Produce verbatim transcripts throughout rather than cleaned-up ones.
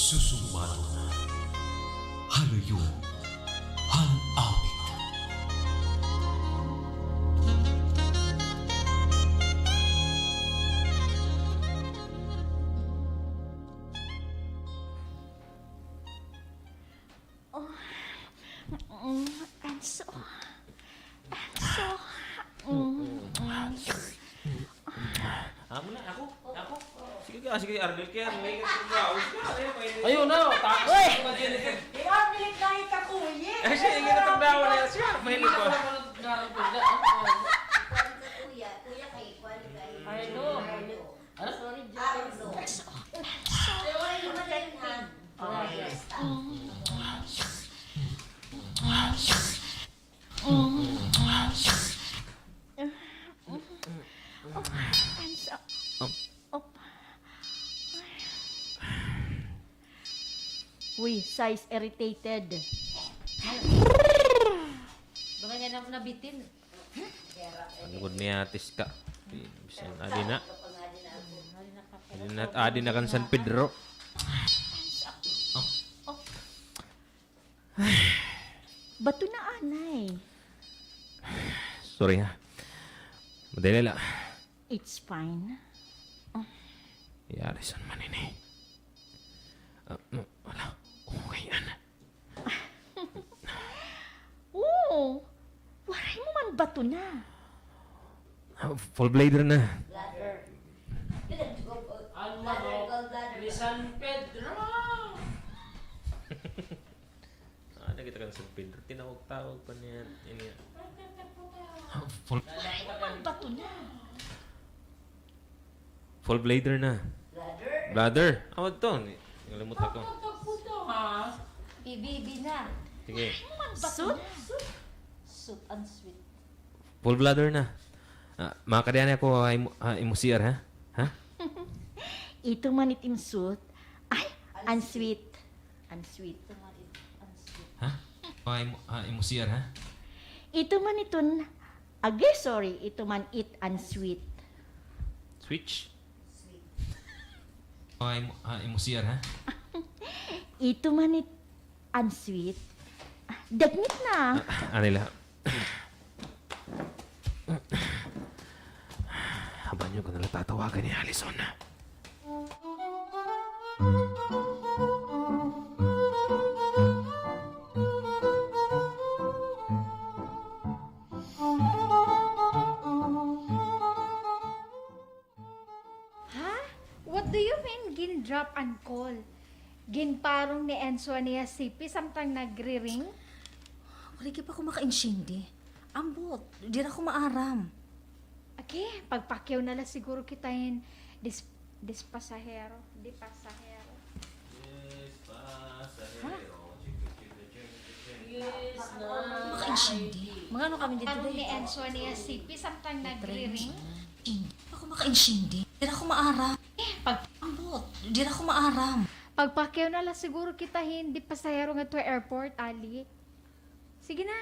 Susumado na. Haluyo, han awit. Oh, mm, Enzo. Enzo. Mm, mm. Amo na, ako, ako. Sige ka, sige, Arnel, kaya may katagdaw. Ayaw na, takas na, Jennifer. Di ba, pilit na yung kakuya? Ay, siya, yung katagdaw na siya. May iba. Kuya, kuya kay Kuan, kay Arlo. Ano? Sorry, Joy. Arlo. Sorry, Joy. Oh, Enzo. Oh. Uy, size irritated. Baka niya na nabitin. Ano gud niya, atis ka? Bisan, adi na. Adi na, adi na kan San Pedro. Bato na anay. Sorry, ha. Madali lang. It's fine. Oh. Yari san man ini. Ah, no, wala. Okay, ana. Oo. Waray mo man bato na. Ah, full blader na. Bladder. Bladder, gallbladder. San Pedro. Ah, nakita kan San Pedro. Tinawag-tawag pa niya. Ini. Ah, full. Waray mo man bato na. Full blader na. Bladder. Bladder. Awad to. Ni-, nalimot ako. Tagpo-tagpo to, ha? Ibibi na. Sige. Suit? Suit and sweet. Full bladder na. Ah, makadiyan ako ha imo, ha imo C R, ha? Ha? Ito man it im suit. Ay, unsweet. Unsweet. Ha? Ha imo, ha imo C R, ha? Ito man iton, agi, sorry, ito man it unsweet. Switch? Ha imo, ha imo C R, ha? Ito man it unsweet. Dagnit na. Ah, anay la. Habanyo ko na la tatawagan ni Allison. Ha? What do you mean, gin-drop an call? Ginparong ni Enzo an iya sipi samtang nagri-ring? Waray gihap ako makaintindi. Ambot, diri ako maaram. Agi, pagpakyaw na la siguro kita hin dis-, dispasahero, dipasahero. Dispasahero. Ha? Makaintindi. Mag-ano kami dito, ni Enzo niya sipi samtang nagri-ring? Ako makaintindi. Diri ako maaram. Eh, pag- Ambot, diri ako maaram. Pagpakyaw na la siguro kita hin dipasahero ngadto ha airport, ali. Sige na.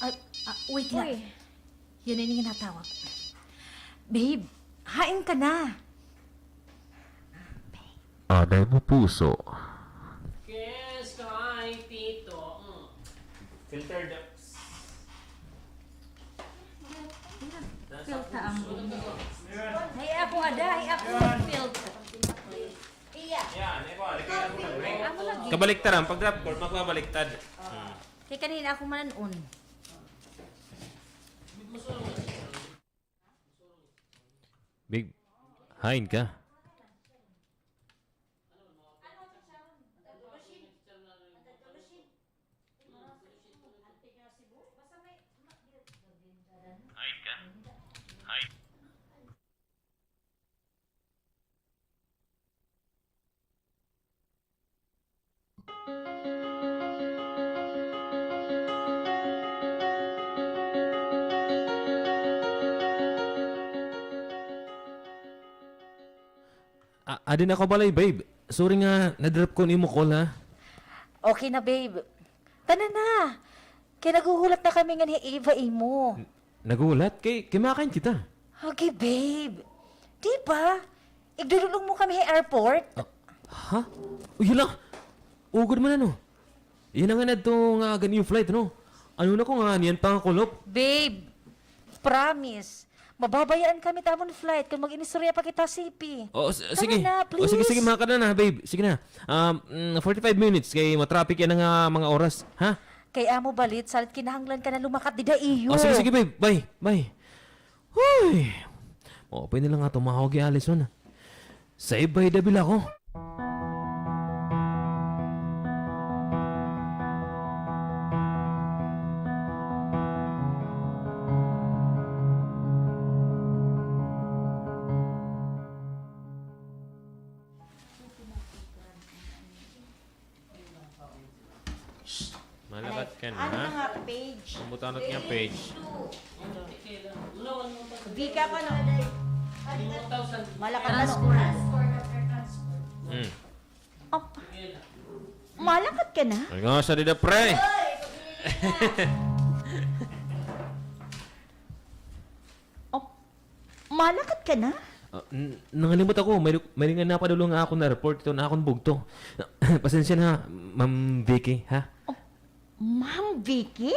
Ah, ah, wait la. Uy. Yana ini nga natawag. Babe, hain ka na? Anay mo puso. Kiss kay Tito. Mm. Filter the... Filter ang... Hay ako ada, hay ako filter. Iya. Amo lagi. Kabaliktaran, pag drop chord, magbabaliktad. Hmm. Kay kanina ako man an on. Big, hain ka? Hain ka? Hain. A-, adi na ako balay, babe. Sorry nga na-drop ko an imo call, ha? Okay na, babe. Tana na. Kay naghuhulat na kami ngan hi Eva imo. N-, naghuhulat? Kay, kay makain kita. Okay, babe. Di ba? Igdudul-ong mo kami ha airport? Ah, Ha? Uy, hala! Ugod man, ano? Yana nga nadto nga aga an iyo flight, no? Ano na ko nga niyan pangakulop? Babe, promise. Mababayaan kami it amon flight kon mag-inistorya pa kita, C P. O, s-, sige. Tara na, please. O, sige, sige, makada na, babe. Sige na. Um, mm, forty-five minutes kay ma-traffic yana nga mga oras, ha? Kay amo balit, salit kinahanglan ka na lumakat dida iyo. O, sige, sige, babe. Bye, bye. Huy! Maupay na la nga tumawag hi Allison. Saved by the bell ako. Malakat ka na, ha? Ano nga page? Ang butanot nga page. Vika ka na. Malakat ka na. Hmm. Op. Malakat ka na? Ay, nga sa dida, pre! Op. Malakat ka na? Ah, n-, nangalimot ako. May, may nga napadulong nga akon na report ito na akon bugto. Pasensya na, Ma'am Vicky, ha? Oh, Ma'am Vicky?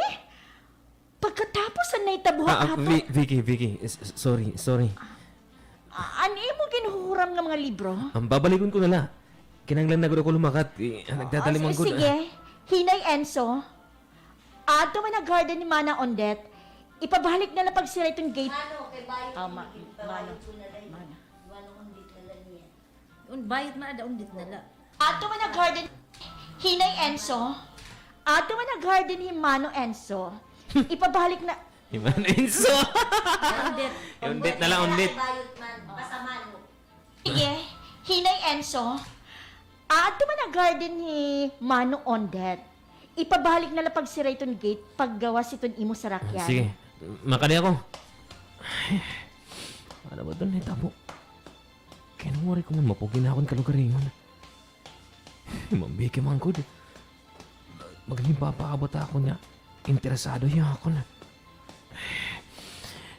Pagkatapos an nahitabo ha aton? Ah, ah, Vi-, Vicky, Vicky, s-, s-, sorry, sorry. Ah, an imo ginhuhuram nga mga libro? Ang babalikon ko na la. Kinahanglan na gud ako lumakat. Eh, nagdadali man gud. Ah, sige. Hinay, Enzo. Adto man ha garden ni Mana Ondet, ipabalik na la pagsira iton gate. Mano, kay bayot. Ah, ma-, Mano. Mano, Ondet na la niya. Un, bayot man ada, Ondet na la. Adto man ha garden. Hinay, Enzo. Adto man ha garden hi Mano Enzo. Ipabalik na. Hi Mano Enzo. Ondet. Ondet na la, Ondet. Bayot man, basta Mano. Sige, hinay, Enzo. Aadto man ha garden hi Mano Ondet. Ipabalik na la pagsira iton gate, paggawas iton imo sarakyan. Sige, makadi ako. Ay, ano ba iton nahitabo? Kay nang waray ko man mapugi na akon kalugaringon. Ma'am Vicky man gud. Magaling papaabot ako niya. Interesado hiya akon.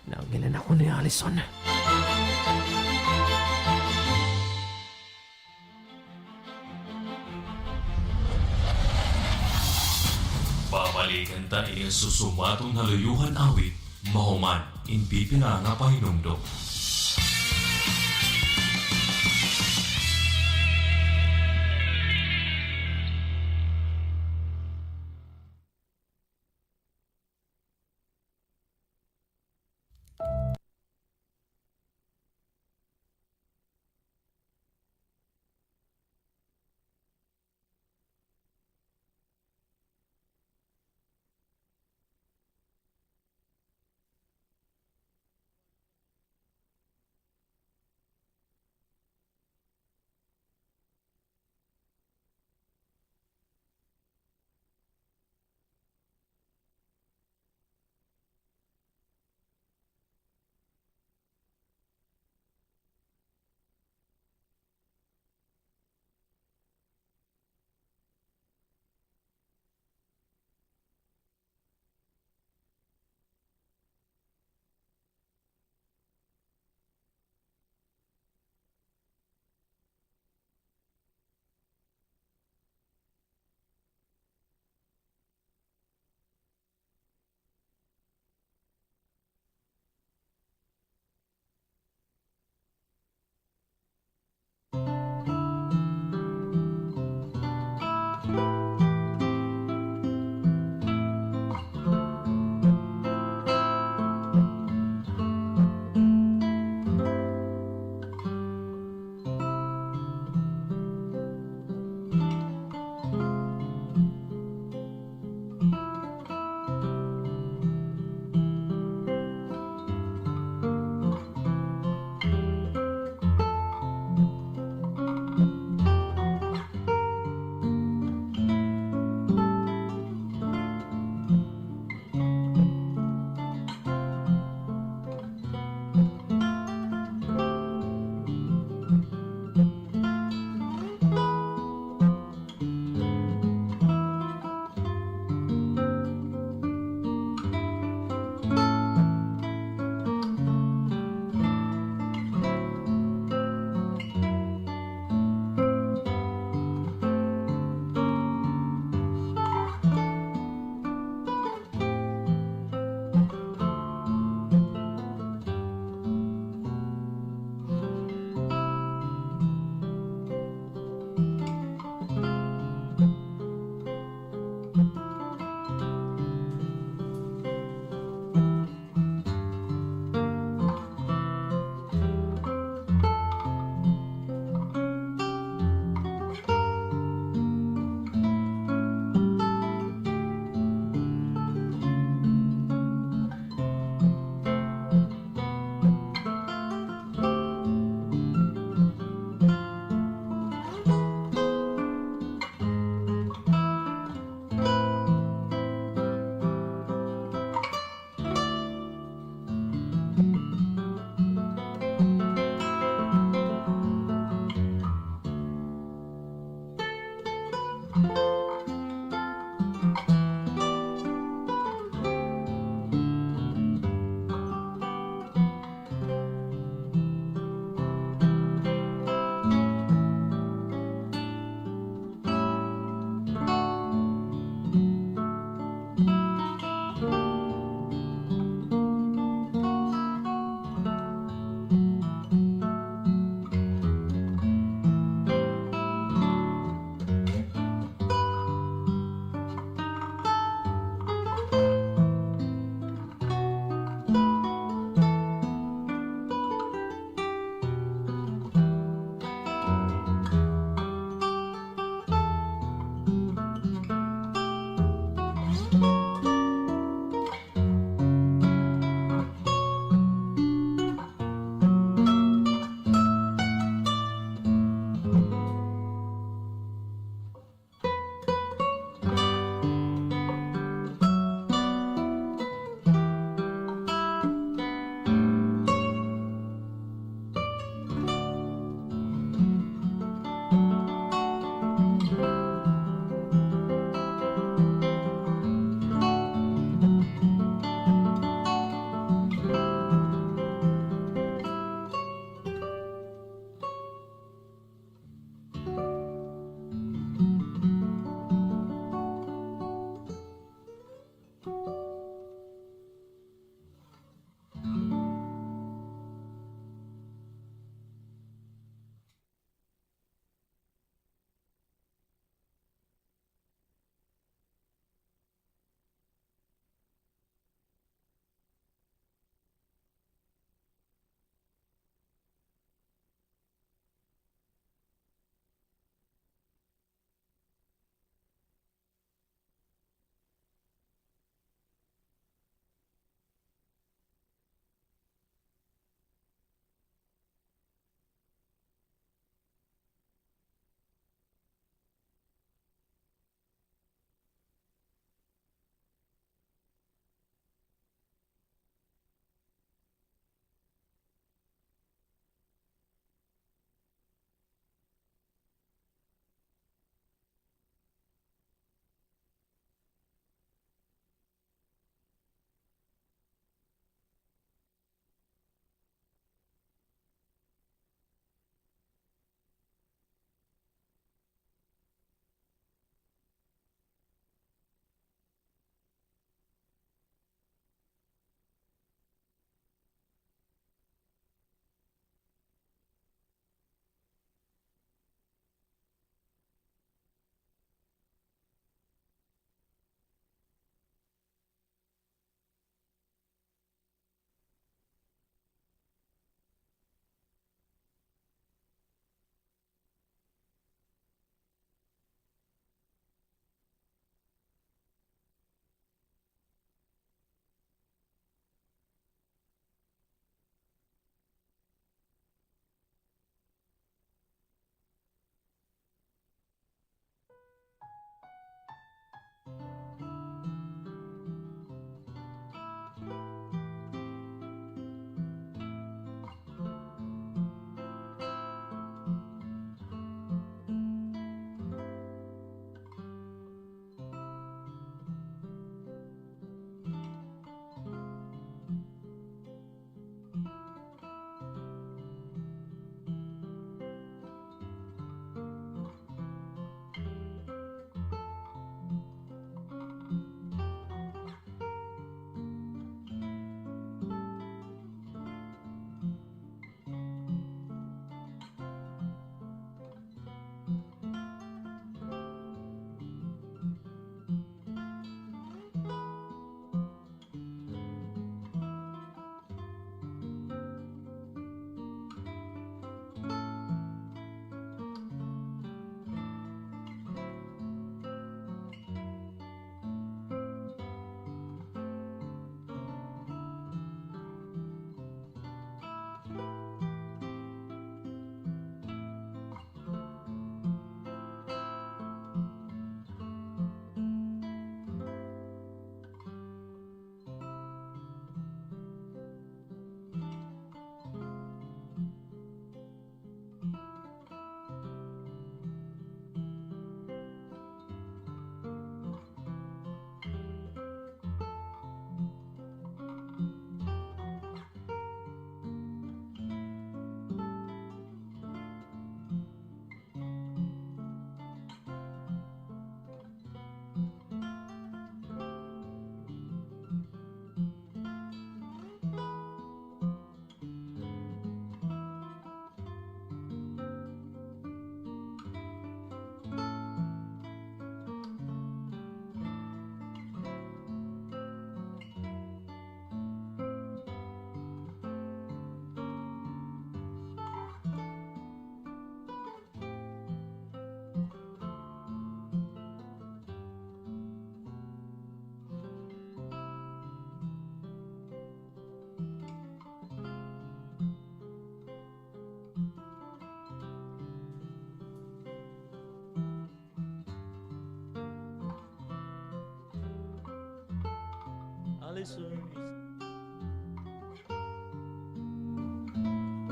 Naangilan ako ni Allison. Babalikan ta ini ha susumaton nga Luyohan Awit, mahuman in pipila nga pahinumdom.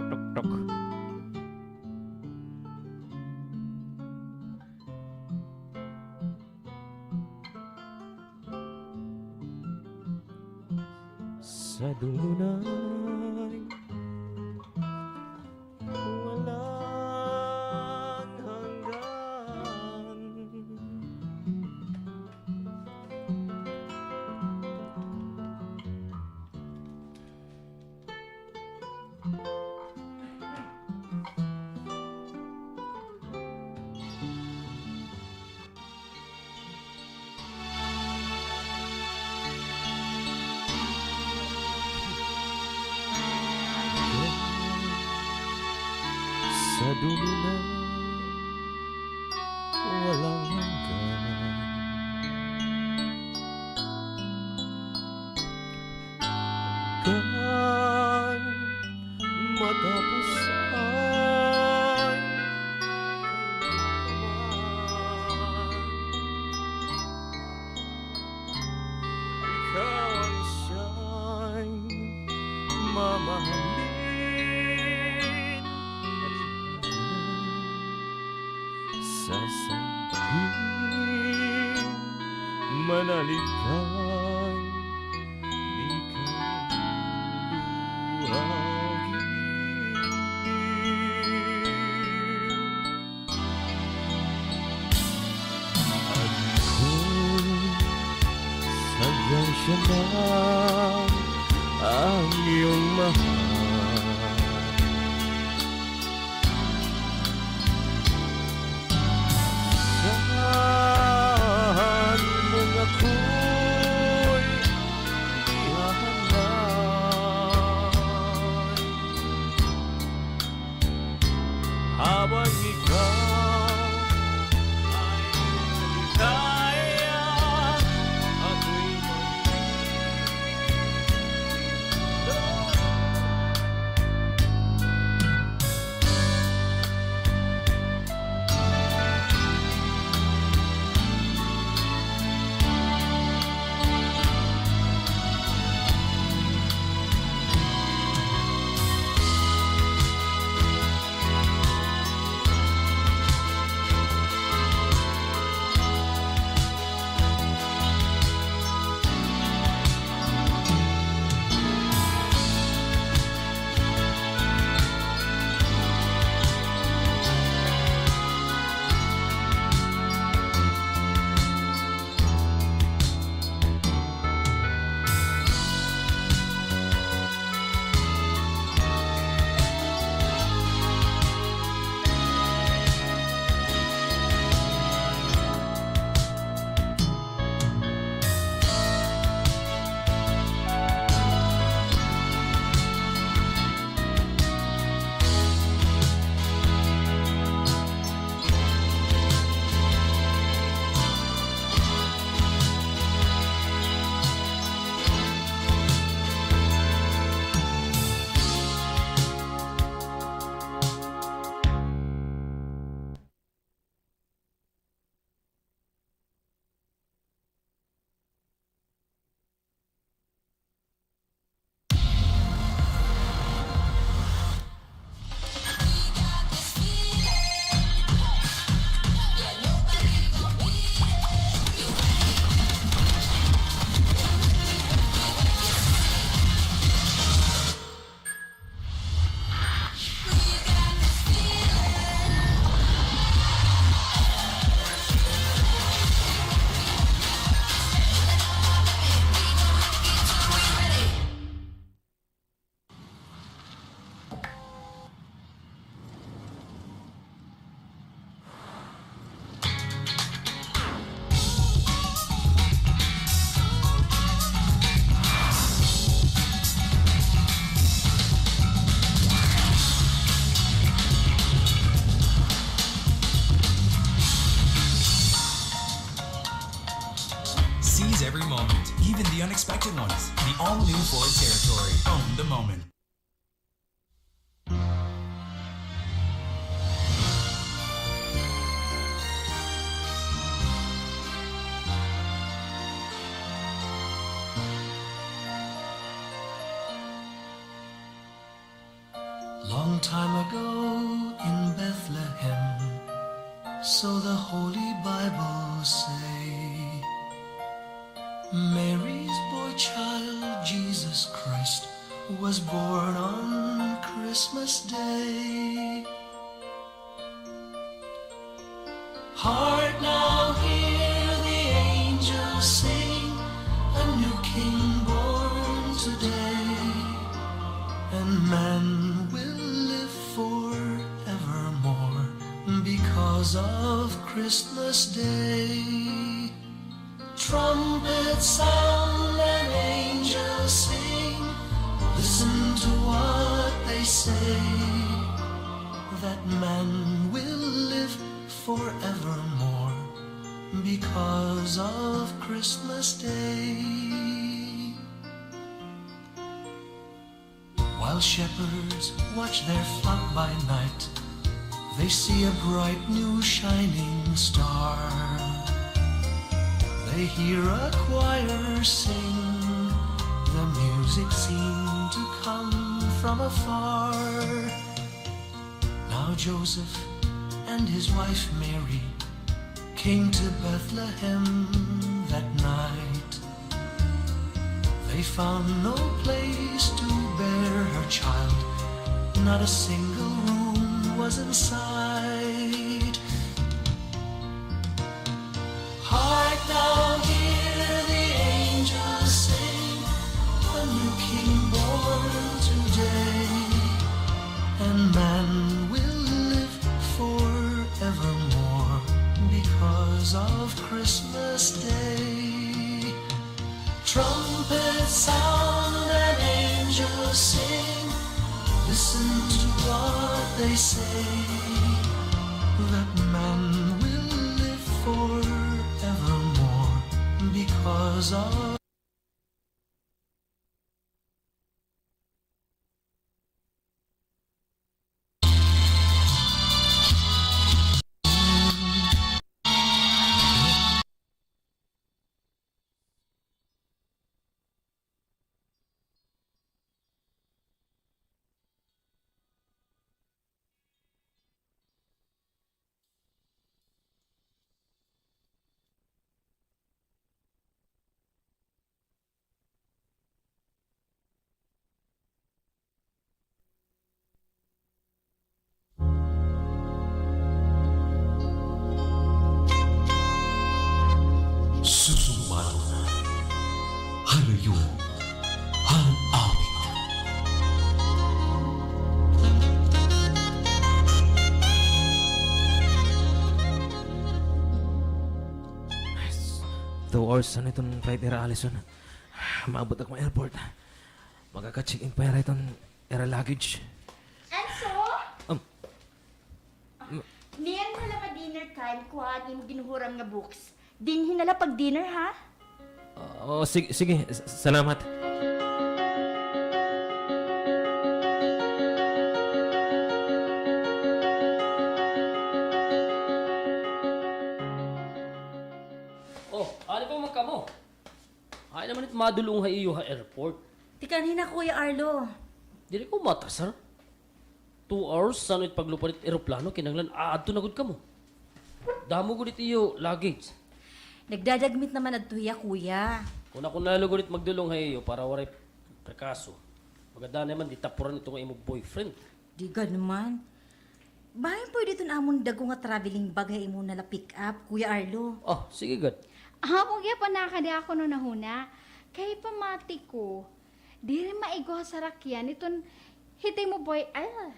Tok, tok. Sa dulo na walang hanggan. Sa dulo na walang hanggan. Hanggang matapos ay kailanman ikaw ang siyang mamahalin. Sasambahin, manalangin, di ka luhagin. Ako, sadyang siya na ang iyong mahal. Saan man ako'y ihahanap, habang ikaw ay maligaya, ako'y mag- Seize every moment, even the unexpected ones. The all-new Ford Territory. Own the moment. Long time ago in Bethlehem, so the Holy Bible say, Mary's boy child, Jesus Christ, was born on Christmas Day. Hark now, hear the angels sing, a new king born today, and man will live forevermore because of Christmas Day. Trumpets sound and angels sing. Listen to what they say, that man will live forevermore because of Christmas Day. While shepherds watch their flock by night, they see a bright new shining star. They hear a choir sing, the music seemed to come from afar. Now Joseph and his wife Mary came to Bethlehem that night. They found no place to bear her child, not a single room was in sight. Hark now, hear the angels sing, a new king born today, and man will live forevermore because of Christmas Day. Trumpets sound and angels sing. Listen to what they say, that man will live forevermore because of Susumanon han luyo han awit. Two hours na iton flight nira Allison. Maabot ako ha airport. Makaka-check-in pa hira hiton ira luggage. Enzo? Um, niyan na la pa-dinner time, kuha an imo ginhuhuram nga books. Dinhi na la pag-dinner, ha? Oo, sige, sige. S-, salamat. Oh, ano pa man kamo? Hain naman it madul-ong ha iyo ha airport? Tikang hin-o, Kuya Arlo? Diri ko mata, sir. Two hours san-o it paglupad it eroplano, kinahanglan aadto na gud kamo. Damo gud it iyo luggage. Nagdadagmit naman adto hiya, Kuya. Kon ako na la gud it magdul-ong ha iyo para waray trangkaso. Maganda naman, di tapuran ito nga imo boyfriend. Di gad man. Bangin pwede iton amon dako nga traveling bag ha imo na la pick up, Kuya Arlo. Oh, sige gad. Amo gihapon nakadi ako no nahuna. Kay pamati ko, diri maigo ha sarakyan iton hit imo boy-, ay.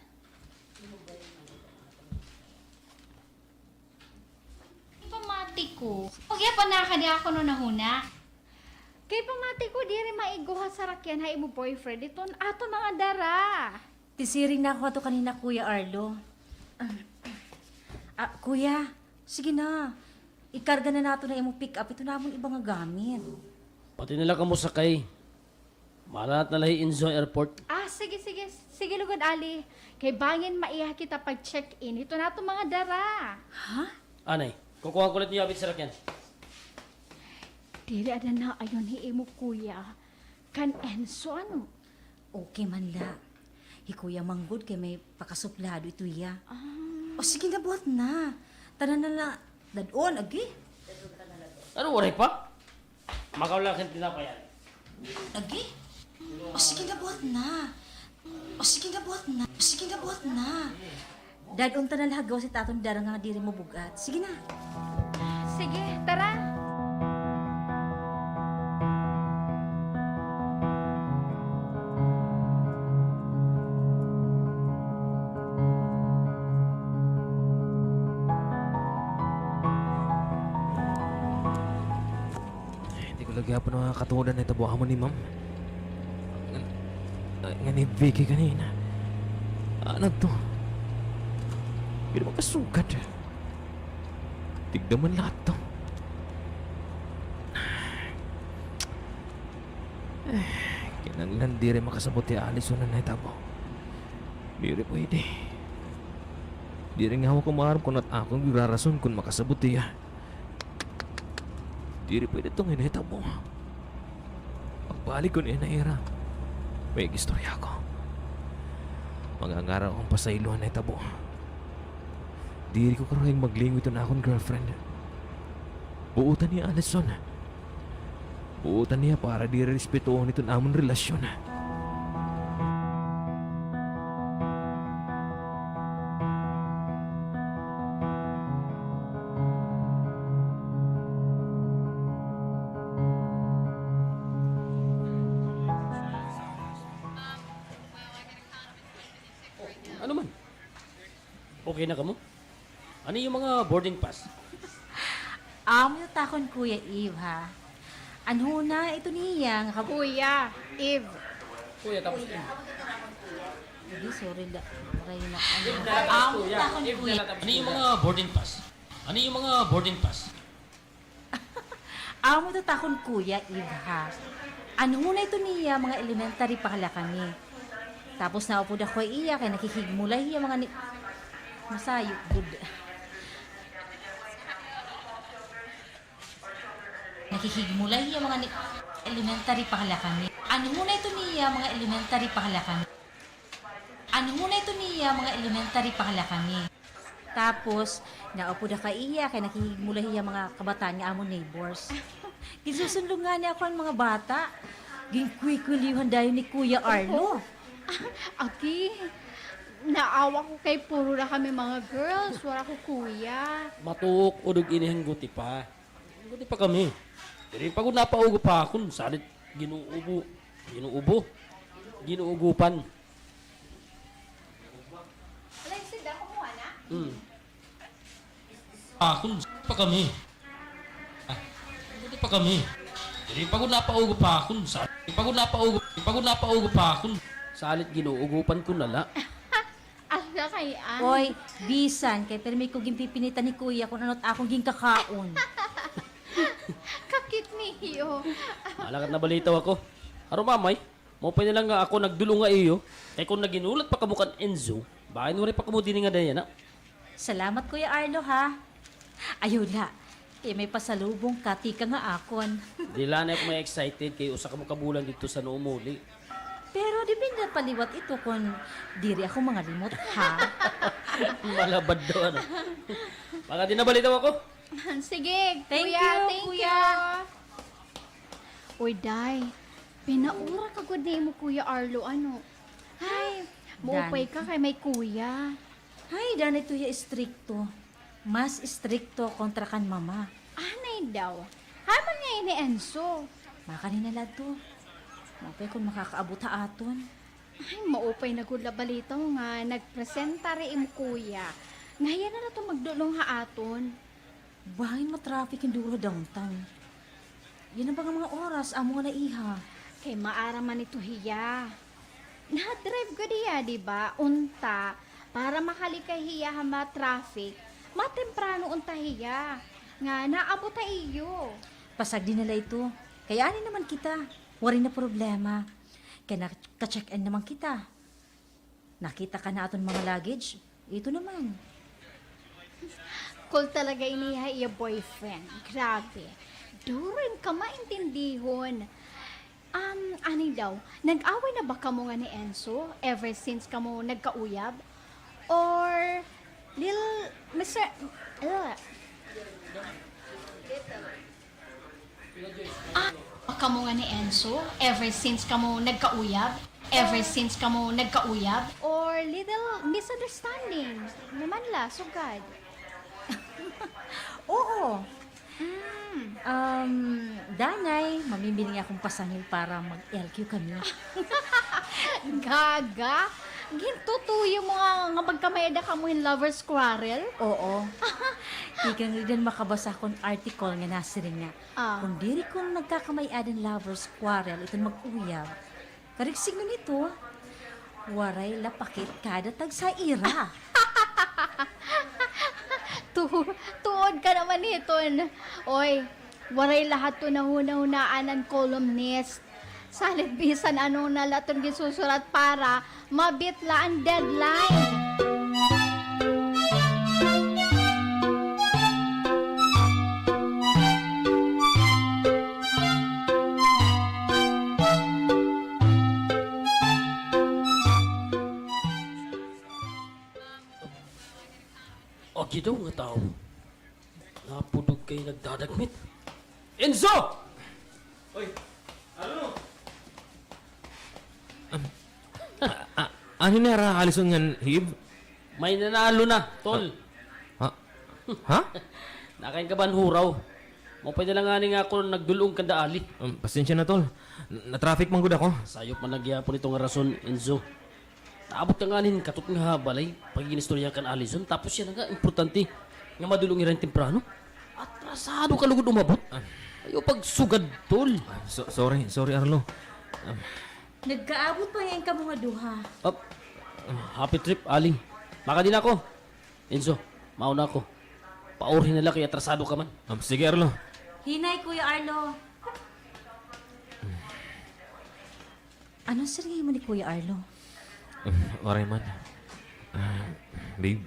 Pamati ko. Amo gihapon nakadi ako no nahuna. Kay pamati ko, diri maigo ha sarakyan ha imo boyfriend iton aton mga dara. Tisiring na ako ato kanina, Kuya Arlo. Ah, Kuya, sige na. Ikarga na naton ha imo pick-up iton amon iba nga gamit. Pati na la kamo sakay. Mahalanat na la hi Enzo ha airport. Ah, sige, sige. Sige lugod, Ali. Kay bangin maiha kita pag-check-in hiton aton mga dara. Ha? Anay, kukuha ko la it iyo abi it sarakyan. Diri ada naayon hi imo kuya kan Enzo, ano? Okay man la. Hi Kuya man gud kay may pakasuplado ito hiya. Ah. O sige na, buhat na. Tanan na la, dad-on, agi. Ano, waray pa? Makaw lang kang tinapay, yan. Agi? O sige na, buhat na. O sige na, buhat na. O sige na, buhat na. Dad-on ta na la ha gawas it aton dara nga diri mabug-at. Sige na. Sige, tara. Ay, di ko la gihapon nakakatuod han nahitabo ha amo ni Ma'am. Ngan, ay, ngan ni Vicky kanina. Ano to? Di na makasugad. Tigda man la to. Ay, kinahanglan diri makasabot hi Alison han nahitabo. Diri pwede. Diri ngani ako maaram kon ano it akon irarason kon makasabot hiya. Diri pwede ito nga nahitabo. Pagbalik ko niyan ha ira, mag-istorya ako. Mangangaral ako hin pasaylo han nahitabo. Diri ko karuyag maglingot hiton akon girlfriend. Buotan hiya, Alison. Buotan hiya para diri respetohon iton amon relasyon. Ano man? Okay na kamo? Ano it iyo mga boarding pass? Amo ito takon Kuya Eve, ha? An huna ito niya nga kab- Kuya Eve. Kuya, tapos Eve. Hindi, sorry la. Maray na. Ano? Amo ito takon Kuya. Ano it iyo mga boarding pass? Ano it iyo mga boarding pass? Amo ito takon Kuya Eve, ha. An huna ito niya, mga elementary pa la kami. Tapos naupod ako ha iya, kay nakikigmula hiya mga ni-, masayop gud. Nakikigmula hiya mga ni-, elementary pa la kami. An huna ito niya, mga elementary pa la kami. An huna ito niya, mga elementary pa la kami. Tapos, naupod ako ha iya, kay nakikigmula hiya mga kabataan nga amon neighbors. Ginsusunlog ngani ako han mga bata. Ginkukwiliyohan dayon ni Kuya Arlo. Oho. Agi, naawa ko kay puro la kami mga girls, wara ko kuya. Matuok, udog ini han gutipa. Gutipa kami. Diri pa gud napaugup ha akon, salit ginuubo, ginuubo, ginuugupan. Alay, Sid, ako mo, ana? Hmm. Akon pa kami. Ah, diri pa kami. Diri pa gud napaugup ha akon, sa-, diri pa gud napaugup, diri pa gud napaugup ha akon. Salit ginuugupan ko na la. Ala kay an. Oy, bisan kay pirmi ko ginpipinitan ni Kuya kon ano it akon ginkakaon. Ka-cute niyo. Bahala ka, nabalitaw ako. Aro, Mamay, maupay na la nga ako nagdul-ong ha iyo. Kay kon naghinulat pa kamo kan Enzo, bangin waray pa kamo dinhi ngada yana. Salamat, Kuya Arlo, ha. Ayaw la, kay may pasalubong ka tikang ha akon. Diri la ako ma-excited kay usa kamo ka bulan didto san umuli. Pero depende pa liwat ito kon diri ako mangalimot, ha? Malabad daw, ano? Baka di nabalitaw ako. Sige, Kuya, thank you. Uy, Day, pinaura ka gud ni imo Kuya Arlo, ano? Ay, maupay ka kay may kuya. Ay, danay ito hiya istrikto. Mas istrikto kontra kan Mama. Anay daw. Hain man ngani hi Enzo? Makanhi na la adto. Maupay kon makakaabot ha aton. Ay, maupay na gud la balitaw nga nagpresenta ri imo kuya. Nga hiya na la ito magdul-ong ha aton. Bangin ma-traffic hin duro ha downtown. Yana ba nga mga oras amo nga naiha? Kay maaram man ito hiya. Naha-drive gud hiya, di ba? Unta, para makalikay hiya ha ma-traffic, matemprano unta hiya nga naabot ha iyo. Pasagdi na la ito. Kay ani naman kita. Waray na problema. Kay naka-check-in naman kita. Nakita ka na aton mga luggage? Ito naman. Cool talaga ini ha iya boyfriend. Grabe. Duro in kamaintindihon. Um, ani daw, nag-away na ba kamo nga ni Enzo ever since kamo nagkauyab? Or, Lil, Mister, uh, ah, kamo nga ni Enzo ever since kamo nagkauyab? Ever since kamo nagkauyab? Or little misunderstanding? Naman la, sugad. Oo. Mm. Um, danay, mamimili nga akon pasangil para mag-L Q kami. Gaga? Gintutuyo mo nga, nga magkamay-ada kamo hin lovers quarrel? Oo. Tikang dida makabasa akon article nga nasiring nga, ah, kon diri kon nagkakamay-ada hin lovers quarrel iton mag-uyab, karuyag signo nito, waray la pakit kada tagsa ira. Tu-, tuod ka naman hiton. Oy, waray la hadto nahunahunaan an columnist. Salit bisan ano na la iton ginsusurat para ma-beat la an deadline. Agi daw nga tawo. Napudog kay nagdadagmit. Enzo! Oy, ano? Um, a-, a-, ano na ra, Alison ngan Eve? May nanalo na, tol. Ha? Ha? Nakain ka ba han huraw? Maupay na la ngani nga ako nagdul-ong kanda Ali. Um, pasensya na, tol. N-, na-traffic man gud ako. Sayop man la gihapon ito nga rason, Enzo. Naabot ka ngani hin katot nga balay, pag-iinistorya kan Alison, tapos yana nga importante nga madul-ong hira hin temprano. Atrasado ka lugod umabot. Ah. Ayaw pagsugad, tol. Ah, so-, sorry, sorry, Arlo. Ah. Nagkaabot pa ngay-an kamo nga duha. Ah, ah, happy trip, Ali. Makadi na ako. Enzo, mauna ako. Paurhi na la kay atrasado ka man. Ah, sige, Arlo. Hinay, Kuya Arlo. Ano siring imo ni Kuya Arlo? Um, waray man. Ah, babe,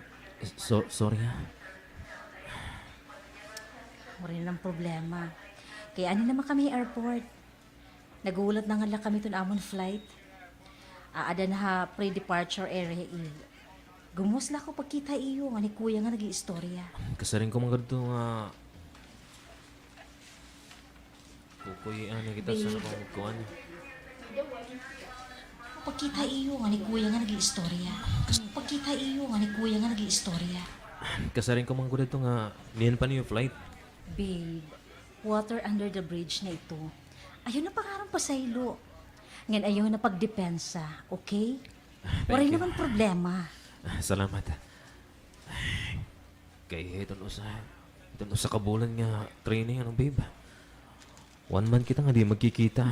so-, sorry, ha. Waray na problema. Kay ani naman kami ha airport. Naghuhulat na nga la kami iton amon flight. Aada na ha pre-departure area, Eve. Gumos la ako pagkita ha iyo ngan hi Kuya nga nag-iistorya. Kasiring ko man gud to nga Kukuy-an na kita sa, babe, nakon kuan. Pagkita ha iyo ngan hi Kuya nga nag-iistorya. Pagkita ha iyo ngan hi Kuya nga nag-iistorya. Kasiring ko man gud adto nga niyan pa niyo flight. Babe, water under the bridge na ito. Ayaw na pangaron pasaylo. Ngan ayaw na pagdepensa, okay? Thank you. Waray naman problema. Ah, salamat. Kay hiton usa, hiton usa ka bulan nga training, ano, babe? One month kita nga di magkikita.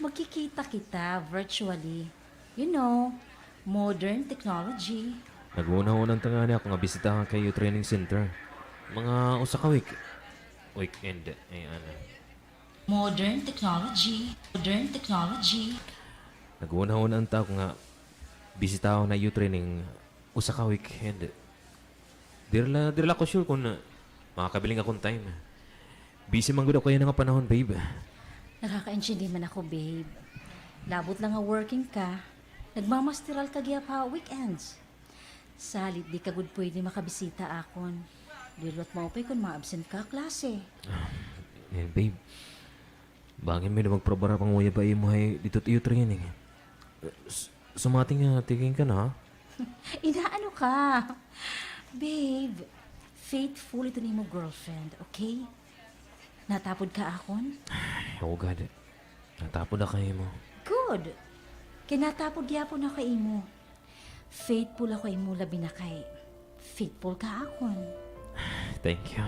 Magkikita kita virtually. You know, modern technology. Naghunahuna unta ngani ako nga bisitahon ka iyo training center. Mga usa ka week. Weekend, ay, ano. Modern technology. Modern technology. Naghunahuna unta ako nga bisitahon na iyo training usa ka weekend. Diri la, diri la ako sure kon makakabiling akon time. Busy man gud ako yana nga panahon, babe. Nakakaintindi man ako, babe. Labot la nga working ka, nagmamasteral ka gihap ha weekends. Salit di ka gud pwede makabisita akon. Diri liwat maupay kon ma-absent ka ha klase. Ah, eh, babe. Bangin may na magpara-para panguyab ha imo hay didto ha iyo training. S-, sumati nga taking ka na, ha? Inaano ka? Babe, faithful iton imo girlfriend, okay? Natapod ka akon? Ay, oh God. Natapod ako ha imo. Good. Kay natapod gihapon ako ha imo. Faithful ako ha imo labi na kay faithful ka akon. Thank you.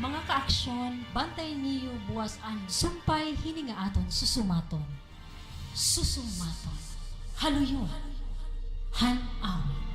Mga ka-aksyon, bantayan niyo buwas an sumpay hini nga aton susumaton. Susumaton. Haluyon. Han awit.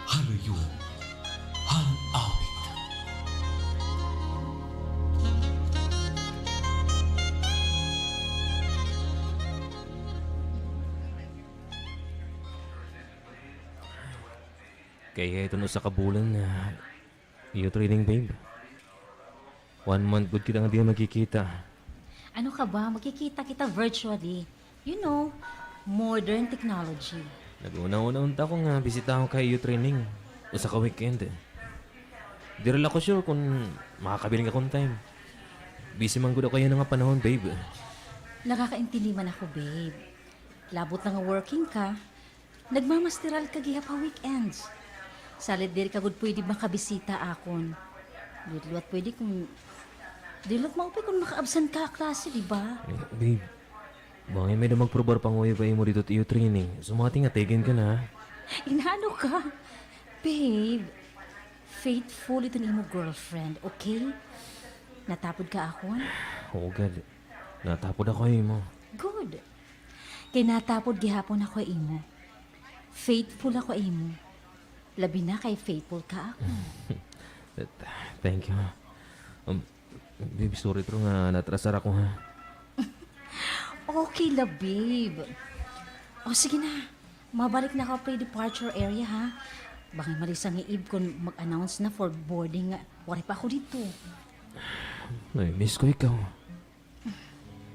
Halayon han awit. Kay hiton usa ka bulan nga iyo training, babe. One month gud kita nga diri magkikita. Ano ka ba? Magkikita kita virtually. You know, modern technology. Nag-una-una unta ako nga bisitahon ka ha iyo training. Usa ka weekend. Diri la ako sure kon makakabilin ka kon time. Busy man gud ako yana nga panahon, babe. Nakakaintindi man ako, babe. Labot na nga working ka, nagmamasteral ka gihap ha weekends. Salit diri ka gud pwede makabisita akon. Diri liwat pwede kon, diri liwat maupay kon makaabsent ka ha klase, di ba? Eh, babe, bangin may-ada magprobar panguyab ha imo didto ha iyo training. Sumati nga taken ka na, ha? Inaano ka? Babe, faithful iton imo girlfriend, okay? Natapod ka akon? Oo gad. Natapod ako ha imo. Good. Kay natapod gihapon ako ha imo. Faithful ako ha imo. Labi na kay faithful ka ha akon. Thank you. Um, babe, sorry pero nga naatrasar ako, ha? Okay la, babe. O, sige na. Mabalik na ako ha pre-departure area, ha? Bangin malisang hi Eve kon mag-announce na for boarding nga waray pa ako didto. Namimiss ko ikaw.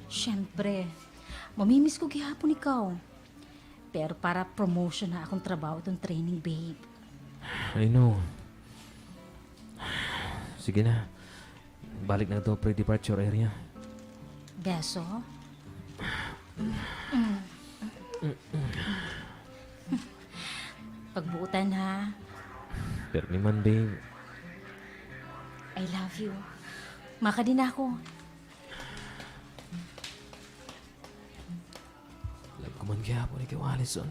Siyempre, mamimiss ko gihapon ikaw. Pero para promotion ha akon trabaho iton training, babe. I know. Sige na. Balik na adto ha pre-departure area. Beso? Pagbuotan, ha? Pirmi man, babe. I love you. Makadi na ako. Love ko man gihapon ikaw, Alison.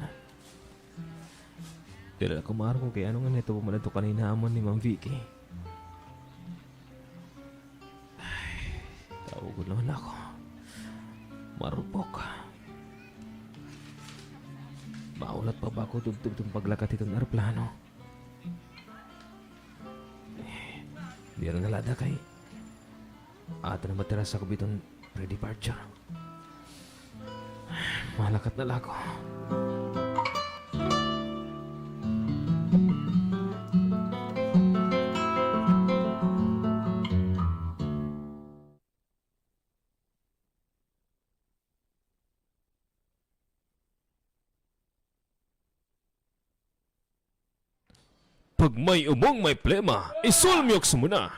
Diri la ako maarog kon kay ano nga nahitabo man adto kanina ha amo ni Ma'am Vicky. Ay, tawo gud naman ako. Marupok. Mahulat pa ba ako tubtob iton paglakat hiton eroplano? Eh, diri na la ada kay aton na matira sa kubiton pre-departure. Malakat na la ako. Pag may umong may plema, isulmyoks mo na.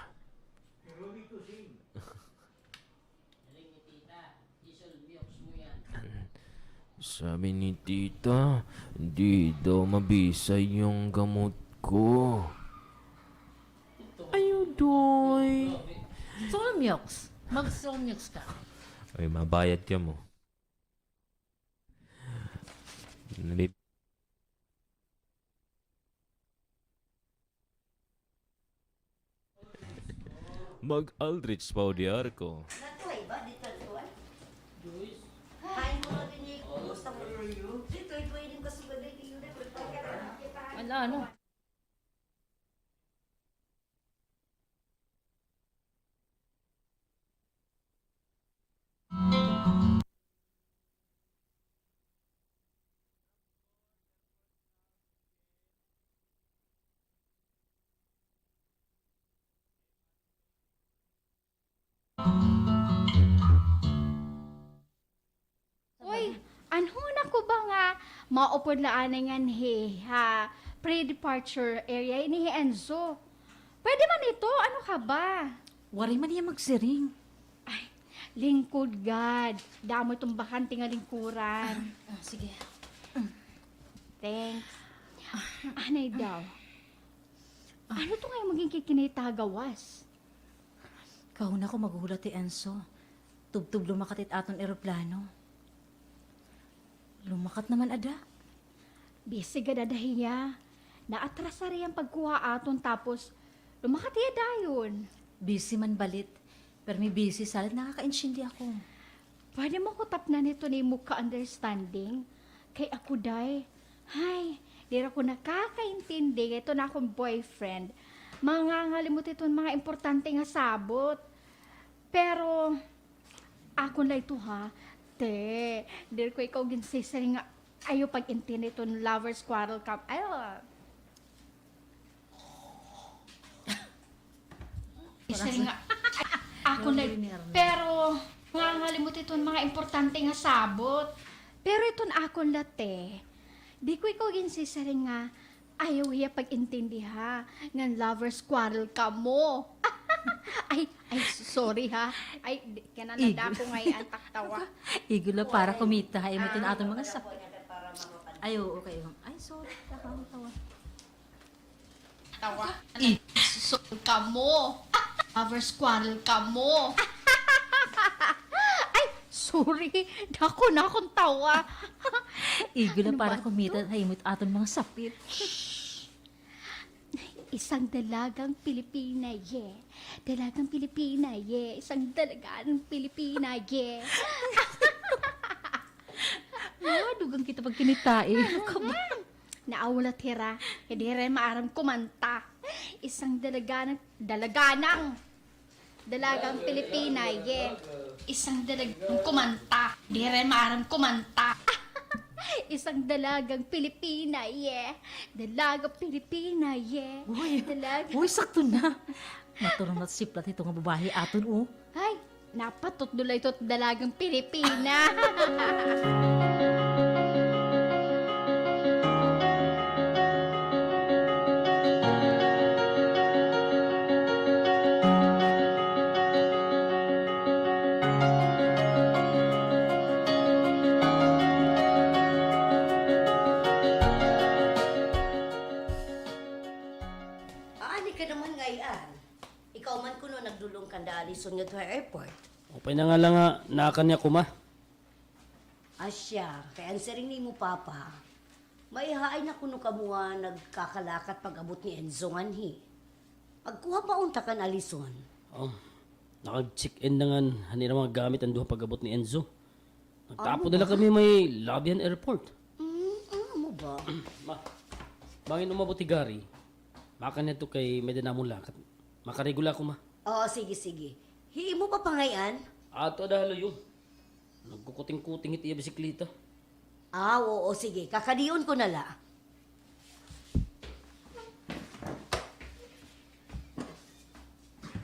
Sabi ni Tita, di daw mabisa yung gamot ko. Ayaw, Doy. Sulmyoks. Mag-sulmyoks ka. Ay, mabayad ka mo. Mag-Aldrich Pau de Arco. Wala, ano? Uy, anhon ako ba nga maupod la anay nganhi ha pre-departure area ini hi Enzo? Pwede man ito, ano ka ba? Waray man hiya magsiring. Ay, lingkod gad. Damo iton bakante nga lingkuran. Ah, ah, sige. Thanks. Anay daw. Ano to nga imo ginkikinita ha gawas? Kahuna ko maghuhulat hi Enzo. Tubtob lumakat it aton eroplano. Lumakat naman ada. Busy gad ada hiya. Naatrasar hiya han pagkuha aton tapos lumakat hiya dayon. Busy man balit. Pirmi busy, salit nakakaintindi ako. Pwede mo ko tapnan hiton imo ka-understanding? Kay ako, day, hay, Diri ako nakakaintindi nga iton akon boyfriend, mangangalimot hiton mga importante nga sabot. Pero, akon la ito, ha? Te, diri ko ikaw ginsisiring nga ayaw pag-intindi hiton lovers quarrel ka, ayaw. Siring nga, akon la, pero nangangalimot iton mga importante nga sabot. Pero iton akon la, te, di ko ikaw ginsisiring nga ayaw hiya pag-intindi, ha, ngan lovers quarrel kamo. Ay, ay, sorry, ha. Ay, di, kaya nadako ngay-an taktawa. Igo la para kumita ha imo iton aton mga sapit. Ay, oo, okay. Ay, sorry, taktawa. Tawa. Isusul kamo. Lovers quarrel kamo. Ay, sorry. Dako na akon tawa. Igo la para kumita ha imo it aton mga sapit. Isang dalagang Pilipina, ye. Dalagang Pilipina, ye. Isang dalagang Pilipina, ye. Ah, dugang kita pagkinitai. Ano ka ba? Naawlat hira, kay diri maaram kumanta. Isang dalaganang, dalaganang, dalagang Pilipina, ye. Isang dalagang kumanta, diri maaram kumanta. Isang dalagang Pilipina, ye. Dalagang Pilipina, ye. Uy, dalagang uy, sakto na. Maturong na siplat ito nga babayi aton, oh. Ay, napatutdo la ito dalagang Pilipina. Aani ka naman ngay-an. Ikaw man kuno nagdul-ong kanda Alison ngadto ha airport. Upay na nga la nga naa kan niya kuma. Asya, kay an siring ni imo papa, maihain na kuno kamo nga nagkakalakat pag-abot ni Enzo nganhi. Magkuha pa unta kan Alison. Oh, nakag-check-in na ngan han ira mga gamit an duha pag-abot ni Enzo. Nagtapon na la kami may lobby han airport. Mm, amo ba? Ma, bangin umabot hi Gary, makan niya to kay may-ada namon lakat. Makarigo la ako, ma. Oo, sige, sige. Hi imo papa ngay-an? Ato ada ha luyo. Nagkukuting-kuting it iya bisikleta. Ah, oo, sige. Kakadion ko na la.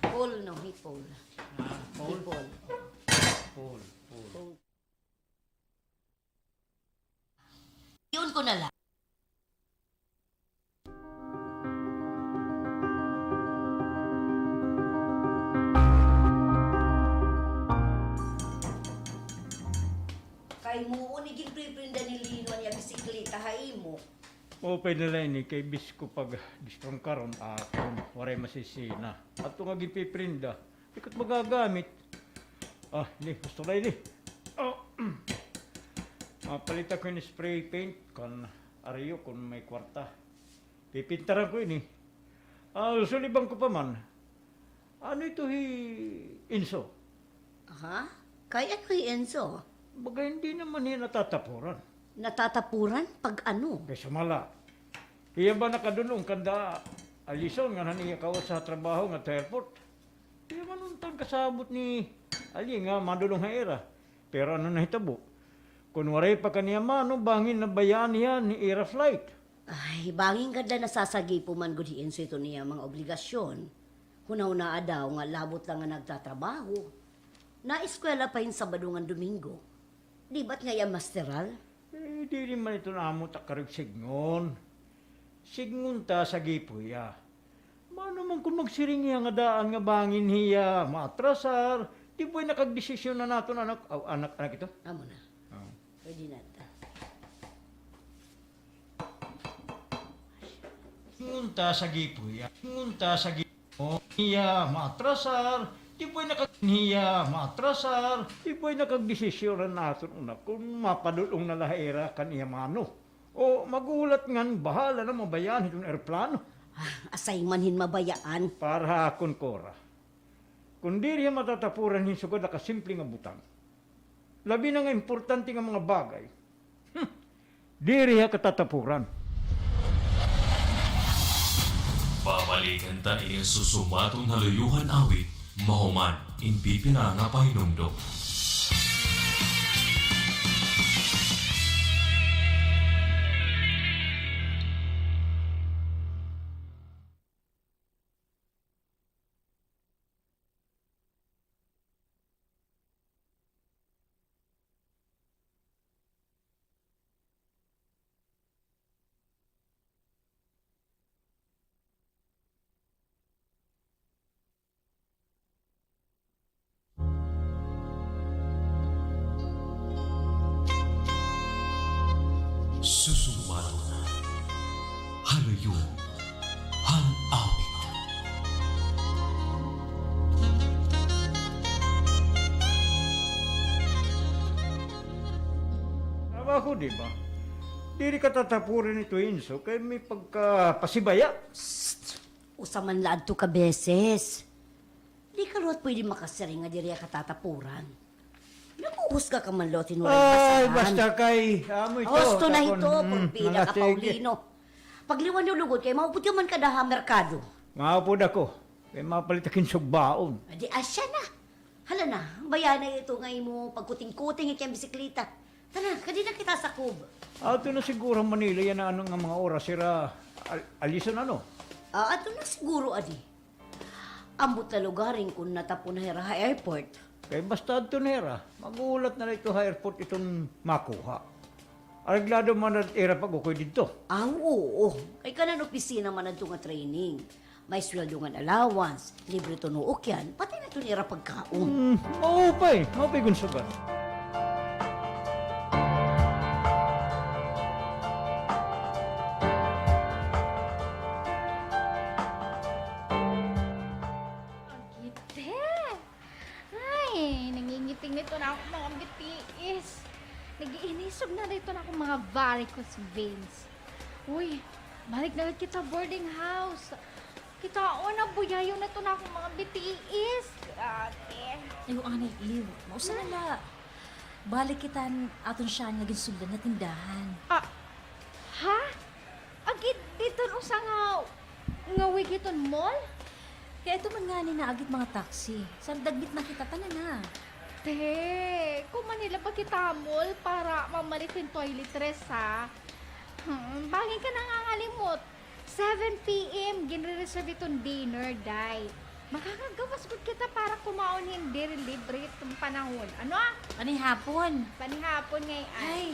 Paul, no, hi Paul. Ah, Paul? Hi Paul. Paul, Paul. Paul. Kakadion ko na la. Kay muon ni ginpriprinda ni Lino an iya bisikleta ha imo. Maupay na la ini kay bis ko pagdistrongkaron akon waray masisina. Ato nga ginpiprinda. Di ko it magagamit. Ah, ini, gusto na ini. Oh. Ah, palita ko ini spray paint kan Ario kun may kwarta. Pipintaran ko ini. Ah, suliban ko pa man. Ano ito hi Enzo? Ha? Kay ano hi Enzo? Baga hindi naman hiya natatapuran. Natatapuran? Pag ano? Kay sumala. Hiya ba nakadul-ong kanda Alison ngan han iya kausa ha trabaho ngadto ha airport? Iya man unta an kasabot ni Ali nga madul-ong ha ira. Pero ano nahitabo? Kon waray pa kan iya mano, bangin nabayaan hiya han ira flight. Ay, bangin gad la nasasagipo man gud hi Enzo hiton iya mga obligasyon. Hunahunaa daw nga labot la nga nagtatrabaho. Naeskwela pa hin Sabado ngan Domingo. Di ba't nga iya masteral? Eh, diri man ito namo ta karuyag sidngon. Sidngon ta sagipo hiya. Mano man kon magsiring hiya nga daan nga bangin hiya maatrasar, di buway nakagdesisyon an aton anak, aw, anak, anak ito? Amo na. Oo. Pwede na ta. Sidngon ta sagipo hiya. Sidngon ta sagipo hiya maatrasar, di buway nakag-, hiya maatrasar, di buway nakagdesisyon an aton anak kon mapadul-ong na la ha ira kan iya mano. O maghulat ngan bahala na mabayaan hiton eroplano. Ah, asay man hin mabayaan. Para ha akon, Cora, kon diri hiya matatapuran hin sugad ha kasimple nga butang, labi na nga importante nga mga bagay, hmm, diri hiya katatapuran. Balikan ta ini an susumaton ha luyohan awit, mahuman in pipila nga pahinumdom. Susumaton ha luyo han awit. Tama ako, di ba? Diri ka tatapuran nito, Enzo, kay may pagkapasibaya. Psst! Usa man la adto ka beses. Di ka liwat pwede makasiring nga diri ka tatapuran. Naghuhusga ka man liwat hin waray basahan. Ay, basta kay, amo ito, husto na ito, mm, porpida ka, Paulino. Pagliwan niyo lugod kay maupod ka man kada ha merkado. Maupod ako. Kay mapalit ak hin sugbaon. Adi, asya na. Hala na, baya na ito nga imo pagkuting-kuting it iyang bisikleta. Tana, kadi na kita sakob. Adto na siguro ha Manila yana, ano nga mga oras hira al-, alisan, ano? Ah, adto na siguro, adi. Ambot la lugaring kon natapon na hira ha airport. Kay basta adto na hira, maghulat na la ito ha airport iton makuha. Areglado man la it ira pag-ukoy didto. Ah, oo. Kay kanan opisina man adto nga training. May sweldo ngan allowance, libre tunook yan, pati na iton ira pagkaon. Hmm, maupay, maupay gun sugad. Agite! Ay, nangingiting na iton akon mga bitiis. Nag-iinisog na iton akon mga varicose veins. Uy, balik na la kita boarding house. Kitaon na, buyayon na iton akon mga bitiis. Grabe. Ay, o anay, Eve. Mausa na la. Balik kita han aton siyahan nga ginsugdan nga tindahan. Ah, ha? Agi, didto han usa nga, nga way hiton mall? Kay adto man ngani naagi it mga taxi. San dagmit na kita, tana na. Te, kumanila ba kita ha mall para mamalit hin toiletries, ha? Hmm, bangin ka nangangalimot. Seven P M, ginre-reserve iton dinner, day. Makakagawas gud kita para kumaon hin diri libre iton panahon. Ano, ah? Panihapon. Panihapon ngay-an. Ay.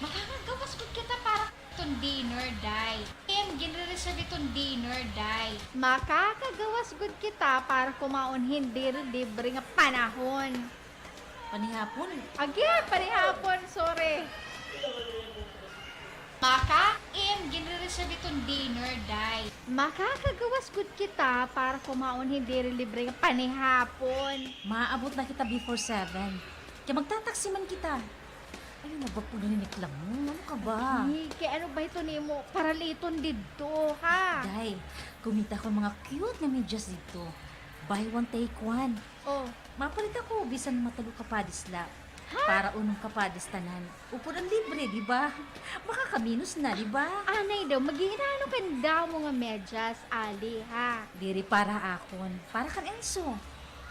Makakagawas gud kita para iton dinner, day. Im, ginre-reserve iton dinner, day. Makakagawas gud kita para kumaon hin diri libre nga panahon. Panihapon? Agi, panihapon, sorry. Maka, im, ginre-reserve iton dinner, day. Makakagawas gud kita para kumaon hin diri libre nga panihapon. Maabot na kita before seven. Kay magtataksi man kita. Ayaw na ba pud hiniklamo? Ano ka ba? Ay, kay ano ba ito nimo? Paraliton didto, ha? Day, kumita ko mga cute nga medyas didto. Buy one, take one. Oh. Mapalit ako, bisan matalo ka padis la. Ha? Para unom ka padis tanan. Upod an libre, di ba? Makakaminos na, di ba? Anay daw, maghihinano ka hin damo nga medyas, ali, ha? Diri para akon. Para kan Enzo.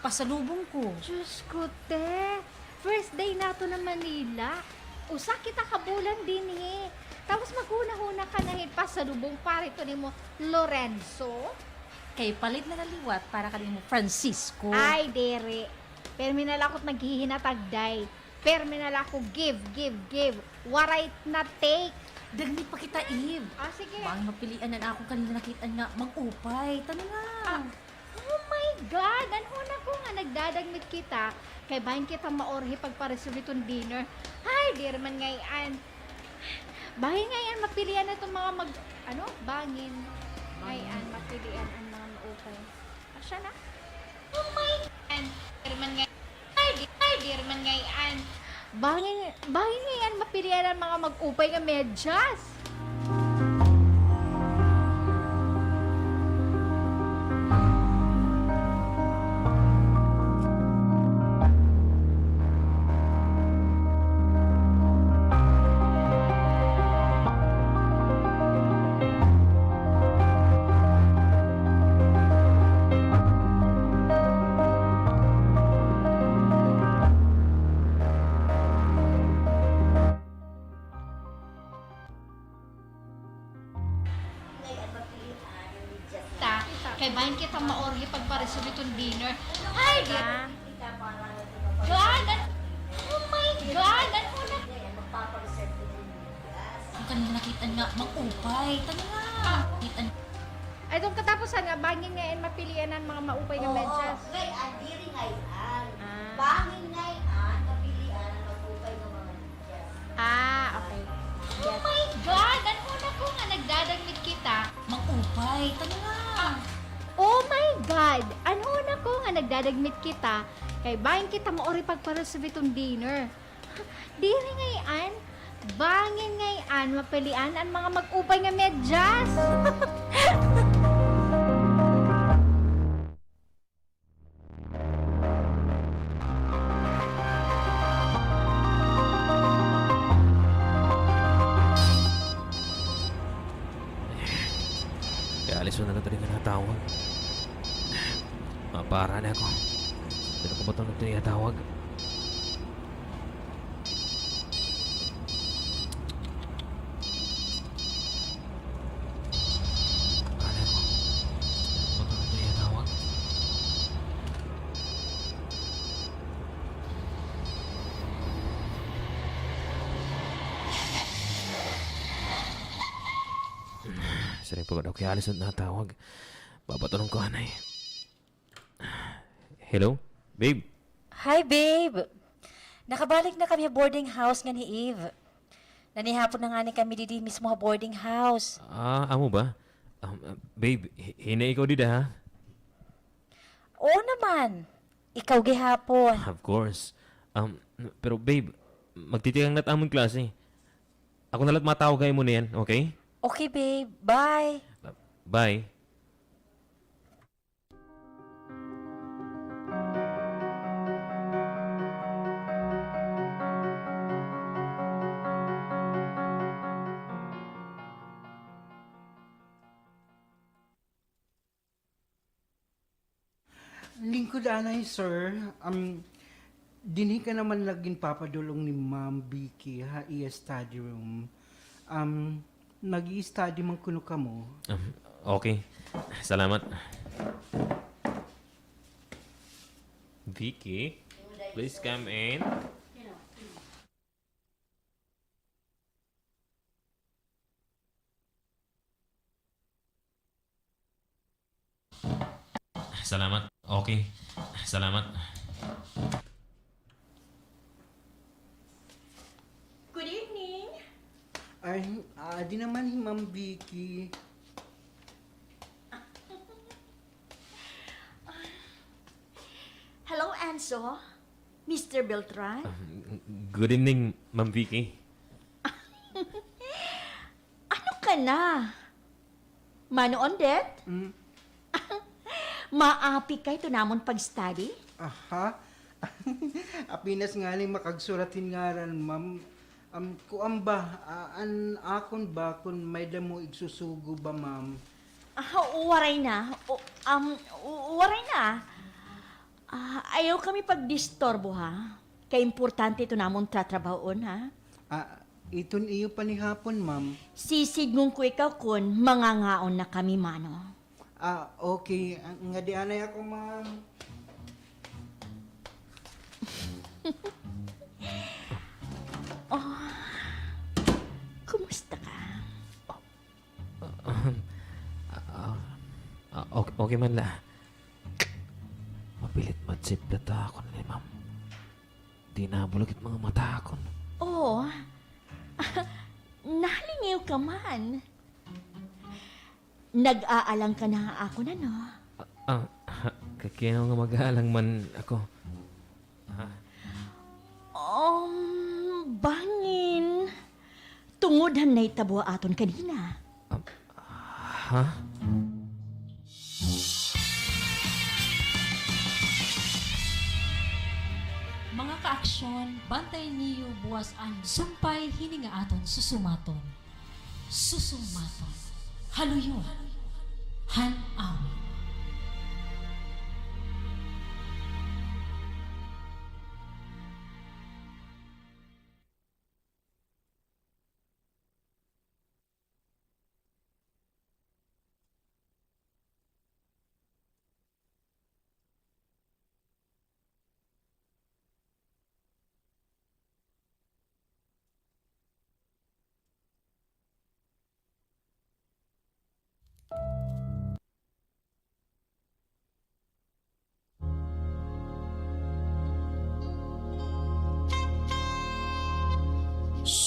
Pasalubong ko. Diyos ko, te. First day naton ha Manila. Usa kita ka bulan dinhi. Tapos maghunahuna ka na hin pasalubong para ito nimo Lorenzo? Kay palit na la liwat para kan imo Francisco. Ay, diri. Pirmi na la ako it naghihinatag, day. Pirmi na la ako give, give, give. Waray na take. Dagmit pa kita, Eve. Ah, sige. Bangin mapilian an akon kanina nakit-an nga mag-upay. Tana na. Ah, oh my God! An hunahuna ko nga nagdadagmit kita, kay bangin kita maurhi pagpa-reserve iton dinner. Ay, diri man ngay-an. Bangin ngay-an mapilian iton mga mag-, ano? Bangin. Bangin. Ngay-an mapilian an mga maupay. Asya na? Oh my God! Diri man ngay-an. Ay, di, ay, diri man ngay-an. Bangin, bangin ngay-an mapilian an mga mag-upay nga medyas. Bangin kita maurhi pagpa-reserve iton dinner. Ay, God! An-, oh my God! Ano na? An kanina nakit-an nga mag-upay. Tana nga. Nakit-an. Ay, iton katapusan nga, bangin ngay-an mapilian an mga maupay nga medyas. Ngay-an, diri ngay-an. Ah. Bangin ngay-an mapilian an mag-upay nga mga medyas. Ah, okay. Oh my God! An hunahuna ko nga nagdadagmit kita. Mag-upay, tana nga. Oh my God! An hunahuna ko nga nagdadagmit kita, kay bangin kita maurhi pagpa-reserve iton dinner. Diri ngay-an, bangin ngay-an mapilian an mga mag-upay nga medyas. Kay Alison na la ito nga natawag. Mapara na ako. Pero kung bato na ito nga tawag. Ano ko? Bato na ito nga tawag. Siring pa ba daw kay Alison natawag? Babatonon ko anay. Hello? Babe? Hi, babe! Nakabalik na kami ha boarding house ngan hi Eve. Nanihapon na ngani kami didi mismo ha boarding house. Ah, amo ba? Um, uh, babe, hi-, hinay ikaw dida, ha? Oo naman. Ikaw gihapon. Of course. Um, pero babe, magtitikang na it amon klase. Ako na la it matawag ha imo niyan, okay? Okay, babe. Bye. Uh, bye. Lingkod anay, sir. Um, dinhi ka naman la ginpapadul-ong ni Ma'am Vicky ha iya study room. Um, nag-i-study man kuno kamo. Um, okay. Salamat. Vicky, please come in. Salamat. Okay. Salamat. Good evening. Ay, adi naman hi Ma'am Vicky. Hello, Enzo. Mister Beltran? Ah, good evening, Ma'am Vicky. Ano ka na? Mano Ondet? Mm. Maapi ka ito namon pag-study? Aha. Apinas ngani makagsurat hin ngaran, ma'am. Am, kuan ba, ah, an akon ba kon may-ada mo igsusugo ba, ma'am? Ah, waray na. O, am, waray na. Ah, ayaw kami pagdisturbo, ha? Kay importante ito namon tratrabahoon, ha? Ah, iton iyo panihapon, ma'am. Sisidngon ko ikaw kon mangangaon na kami, mano. Ah, okay. Ah, ngadi anay ako, ma'am. Oh, kumusta ka? Ah, ah, ah, okay, okay man la. Mapilit matsiplat akon ni ma'am. Di nabulag it mga mata akon. Oh, nahalingiw ka man. Nag-aalang ka na ha akon, ano? Ah, ah, ha, kakinaw nga mag-aalang man ako. Ah. Um, bangin. Tungod han nahitabo ha aton kanina. Ah, ha? Mga ka-aksyon, bantayan niyo buwas an sumpay hini nga aton susumaton. Susumaton. Haluyon. Han awit.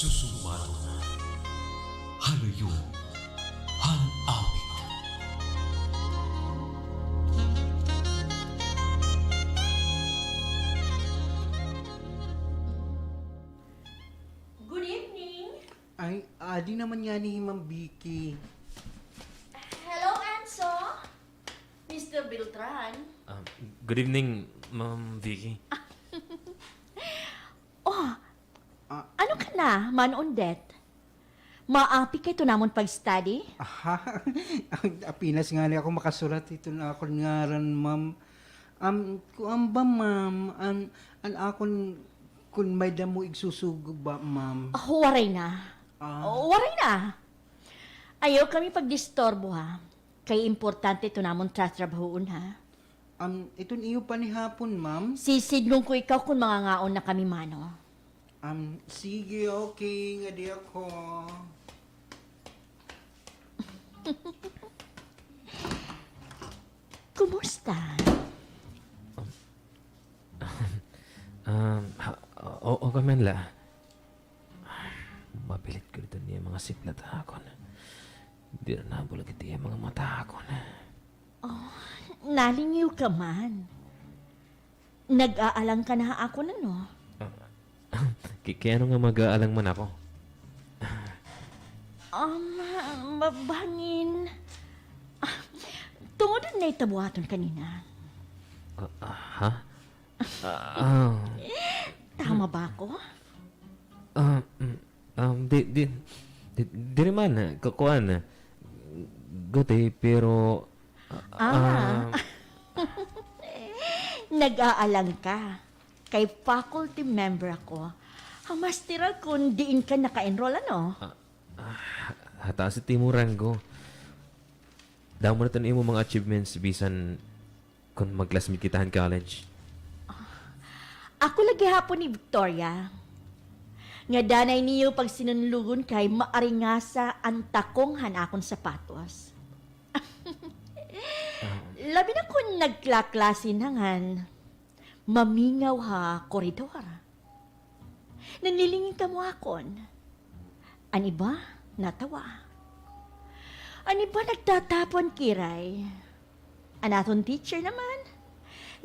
Susumaton. Halayo. Han awit. Good evening. Ay, adi naman ngani hi Ma'am Vicky. Hello, Enzo. Mister Beltran. Ah, good evening, Ma'am Vicky. Oh, ah, ano ka na, Man Ondet? Maapi ka hito namon pag-study? Aha, apenas ngani ako makasulat hiton akon ngaran, ma'am. Am, kuan ba, ma'am, an, an akon, kun may-ada mo igsusugo ba, ma'am? Ah, waray na. Ah. Oh, waray na. Ayaw kami pagdisturbo, ha. Kay importante ito namon tatrabahoon, ha. Am, iton iyo panihapon, ma'am? Sisidngon ko ikaw kon mangangaon na kami, mano. Am, sige, okay, ngadi ako. Kumusta? Um, ha, o-, okay man la. Mapilit ko dida niya mga siplat ha akon. Diri na nabulag it iya mga mata ha akon. Oh, nalingiw ka man. Nag-aalang ka na ha akon, ano? Ah, ki-, kay ano nga mag-aalang man ako? Um, ma-, bangin. Ah, tungod han nahitabo ha aton kanina. Ah, ah, ha? Ah, ah. Tama ba ako? Ah, mm, um, di, di, di, diri man, ah, kakuan, ah, guti, pero, ah, ah, nag-aalang ka. Kay faculty member ako. Hamasteral kon diin ka naka-enroll, ano? Ah, ah, hataas it imo ranggo. Damo na it imo mga achievements, bisan kon mag-classmate kita han college. Ako la gihapon ni Victoria. Nga danay niyo pagsinunlogon kay maaringasa an takong han akon sapatos. Labi na kon nagklaklase na ngan mamingaw ha koridor. Nanlilingin kamo akon. An iba, natawa. An iba, nagtatapan kiray. An aton teacher naman,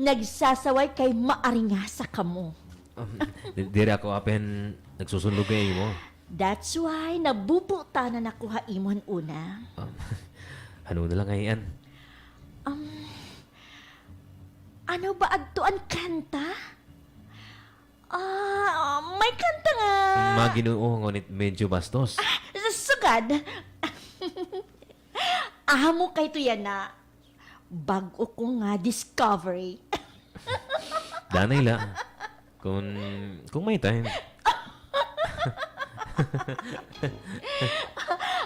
nagsasaway kay maaringasa kamo. Um, di-, diri ako apen nagsusunlog kay imo. That's why nabubutanan ako ha imo han una. Um, ano na la ngay-an? Um, ano ba adto an kanta? Ah, may kanta nga. Maginoo, ngunit medyo bastos. Ah, sugad. Amo kay ito yana. Bag-o ko nga discovery. Danay la. Kung, kung may time.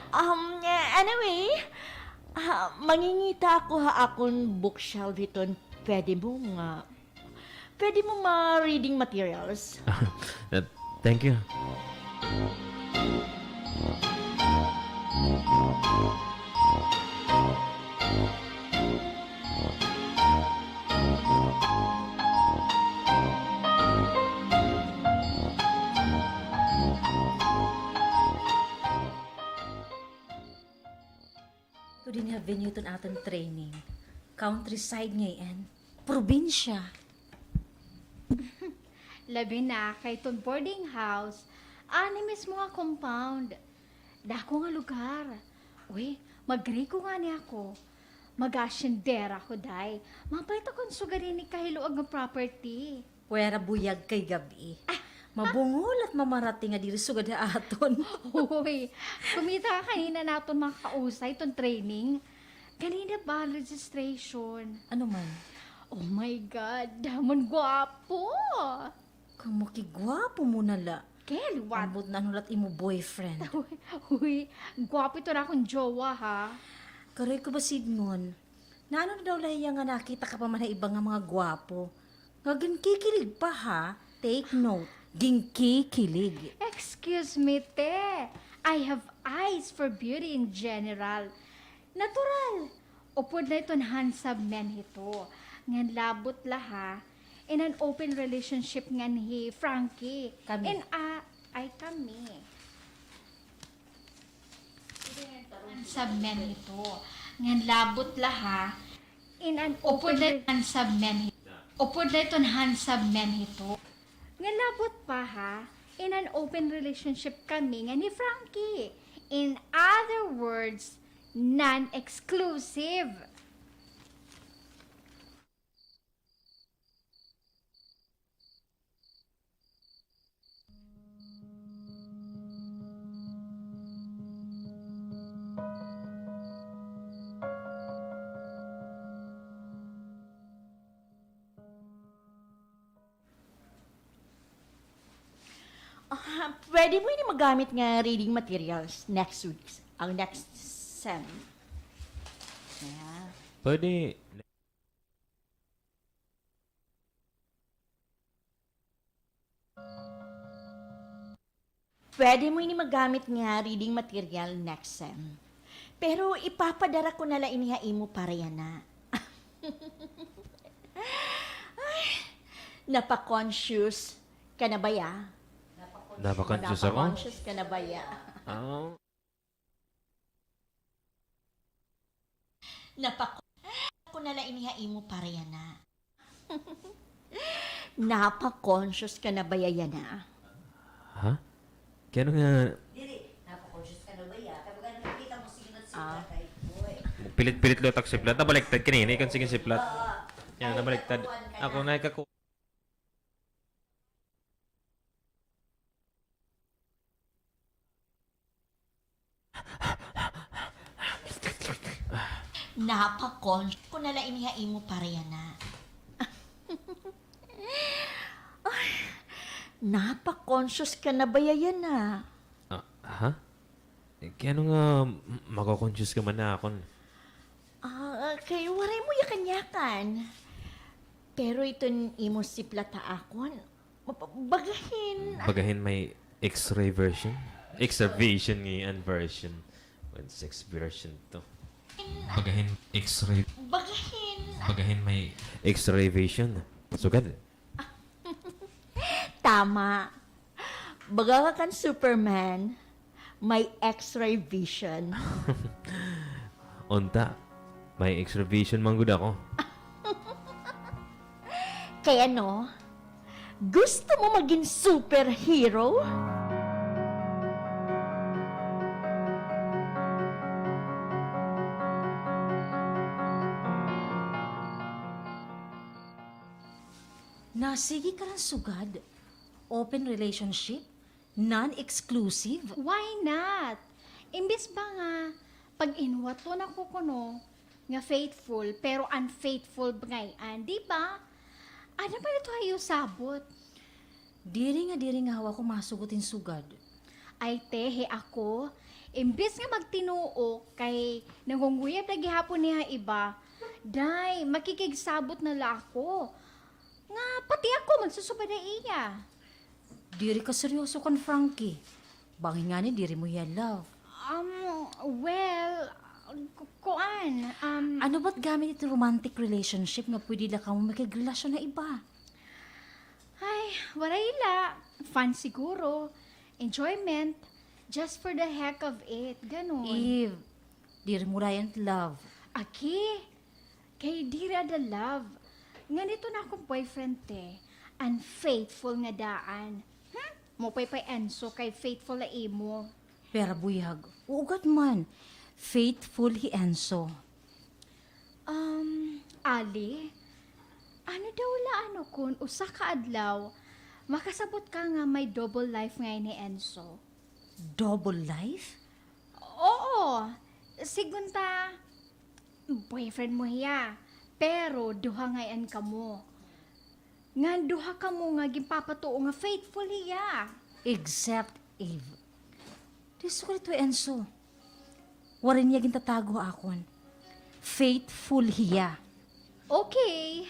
Um, anyway, ah, mangingita ako ha akon bookshelf hiton pwede mo nga Pwede mo ma-reading materials. Uh, thank you. Ito dinhi ha venue iton aton training. Countryside ngay-an. Probinsya. Labi na kay iton boarding house, anay mismo nga compound. Dako nga lugar. Uy, mag-Grego ngani ako. Mag-aasyendera ako, day. Mapalit ako hin sugad hini kahiluag nga property. Pwera buyag kay gab-i. Ah, mabungol at mamarati nga diri sugad ha aton. Hoy, kumita ka kanina naton mga kausay iton training. Kanina ba an registration? Ano man? Oh my God, damo hin gwapo. Kamo kigwapo mo na la. Kay liwat. Ambot na ano la it imo boyfriend. Uy, uy, gwapo iton akon jowa, ha? Karoy ko ba sidngon? Naano na daw la hiya nga nakita ka pa man ha iba nga mga gwapo? Nga ginkikilig pa, ha? Take note, ginkikilig. Excuse me, te. I have eyes for beauty in general. Natural. Upod na iton handsome men hito. Ngan labot la, ha, in an open relationship ngan hi Frankie. Kami. In a, ay, kami. handsome man hito. Ngan labot la ha. In an upod open la re- handsome man hito. Upod la iton handsome man hito. Ngan labot pa ha, in an open relationship kami ngan ni Frankie. In other words, non-exclusive. Ah, pwede mo ini magamit nga reading materials next week, ang next sem. Yeah. Pwede. Pwede mo ini magamit nga reading material next sem. Pero ipapadara ko na la ini ha imo para yana. Ay, napa-conscious ka na baya? Napa-conscious ako? Napa-conscious ka na baya? Ah. Napa-, ko na la ini ha imo para yana. Napa-conscious ka na baya yana? Ha? Kay ano nga? Diri, napa-conscious ka na baya? Kay baga nakikita mo, sige na, sige na, kay boy. Pilit-pilit liwat ak siplat. Nabaliktad kanina, ikan sige siplat. Oo. Yan, nabaliktad. Ako na ikaku- Napa-con-, ko na la ini ha imo para yana. Ay, napa-conscious ka na baya yana? Ah, ha? Eh, kay ano nga m-, mako-conscious ka man ha akon? Ah, kay waray mo yakan-yakan. Pero iton imo siplat ha akon, ma-, ba-, bagahin. Bagahin may X-ray version? X-ray vision ngay-an version. When sex version to. Bagahin X-ray. Bagahin. Bagahin may X-ray vision. Sugad. Tama. Baga ka kan Superman, may X-ray vision. Unta, may X-ray vision man gud ako. Kay ano, gusto mo magin superhero? Nasigi ka la hin sugad? Open relationship? Non-exclusive? Why not? Imbis ba nga pag-inhuwaton ako kuno nga faithful, pero unfaithful ngay-an, di ba? Ano man ito ha iyo sabot? Diri nga, diri nga haw ako masugot hin sugad. Ay, te, he ako, imbis nga magtinuok kay nangunguyab la gihapon hiya ha iba, day, makikigsabot na la ako. Nga pati ako magsusubad ha iya. Diri ka seryoso kan Frankie. Bangin ngani diri mo hiya love. Um, well, ku-, kuan, um, ano ba't gamit it romantic relationship nga pwede la kamo makigrelasyon ha iba? Ay, waray la. Fun siguro. Enjoyment. Just for the heck of it. Ganun. Eve, diri mo la iyan love. Aki, kay diri ada love. Ngan iton akon boyfriend, te, unfaithful nga daan. Hmm? Maupay pa hi Enzo kay faithful ha imo. Pero buyag, uugat man. Faithful hi Enzo. Um, Ali, ano daw la ano kon usa ka adlaw, makasabot ka nga may double life ngay-an hi Enzo? Double life? Oo. Sigun ta, boyfriend mo hiya, pero duha ngay-an kamo. Ngan duha kamo nga ginpapatuo nga faithful hiya. Except Eve. Diri sugad ito, Enzo. Waray niya gintatago ha akon. Faithful hiya. Okay.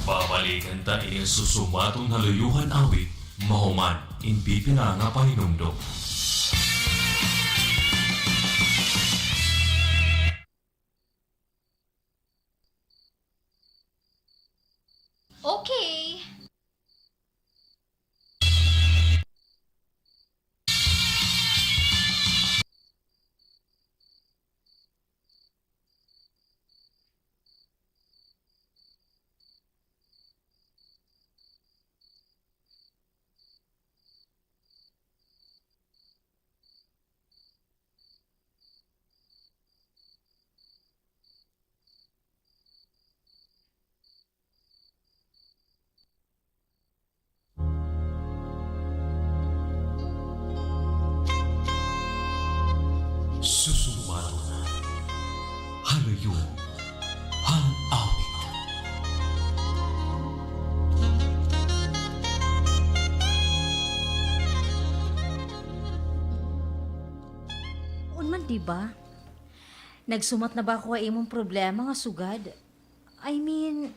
Babalikan ta ini ha susunod nga Luyohan Awit, mahuman in pipila nga pahinumdom. Okay. Duhang awit. Unman, di ba? Nagsumat na ba ako ha imong problema nga sugad? I mean,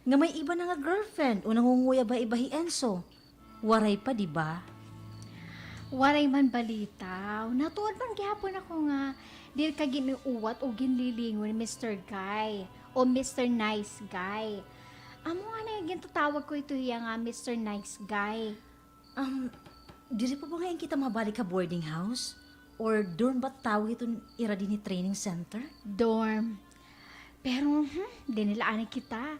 nga may iba na nga girlfriend o nangunguyab ha iba hi Enzo. Waray pa, di ba? Waray man balita. Natuod man gihapon ako nga diri ka gin-uwat o ginlilingon ni Mister Guy o Mister Nice Guy. Amo nga na gintatawag ko ito hiya nga Mister Nice Guy. Um, diri pa ba ngayon kita mabalik ha boarding house? Or dorm ba tawag iton ira dinhi training center? Dorm. Pero, hmm, dinhi la anay kita.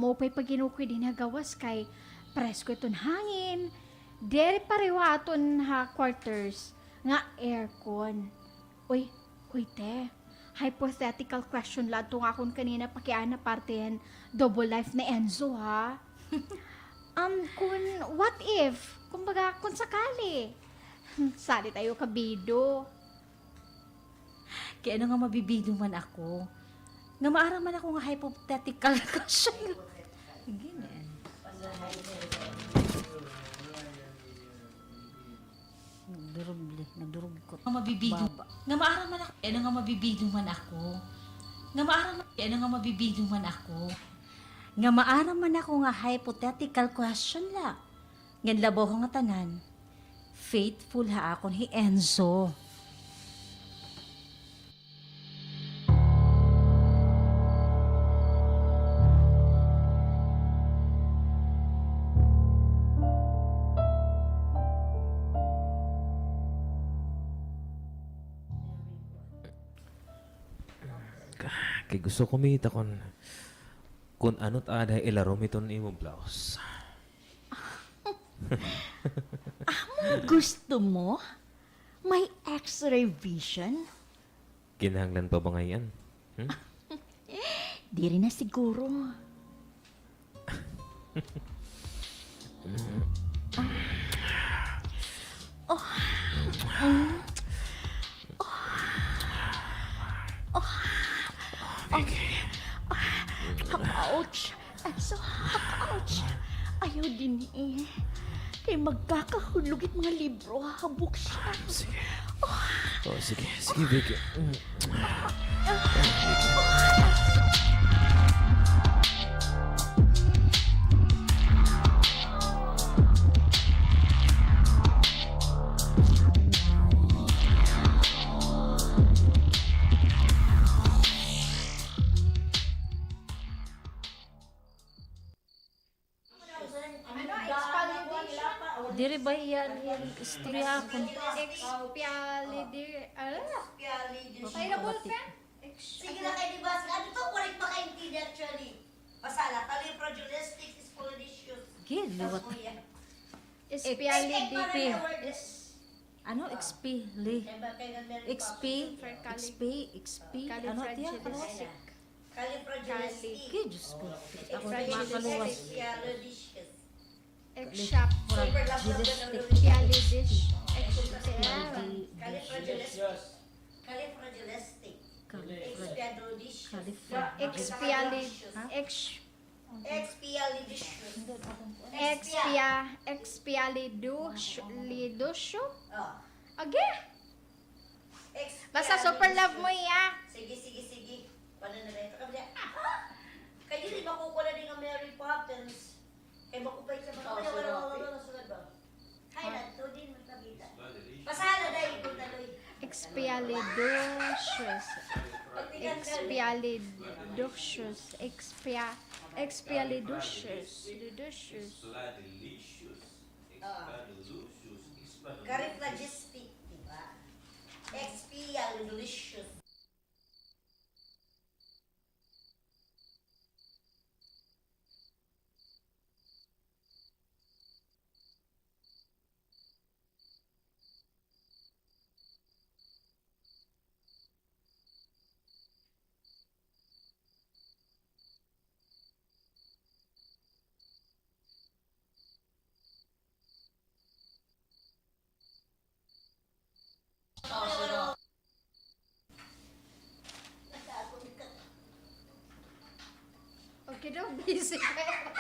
Maupay pa ginukoy dinhi ha gawas kay presko iton hangin. Diri pareho ha aton ha quarters nga aircon. Uy, hoy, te. Hypothetical question la adto nga akon kanina pakiana parte han double life ni Enzo, ha? Um, kun what if? Kumbaga, kun sakali. Sadi tayo kabido. Kay ano nga mabibido man ako? Nga maaram man ako nga hypothetical question. Again, eh. Nagdurubli, nagdurugkot. Nga mabibido, baba. Nga maaram man ako, ano nga mabibido man ako? Nga maaram man, ano nga mabibido man ako? Nga maaram man ako nga hypothetical question la. Ngan labaw ha nga tanan, faithful ha akon hi Enzo. Kay gusto ko makita kon, kon ano it aada ha ilarom hiton imo blouse. Amo an gusto mo? May X-ray vision? Kinahanglan pa ba ngay-an? Hmm? Diri na siguro. Oh. Mm. Oh. Oh. Ouch. I'm so, ouch. Ayaw dinhi. Kay magkakahulog it mga libro ha bookshelf. Sige. Oh, sige. Sige, Vicky. Mm. Diri ba iyan, iyan istorya akon? Expialidi-, ala. Ay, na ballpen. Sige na kayo, di ba? Ano to? Correct ba kayo, actually? Basa la, califragilistic, spondylosis. Gid, liwat. Expialidi-, ano, expi-, li-, expi-, expi-, expi-, ano tiyan? Califragilistic. Kay Diyos ko, ako na makaluwas. Expialidis-, expialidis-, expialidis-, califragilistic. Califrag-, expialid-, ha? Ex-, expia-, expialidus-, lidusyo? Oh. Agi? Basta super love mo iya. Sige, sige, sige. Paano na ba ito? Kami na, ah! Kayo rin makukuha din ang Mary Poppins. Kay makupay siya, makupay siya, wala, wala, wala, wala, wala, wala. Hay, nagtudin, magpakita. Basahan na dahil kung taloy. Expialidocious. Expialidocious. Expia-, expialidocious. Lidocious. Ah. Carifragistic, di ba? Expialidocious. Busy pa hira.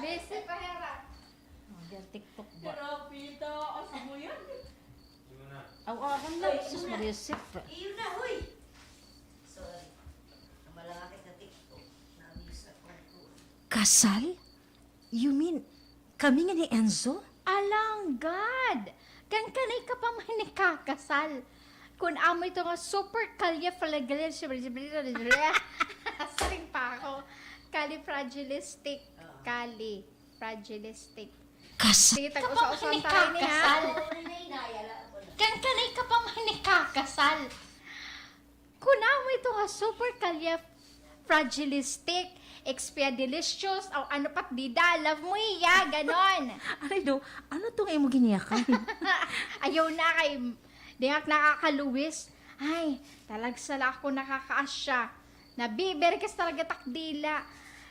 Busy pa hira. Mag-TikTok ba? Grabe ito. Asa mo yan? Aw, aw, ako na. Ay, sus, iyo na. Maria Joseph. Iyo na, huy! Sorry. Namalangakit na TikTok. Namiss ako. Kasal? You mean, kami nga ni Enzo? Alanggad! Kan kanay ka pa man nakakasal. Kun amo ito nga super califragil-, siring pa ako. Califragilistic. Califragilistic. Kasal? Sige, tag-usa-usa tayo ni, ha? Kan kanay ka pa man nakakasal. Kun amo ito nga super califragilistic, expialidocious, o ano pa it dida, love mo hiya, ganon. Aray do, ano to nga imo giniyakan? Ayaw na kay, di nga ak nakakaluwis. Ay, talagsa la ako nakakaasya. Nabibirkis talaga it ak dila.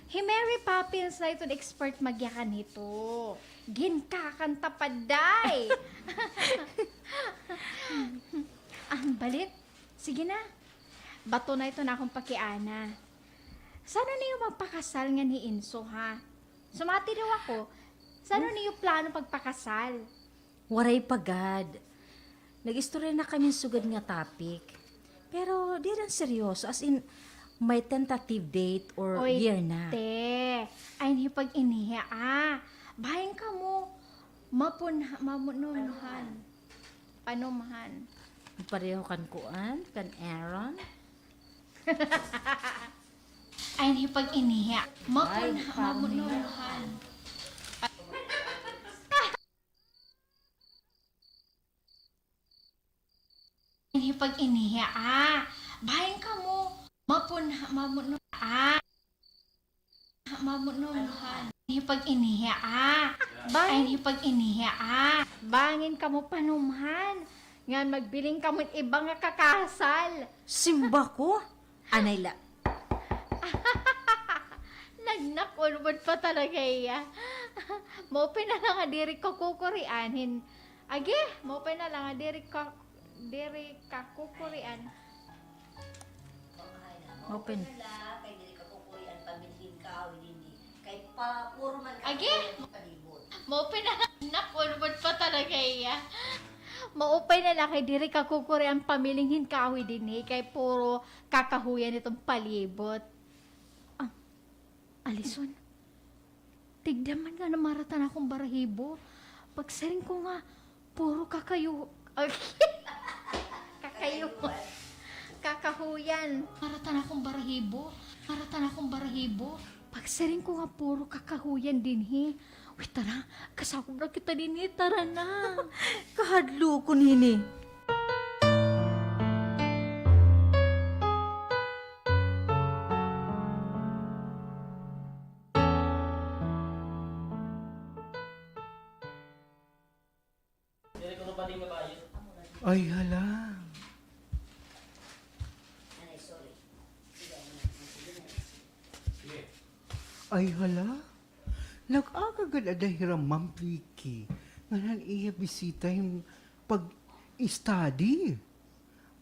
Hi Mary Poppins la iton expert magyakan hito. Ginkakanta pa, day. An balit, sige na. Bato na ito na akon pakiana. San-o niyo magpakasal ngan hi Enzo, ha? Sumati daw ako, san-o niyo plano pagpakasal? Waray pa gad. Nag-istorya na kami hin sugad nga topic. Pero diri an seryoso, as in, may tentative date or year na. Oy, te. Ay, ni pag-iniha, ah. Bahin kamo mapunha-, mamunumhan. Panumhan. Pareho kan kuan, kan Aaron. Ay, ni pag-iniha. Mapunha-, mamunumhan. Ay, ni pag-iniha, ah. Bahin kamo. Mapunha-, mamunum-, ah. Mamunumhan. Ni pag-iniha, ah. Bangin, ay, ni pag-iniha, ah. Bangin kamo panumhan. Ngan magbiling kamo iba nga kakasal. Simba ko? Anay la. Nagnakulbod pa talaga hiya. Maupay na la nga diri ka kukurian hin, agi, maupay na la nga diri ka, diri ka kukurian. Maupay na la kay diri ka kukurian pamilhin kahoy dinhi. Kay pa, puro man kahoy an palibot. Agi? Maupay na la, nakulbod pa talaga hiya. Maupay na la kay diri ka kukurian pamilhin kahoy dinhi kay puro kakahuyan iton palibot. Ah, Alison, tigda man nga namaratan akon barahibo. Pagsiring ko nga, puro kakayo-, ay, kakayo-, kakahuyan. Maratan akon barahibo. Maratan akon barahibo. Pagsiring ko nga puro kakahuyan dinhi. Uy, tara, kasakop na kita dinhi, tara na. Kahadlokon hini. Ay, hala. Ay, hala. Nag-aga gad ada hira Ma'am Vicky ngan han iya bisita hin pag-study.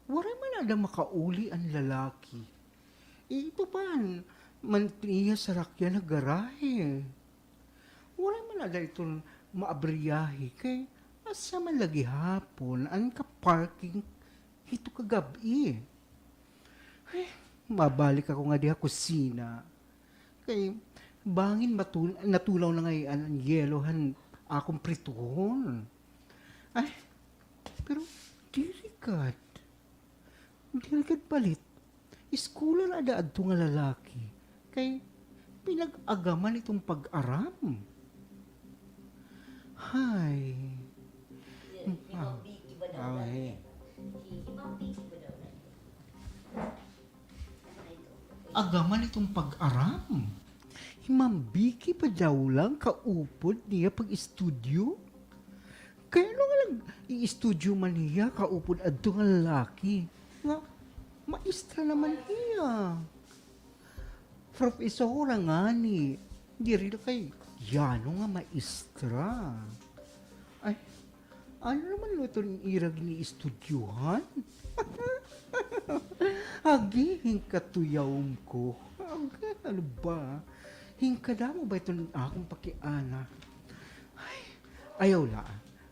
Waray man ada makauli an lalaki. Ito pa man niya sarakyan ha garahe. Waray man ada iton maabriyahe kay asa man la gihapon an ka-parking hito kagab-i. Ay, mabalik ako ngadi ha kusina. Kay bangin matul-, natulaw na ngay-an an yelo han akon prituhon. Ay, pero diri gad. Diri gad balit. Scholar ada adto nga lalaki. Kay pinag-agaman iton pag-aram. Hay. Hi, hi Ma'am Vicky ba daw? Agaman iton pag-aram. Hi Ma'am Vicky pa daw la an kaupod niya pag-estudyo? Kay ano nga nag-iistudyo man hiya kaupod adto nga lalaki nga maestra naman hiya? Profesora ngani, diri la kay yano nga maestra. Ay, ano naman iton ira giniistudyohan? Agi, hin katuyawom ko. Agi, ano ba? Hin kadamo ba iton akon pakiana? Ay, ayaw la.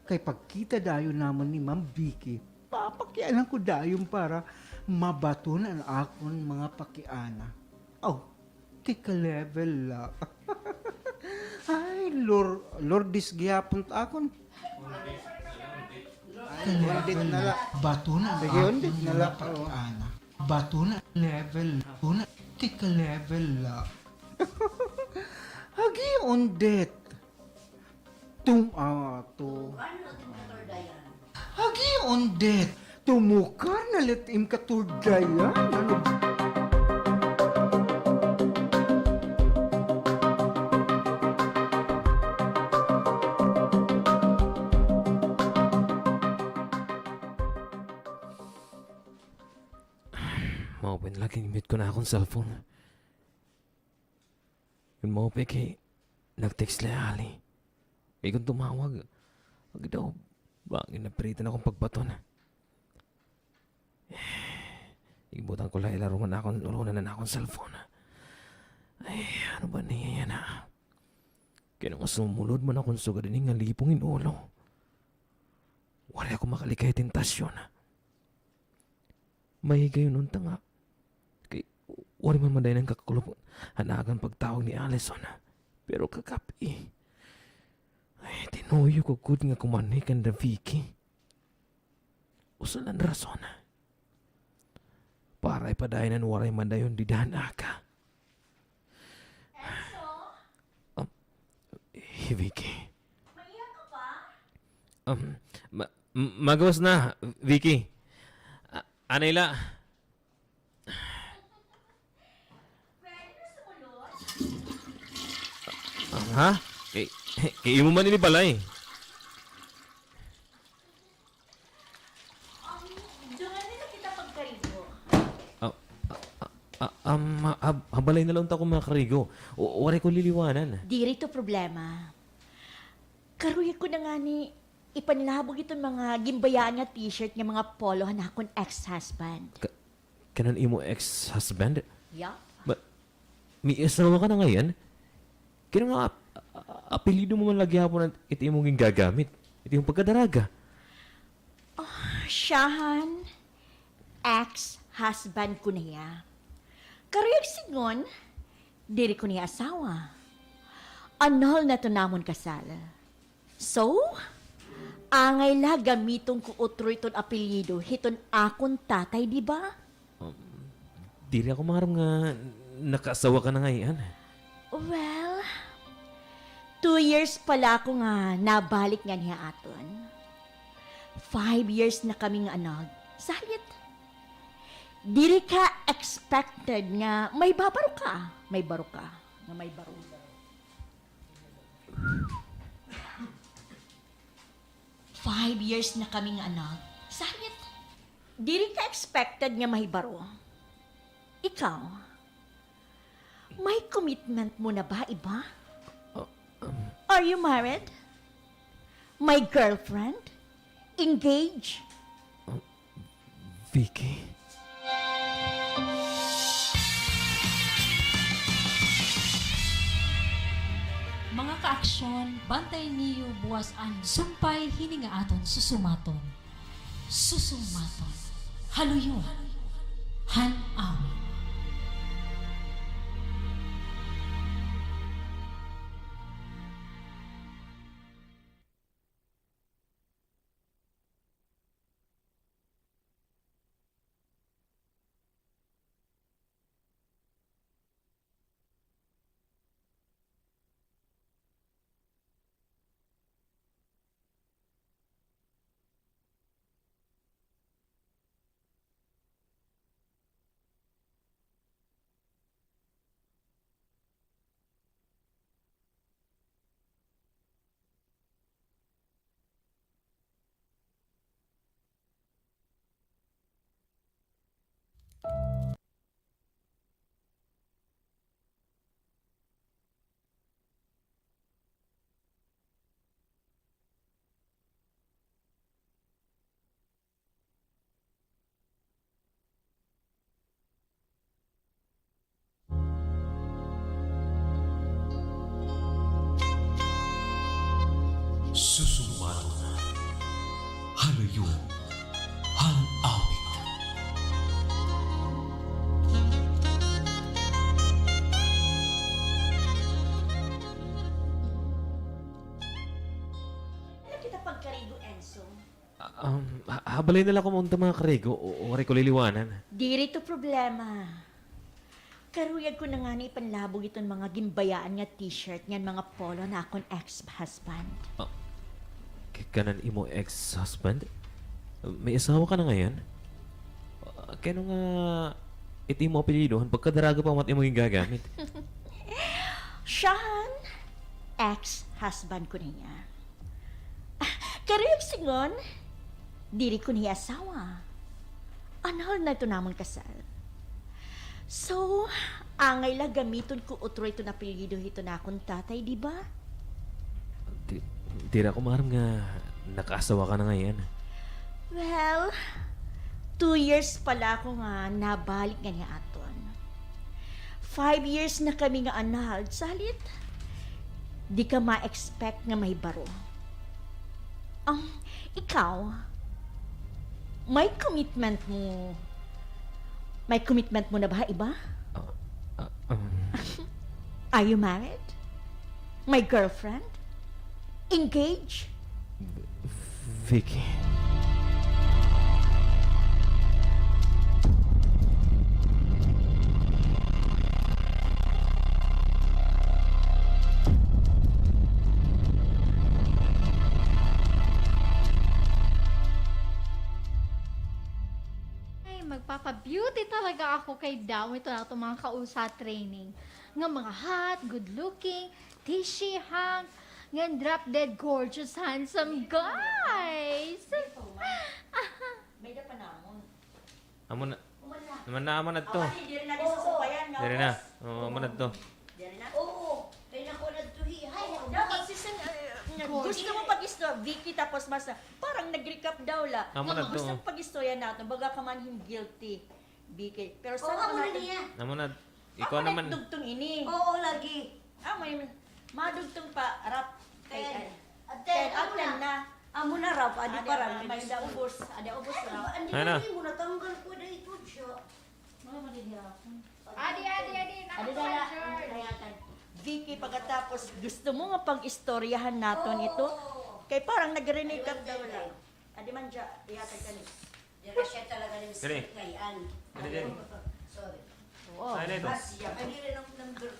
Kay pagkita dayon namon ni Ma'am Vicky, papakianan ko dayon para mabaton an akon mga pakiana. Aw, kay ka-level la. Ay, Lor-, Lourdes gihapon it akon. Ka-level la. Baton an akon mga pakiana. Baton an level. Baton an, kay ka-level la. Agi, undet. Tum-, ah, to. Agi, undet. Tumukar na la it im katurdayan. Ano? Maupay na la, gin-mute ko na akon cellphone. Kon maupay kay nag-text la hi Ali. Kay kon tumawag, agi daw, bangin napiritan akon pagbaton. Igbutang ko la ilarom han akon, ulonan an akon cellphone. Ay, ano ba niyan, ha? Kay nga sumulod man akon sugad ini nga lipong hin ulo. Waray ako makalikay ha tentasyon. Mahigayon unta nga kay waray man madayon an kakakulop han agang pagtawag ni Allison. Pero kagab-i, ay, tinuyo ko gud nga kumanhi kanda Vicky. Usa la an rason. Para ipadayon an waray madayon dida han aga. Enzo? Um, hi Vicky. Maiha ka pa? Um, ma-, m-, magawas na, Vicky. A-, anay la. Ready na sumulod? Ah, ha? Kay, kay imo man ini balay. Um, dungan na la kita pagkarigo. Ah, ah, ah, ah, um, ha-, ha balay na la unta ko makarigo. W-, waray ko liliwanan. Diri ito problema. Karuyag ko na ngani ipanlabog iton mga ginbayaan nga T-shirt nga mga polo han akon ex-husband. Ka-, kanan imo ex-husband? Yup. Ma-, may asawa ka na ngay-an? Kay ano nga ap-, a-, a-, apelyido mo man la gihapon an it imo gingagamit? It imo pagkadaraga. Oh, siya han ex-husband ko na hiya. Karuyag sidngon, diri ko na hiya asawa. Annul na iton amon kasal. So, angay la gamiton ko utro iton apelyido hiton akon tatay, di ba? Um, diri ako maaram nga nakaasawa ka na ngay-an. Well, two years pa la ako nga nabalik nganhi ha aton. Five years na kami nga annulled. Salit, diri ka expected nga may babaro ka. May baro ka. Nga may baro. Five years na kami nga annulled. Salit, diri ka expected nga mahibaro. Ikaw, may commitment mo na ba iba? Uh, um, are you married? May girlfriend? Engaged? Vicky? Mga kaaksyon, bantayan niyo buwas an sumpay hini nga aton susumaton. Susumaton. Haluyon. Han awit. Susumaron. Halayon. Hal-awit. Ano kita pagkarigo, Enzo? Ah, um, ha-, ha balay na la ako maunta, mga karigo. O, waray ko liliwanan. Diri ito problema. Karuyag ko na ngani ipanlabog iton mga ginbayaan nga t-shirt ngan mga polo han akon ex-husband. Ah, k-, kanan imo ex-husband? May asawa ka na ngayon? Ah, kay ano nga it imo apelyido, han pagkadaraga pa man it imo gingagamit? Siya han ex-husband ko niya. Ah, karuyag sidngon, diri ko niya asawa. Annulled na ito namon kasal. So, angay la gamiton ko utro iton apelyido hiton akon tatay, di ba? Di, diri ako maaram nga nakaasawa ka na ngay-an. Well, two years pa la ako nga nabalik ngani ha aton. Five years na kami nga annulled, salit di ka ma-expect nga mahibaro. Um, ikaw, may commitment mo, may commitment mo na ba ha iba? Ah, ah, um. Are you married? May girlfriend? Engaged? V-, Vicky. Ay, magpapa-beauty talaga ako kay damo ito na itong mga kausa training. Nga mga hot, good-looking, tishy, hunk, ngan drop dead gorgeous, handsome guys. May da pa namon. Amo na. Naman na, amo na to. Aw, diri na, diri na. Oo, amo na to. Diri na? Oo. Kay nako na to, hi. Hay, dapat si Sen, eh, gusto mo pag-istorya, Vicky, tapos mas, parang nag-recap daw la. Amo na to. Gusto mo pag-istorya naton, baga ka man hin guilty, Vicky. Pero sa amo na niya. Amo na. Ikaw naman. Dugtong ini. Oo, lagi. Ah, may madugtong pa, rap. Ten. Ay, ay. Ah, ten, amo na. Amo na rap, adi pa rap. May da ubos, adi ubos rap. Ano na? Adi, adi, adi. Adi na la. Vicky, pagkatapos, gusto mo nga pag-istoryahan naton ito? Kay parang nag-recap daw la. Adi man dya, iyatag ka ni. Diri siya talaga ni Mister Diri. Ngayon. Diri, diri. Sorry. Oo. Ay, dito. Mas siya, kay diri ng number.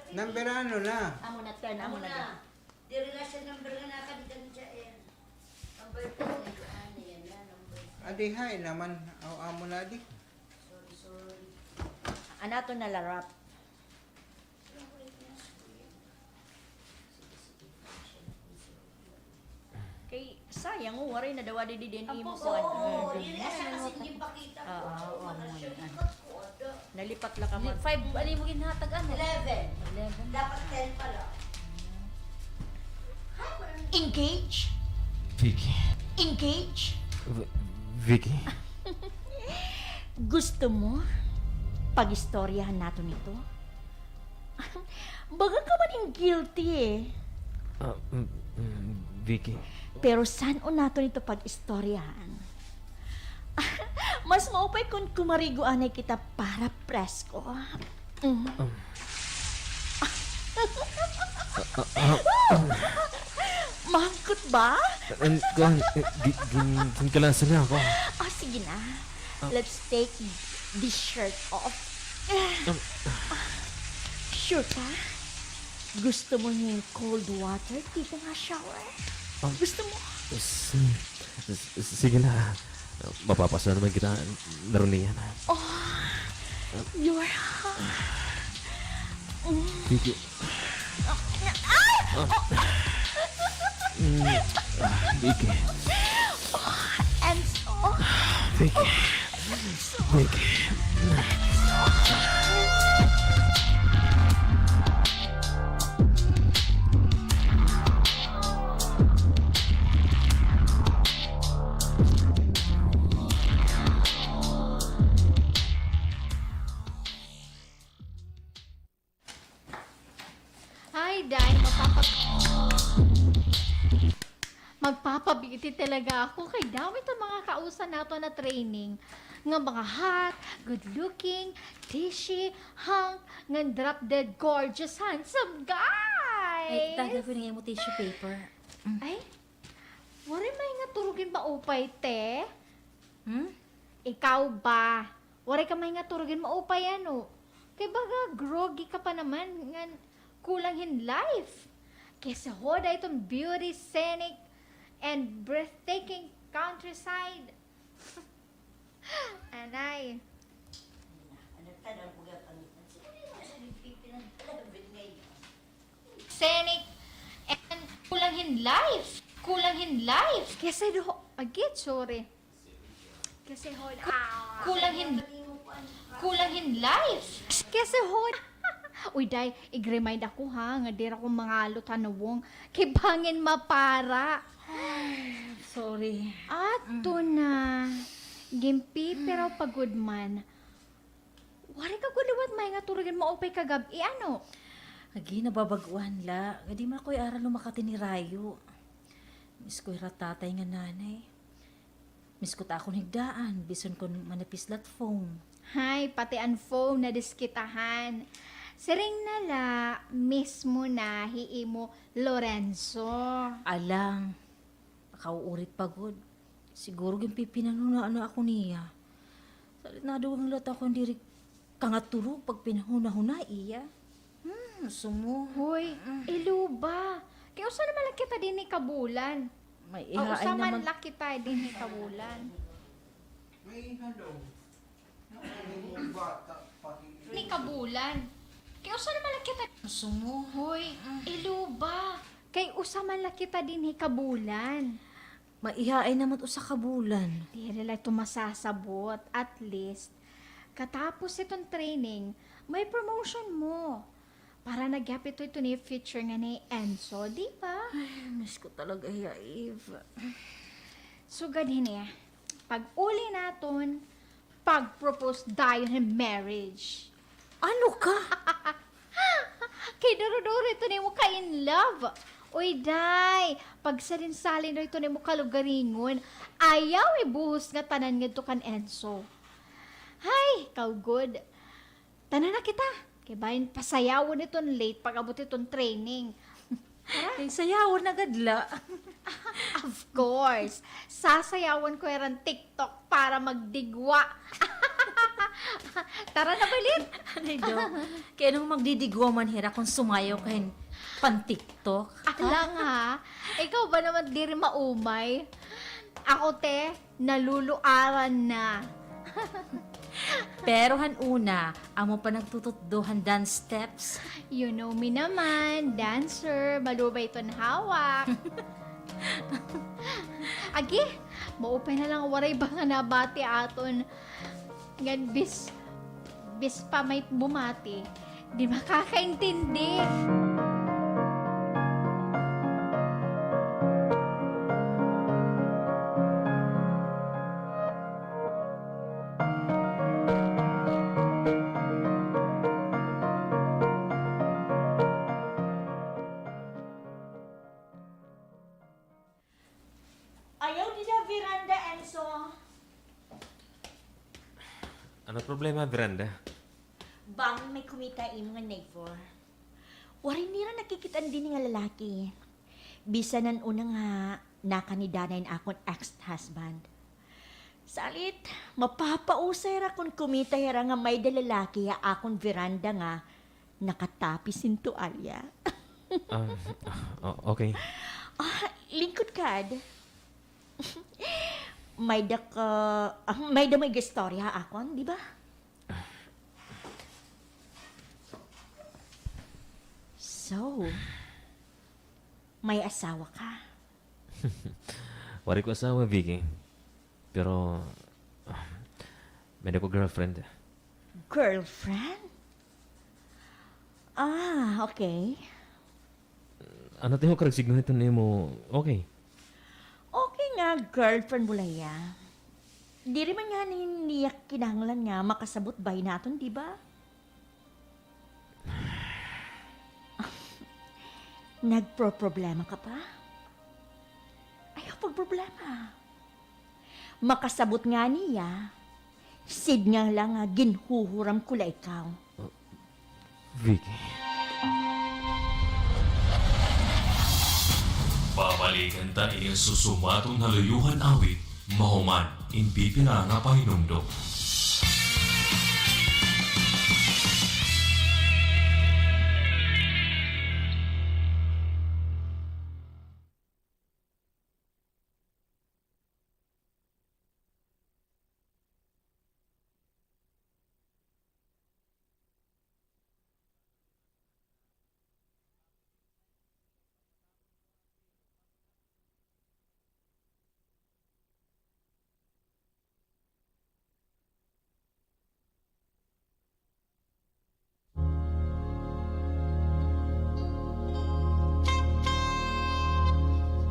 Number ano na? Amo na, ten, amo na. Diri na siya number nga nakadikan siya, eh. Number ten, ano yan, ah, number ten. Adi, hay naman. Aw, amo na, di. Sorry, sorry. An aton na la rap. Kay sayang, o, waray na daw adi didi an imo kuan. Oo, diri siya kasi ginpakita ko. Oo, oo, oo. Nalipat la ka man. Five, ano imo ginhatag, ano? Eleven. Eleven. Dapat ten pala. Engage? Vicky. Engage? V-, Vicky. Gusto mo pag-istoryahan naton ito? Baga ka man hin guilty, eh. Ah, mm, mm, Vicky. Pero san-o naton ito pag-istoryahan? Mas maupay kon kumarigo anay kita para presko. Mm. Um. Ah, ah, ah. Mahangkot ba? An, kuan, eh, gi-, gin-, ginkalasan niya ako. Ah, sige na. Ah. Let's take this shirt off. Um. Sure ka? Gusto mo hin cold water dida nga shower? Ah. Gusto mo? S-, s-, sige na. Mapapaswa naman kita, Narunian. Oh, you're hot. Thank you. Ah! Ah! Mm. Ah, Vicky. Oh, Enzo. Vicky. Vicky. Ay, day, mapapag-, Magpapabiti talaga ako kay damo iton mga kausa naton ha training nga mga hot, good-looking, dishy, hunk, ngan drop-dead gorgeous, handsome guys! Ay, taga ko na imo tissue paper. Mm. Ay, waray may nga turog hin maupay, te. Hmm? Ikaw ba? Waray ka may nga turog hin maupay, ano? Kay baga groggy ka pa naman, ngan kulang hin life. Kay sa hoda iton beauty, scenic, and breathtaking countryside. Anay. Scenic and kulang hin life. Kulang hin life. Kay sa do, agit, sorry. Kasi hold, ah, kulang hin, kulang hin life. Kasi hold. Uy, day, ig-remind ako, ha, nga diri ako mangalot ha nawong. Kay bangin mapara. Ay, sorry. Ato na. Ginpipiraw pa gud man. Waray ka gud liwat may nga turog hin maupay kagab-i, ano? Agi, nababag-uhan la. Kay di man ako aral no makati ni Rayo. Miss ko hira tatay ngan nanay. Miss ko ta akon higdaan, bison kon manipis la it foam. Hay, pati an foam nadiskitahan. Siring na la, miss mo na hi imo Lorenzo. Alang, nakauurit pa gud. Siguro ginpipinanghunahuna ako niya. Salit nadugang la it akon diri kangaturog pagpinanghunahuna iya. Hmm, sumo. Hoy, Eluba. Kay usa naman la kita dinhi kabulan. May ihaay naman. Usa man la kita dinhi kabulan. May iha daw. Bata pa. Dinhi kabulan. Kay usa naman la kita. Sumo. Hoy, Eluba. Kay usa man la kita dinhi kabulan. Maihaay naman usa ka bulan. Diri la ito masasabot. At least, katapos iton training, may promotion mo. Para nagyapit ito ni future nga ni Enzo, di ba? Ay, miss ko talaga hiya, Eve. Sugad hini, pag-uli naton, pag-propose dayon hin marriage. Ano ka? Kay duro-duro ito nimo ka-in love. Uy, day, pagsalin-salin daw ito nimo kalugaringon. Ayaw ibuhos nga tanan ngadto kan Enzo. Hay, kaw gud. Tana na kita. Kay bangin pasayawon iton late pag-abot iton training. Tara. Ay, sayawon na gad la. Of course. Sasayawan ko hiran TikTok para magdigwa. Tara na, balit. Anay daw. Kay ano magdidigwa man hira kon sumayaw ka hin pan-TikTok? Alang ha? Ikaw ba naman diri maumay? Ako, te, naluluaran na. Pero han una, amo pa nagtututdo han dance steps. You know me naman, dancer, malubay iton hawak. Agi, maupay na la nga waray ba nga nabati aton. Ngan bis, bis pa may bumati. Di makakaintindi. Ayaw dida veranda, Enzo. Ano problema, veranda? Bangin may kumita imo nga neighbor. Waray nira nakikit-an dinhi nga lalaki. Bisan an una nga nakandida na in akon ex-husband. Salit, mapapausay ra kon kumita hira nga may-da lalaki ha akon veranda nga nakatapis hin tuwalya. Ah, ah, o-, okay. Ah, lingkod kad. May-da ka, ah, may-da mo ig-istorya ha akon, di ba? So, may asawa ka? Waray ko asawa, Vicky. Pero, ah, may-da ko girlfriend. Girlfriend? Ah, okay. Ano it imo karuyag sidngon hiton imo, okay? Okay nga, girlfriend mo la hiya. Diri man ngani niya kinahanglan nga makasabot bahin naton, di ba? Nagproproblema ka pa? Problema. Makasabot ngani hiya, sidnga la nga ginhuhuram ko la ikaw. Vicky. Babalikan ta ini nga susumaton nga luyohan awit, mahuman in pipila nga pahinumdom.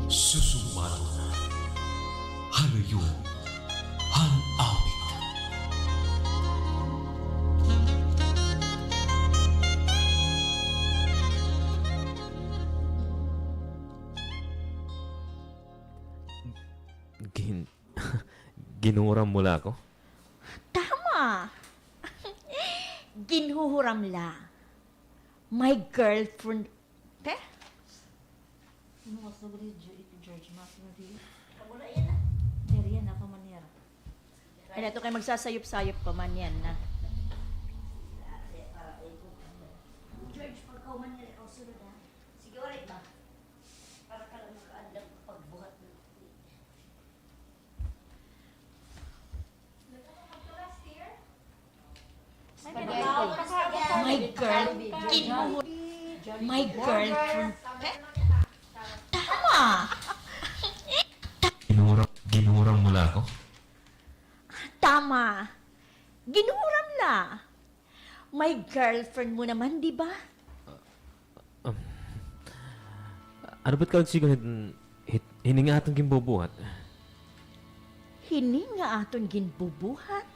Susumaton ha luyo han awit. Gin-, ginhuhuram mo la ako? Tama! Ginhuhuram la. My girlfriend. Te? Ano nga sabi ni Ge-, George Martin na dili? Wala yan, ah. Pero yan, ako man yan. Ay, ito kay magsasayop-sayop pa man yan, na. George, pagka man yan, ikaw sunod, ha? Sige, wala ba? Para ka lang makaadlak pagbuhat ng My girl, ginhu-, my girlfriend. Tama! Ginhuhuram, ginhuhuram mo la ako? Tama. Ginhuhuram la. My girlfriend mo naman, di ba? Um, ano ba't ka nagsigon hit-, hit-, hini nga aton ginbubuhat? Hini nga aton ginbubuhat?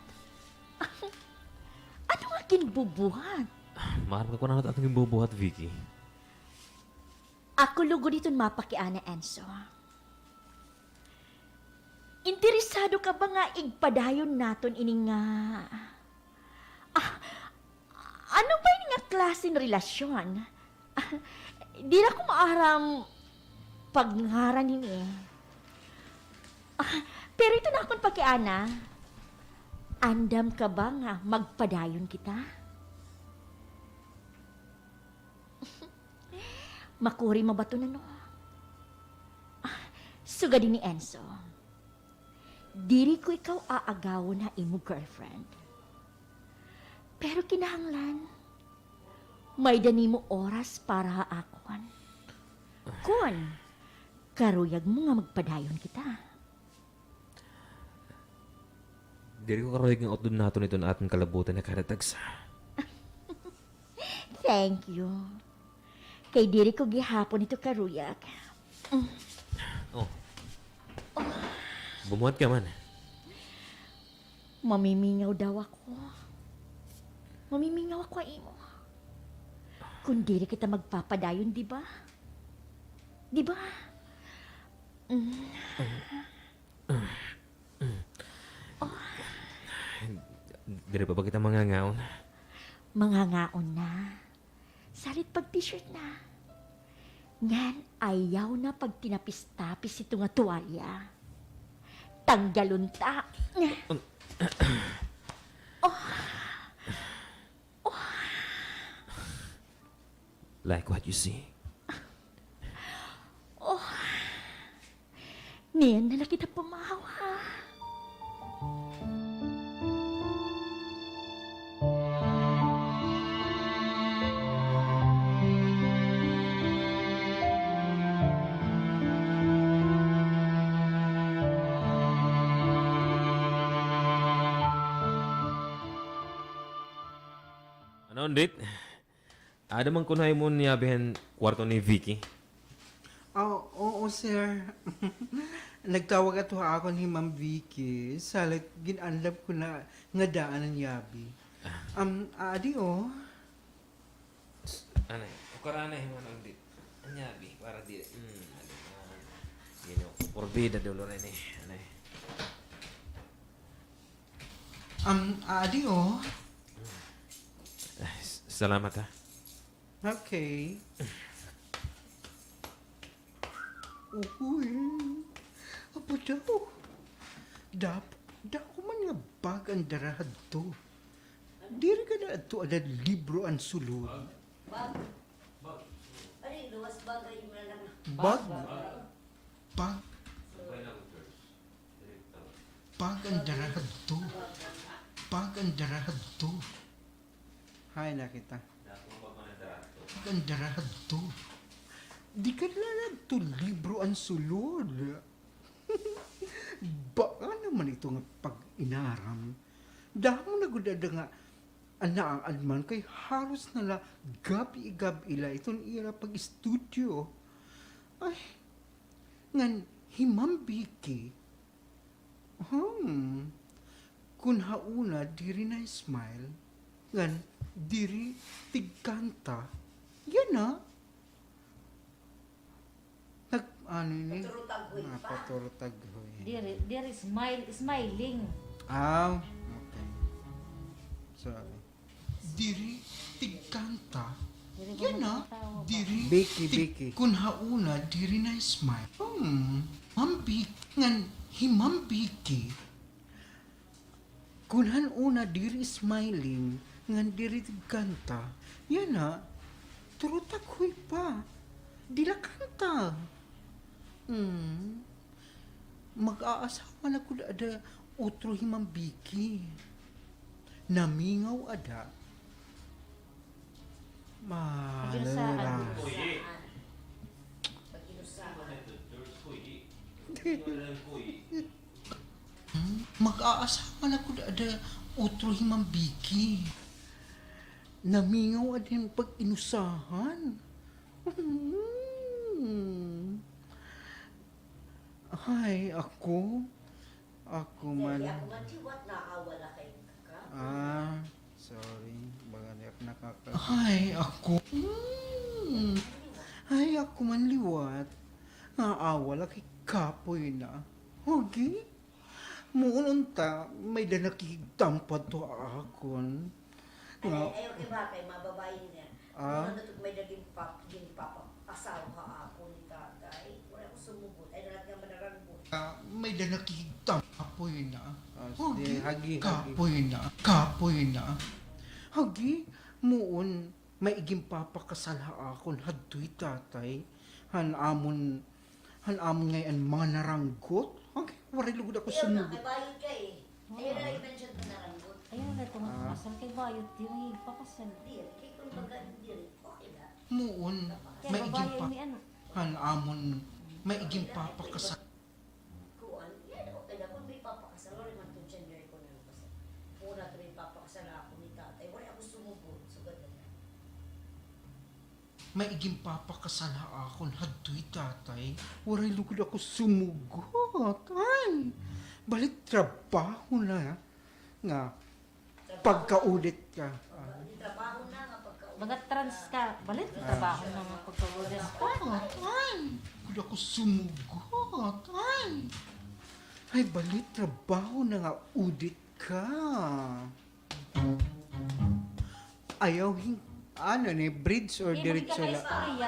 Ano nga ginbubuhat? Maaram ka kon ano it aton ginbubuhat, Vicky. Ako lugod hiton mapakiana, Enzo. Interesado ka ba nga igpadayon naton ini nga, ah, ano ba ini nga klase hin relasyon? Ah, diri ko maaram pagngaran hini. Ah, pero ito na akon pakiana. Andam ka ba nga magpadayon kita? Makuri man ba ito, ano? Ah, sugad ini, Enzo. Diri ko ikaw aagawon ha imo girlfriend. Pero kinahanglan, may-ada nimo oras para ha akon. Kon karuyag mo nga magpadayon kita. Diri ko karuyag nga utdon naton iton aton kalabutan nga kada tagsa. Thank you. Kay diri ko gihapon ito karuyag. Oh. Bumuhat ka man. Mamimingaw daw ako. Mamimingaw ako ha imo. Kon diri kita magpapadayon, di ba? Di ba? Mm. Oh. Diri pa ba kita mangangaon? Mangangaon na. Salit pag-t-shirt na. Ngan ayaw na pagtinapis-tapis ito nga tuwalya. Tanggalon ta. Oh. Oh. Like what you see. Oh. Niyan na la kita pumahaw, ha? Ano, Andit? Aada man kuno ha imo an yabi han kwarto ni Vicky? Ah, oo, sir. Nagtawag ato ha akon hi Ma'am Vicky. Salit gin-unlock ko na nga daan an yabi. Ah. Um, adi, oh. Anay, ukara na himo an, an yabi para diri. Hmm, adi, ah, ginoo ko. Porbida, Dolores, eh. Ano eh? Am, adi, oh. Ay, s-, salamat, ha. Okay. Uy. Apo daw. Dap-, dako man nga bag an dara hadto. Diri ka na adto ada libro an sulod. Bag. Bag. Ari, luwas bagay mo na lang. Bag. Bag. Bag. Bag an dara hadto. Bag an dara hadto. Hay na kita. Bag an dara hadto. Di ka la adto libro an sulod. Baka naman ito nga pag-inaram. Damo na gud ada nga anaa man kay haros na la gab-i-gab-i la iton ira pag-estudyo. Ay, ngan hi Ma'am Vicky, hmm, kon ha una diri na-smile, ngan diri tigkanta, yana. Nag-, ano ini? Paturutaghoy pa. Ah, paturutaghoy. Diri, diri smile, smiling. Ah, okay. Sorry. Diri tigkanta. Diri ba yana, magkatawa ka? Diri Vicky, tig-, Vicky. Kon ha una, diri na-smile. Hmm. Ma'am Vic-, ngan hi Ma'am Vicky, kon han una diri smiling, ngan diri tigkanta, yana, turutaghoy pa. Diri la kanta. Hmm. Mag-aasawa na gud ada utro hi Ma'am Vicky. Namingaw ada. Malala. Hmm? Mag-aasawa na gud ada utro hi Ma'am Vicky. Namingaw ada hin pag-inusahan. Hmm. Ay, ako. Ako man. Ako man liwat, naawa la kay ka. Ah, sorry. Baga di ako nakaka- Ay, ako. Hmm. Ay, ako man liwat. Naawa la kay kapoy na. Hugi? Muon unta, may-ada nakikigtampo adto ha akon. Ay, nga ayaw kay ba, kay mababayin niya. Ah? Ano to, may-ada ginpap-, ginpapakasal ha akon ni tatay. Waray ako sumugot. Ay, lahat nga manaranggot. Ah, may-ada nakikigtampo na. Ah, sige, hagi, hagi. Kapoy na, kapoy na. Hagi, muon, may iginpapakasal ha akon hadto hi tatay. Han amon Han amon ngay-an manaranggot? Hagi, waray lugod ako sumugot. Ayaw na, kay bayot ka eh. Ayaw na i-mention manaranggot. Ayaw na ito magpakasal, kay bayot, di may ipakasal. Diri, kay kun baga diri, okay na. Muon, may iginpa-, han amon, may iginpapakasal. Kuan, yan, okay na. Kun may papakasal, waray man to gender ko na pasal. Una to may papakasal ako ni tatay, waray ako sumugot, sugad na. May iginpapakasal ha akon hadto hi tatay. Waray lugod ako sumugot. Ay, balik trabaho na nga pagkaudit ka. Ah. Trabaho na nga pagkaudit ka. Baga trans ka, balik trabaho na nga pagkaudit ka. Ay, lugod ako sumugot. Ay. Ay, balik trabaho na nga udit ka. Ayaw hin-, ano ni, bridge or diretso la?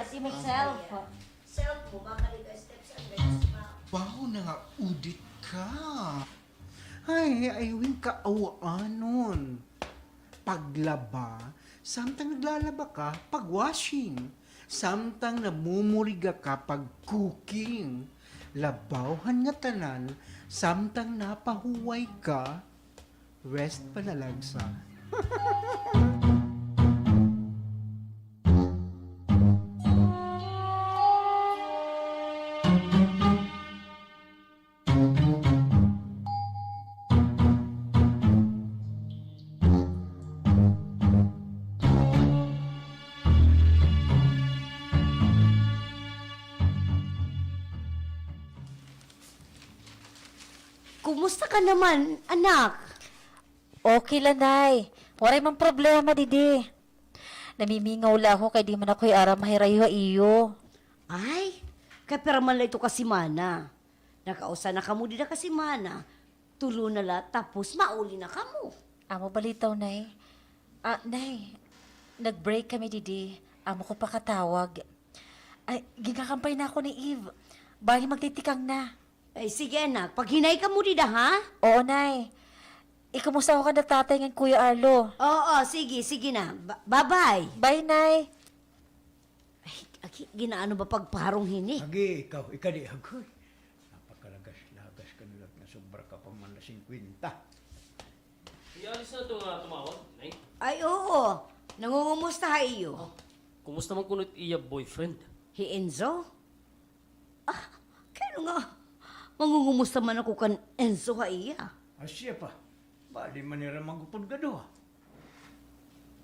Di mo self. Self mo, babalik ka steps and then sma- Baho na nga udit ka. Ay, ayaw hin kaawaanon. Paglaba, samtang naglalaba ka, pag-washing. Samtang namumuriga ka, pag-cooking. Labaw han ngatanan, samtang napahuway ka, rest panalagsa. Kumusta ka naman, anak? Okay la, Nay. Waray man problema didi. Namimingaw la ako kay di man ako hiaram mahirayo ha iyo. Ay, kay pira man la ito ka semana. Nakausa na kamo dida ka semana. Tulo na la, tapos mauli na kamo. Amo balitaw, Nay. Ah, Nay, nag-break kami didi. Amo ko pakatawag. Ay, gingakampay na ako ni Eve. Bangin magtitikang na. Ay, sige, anak. Paghinay kamo dida, ha? Oo, Nay. Ikumusta ko kan Tatay ngan Kuya Arlo. Oo, sige, sige na. Ba-, bye-bye. Bye, Nay. Ay, agi, ginaano ba pagparong hini? Agi, ikaw, ikadi, agoy. Napakalagas-lagas ka na la nga sobra ka pa man la singkwenta. Iya Alice na ito nga tumawag, Nay? Ay, oo. Nangungumusta ha iyo? Oh, kumusta man kuno it iya boyfriend? Hi Enzo? Ah, kay ano nga mangungumusta man ako kan Enzo ha iya? Asya pa. Bali man nira mag-upod nga duha.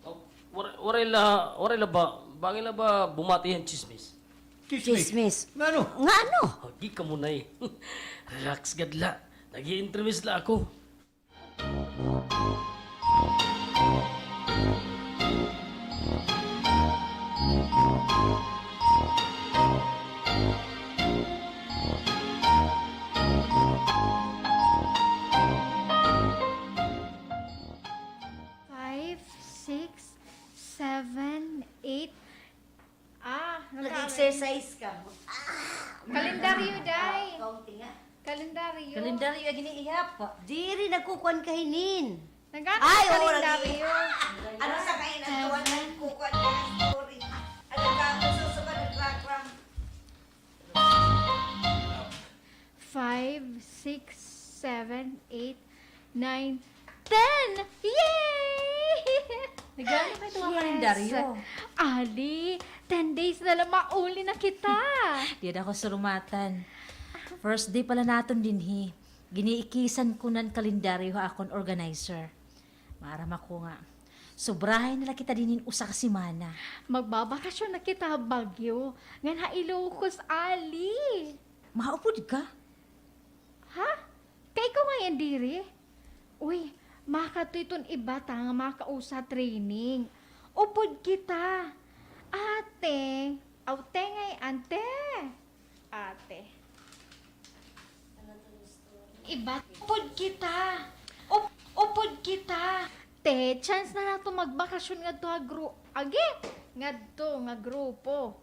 Oh, waray, waray la, waray la ba, bangin la ba bumati han tsismis? Tsismis? Tsismis. Ngano? Ngano? Agi kamo, Nay. Relax gad la. Nag-i-entrevista la ako. Five, six, seven, eight. Ah, nag-exercise ka. Kalendaryo, Day. Kalendaryo. Kalendaryo, agi ni ihap. Diri, nagkukuan ka hinin. Nag-ano? Ay, oo, kalendaryo. Ano sa kain ang tuwan? Nagkukuan ka, sorry. Ano ka? Susugad ang program. Five, six, seven, eight, nine, ten! Yay! Nag-ano kay ito nga kalendaryo? Ali, ten days na la mauli na kita. Dida ako surumatan. First day pa la naton dinhi. Giniikisan ko nan kalendaryo ha akon organizer. Maaram ako nga sobrahay na la kita dinhi hin usa ka semana. Magbabakasyon na kita ha Baguio, ngan ha Ilocos, ali. Maupod ka? Ha? Kay ikaw ngay-an diri? Uy, makadto iton iba ta nga makausa training. Upod kita. Ate, aw, te ngay-an, te. Ate. Iba, upod kita. Up-, upod kita. Te, chance na naton magbakasyon ngadto ha gru-, agi, ngadto nga grupo.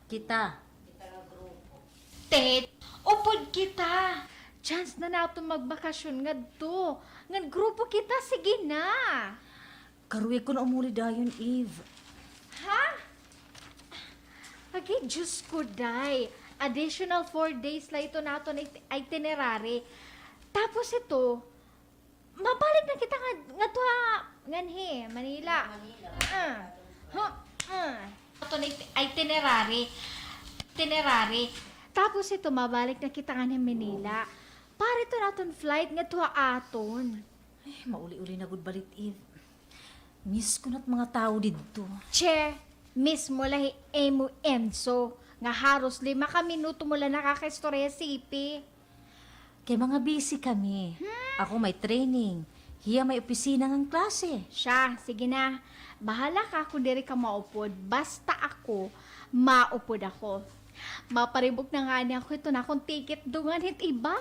Kita. Kita nga grupo. Te, upod kita. Chance na naton magbakasyon ngadto. Ngan grupo kita, sige na. Karuyag ko na umuli dayon, Eve. Ha? Agi, Diyos ko, Day. Additional four days la ito naton it-, itinerary. Tapos ito, mabalik na kita nga, ngadto ha, nganhi, Manila. Manila. Ah. Huh, ah. Aton it-, itinerary. Itinerary. Tapos ito, mabalik na kita nganhi Manila. Para ito naton flight ngadto ha aton. Eh, mauli-uli na gud balik, Eve. Miss ko na it mga tawo didto. Che, miss mo la hi imo Enzo, nga haros lima ka minuto mo la nakakaistorya ha sipi. Kay mga busy kami. Hmm. Ako may training. Hiya may opisina ngan klase. Siya, sige na. Bahala ka kon diri ka maupod. Basta ako, maupod ako. Maparibok na ngani ako hiton akon ticket dungan hit iba.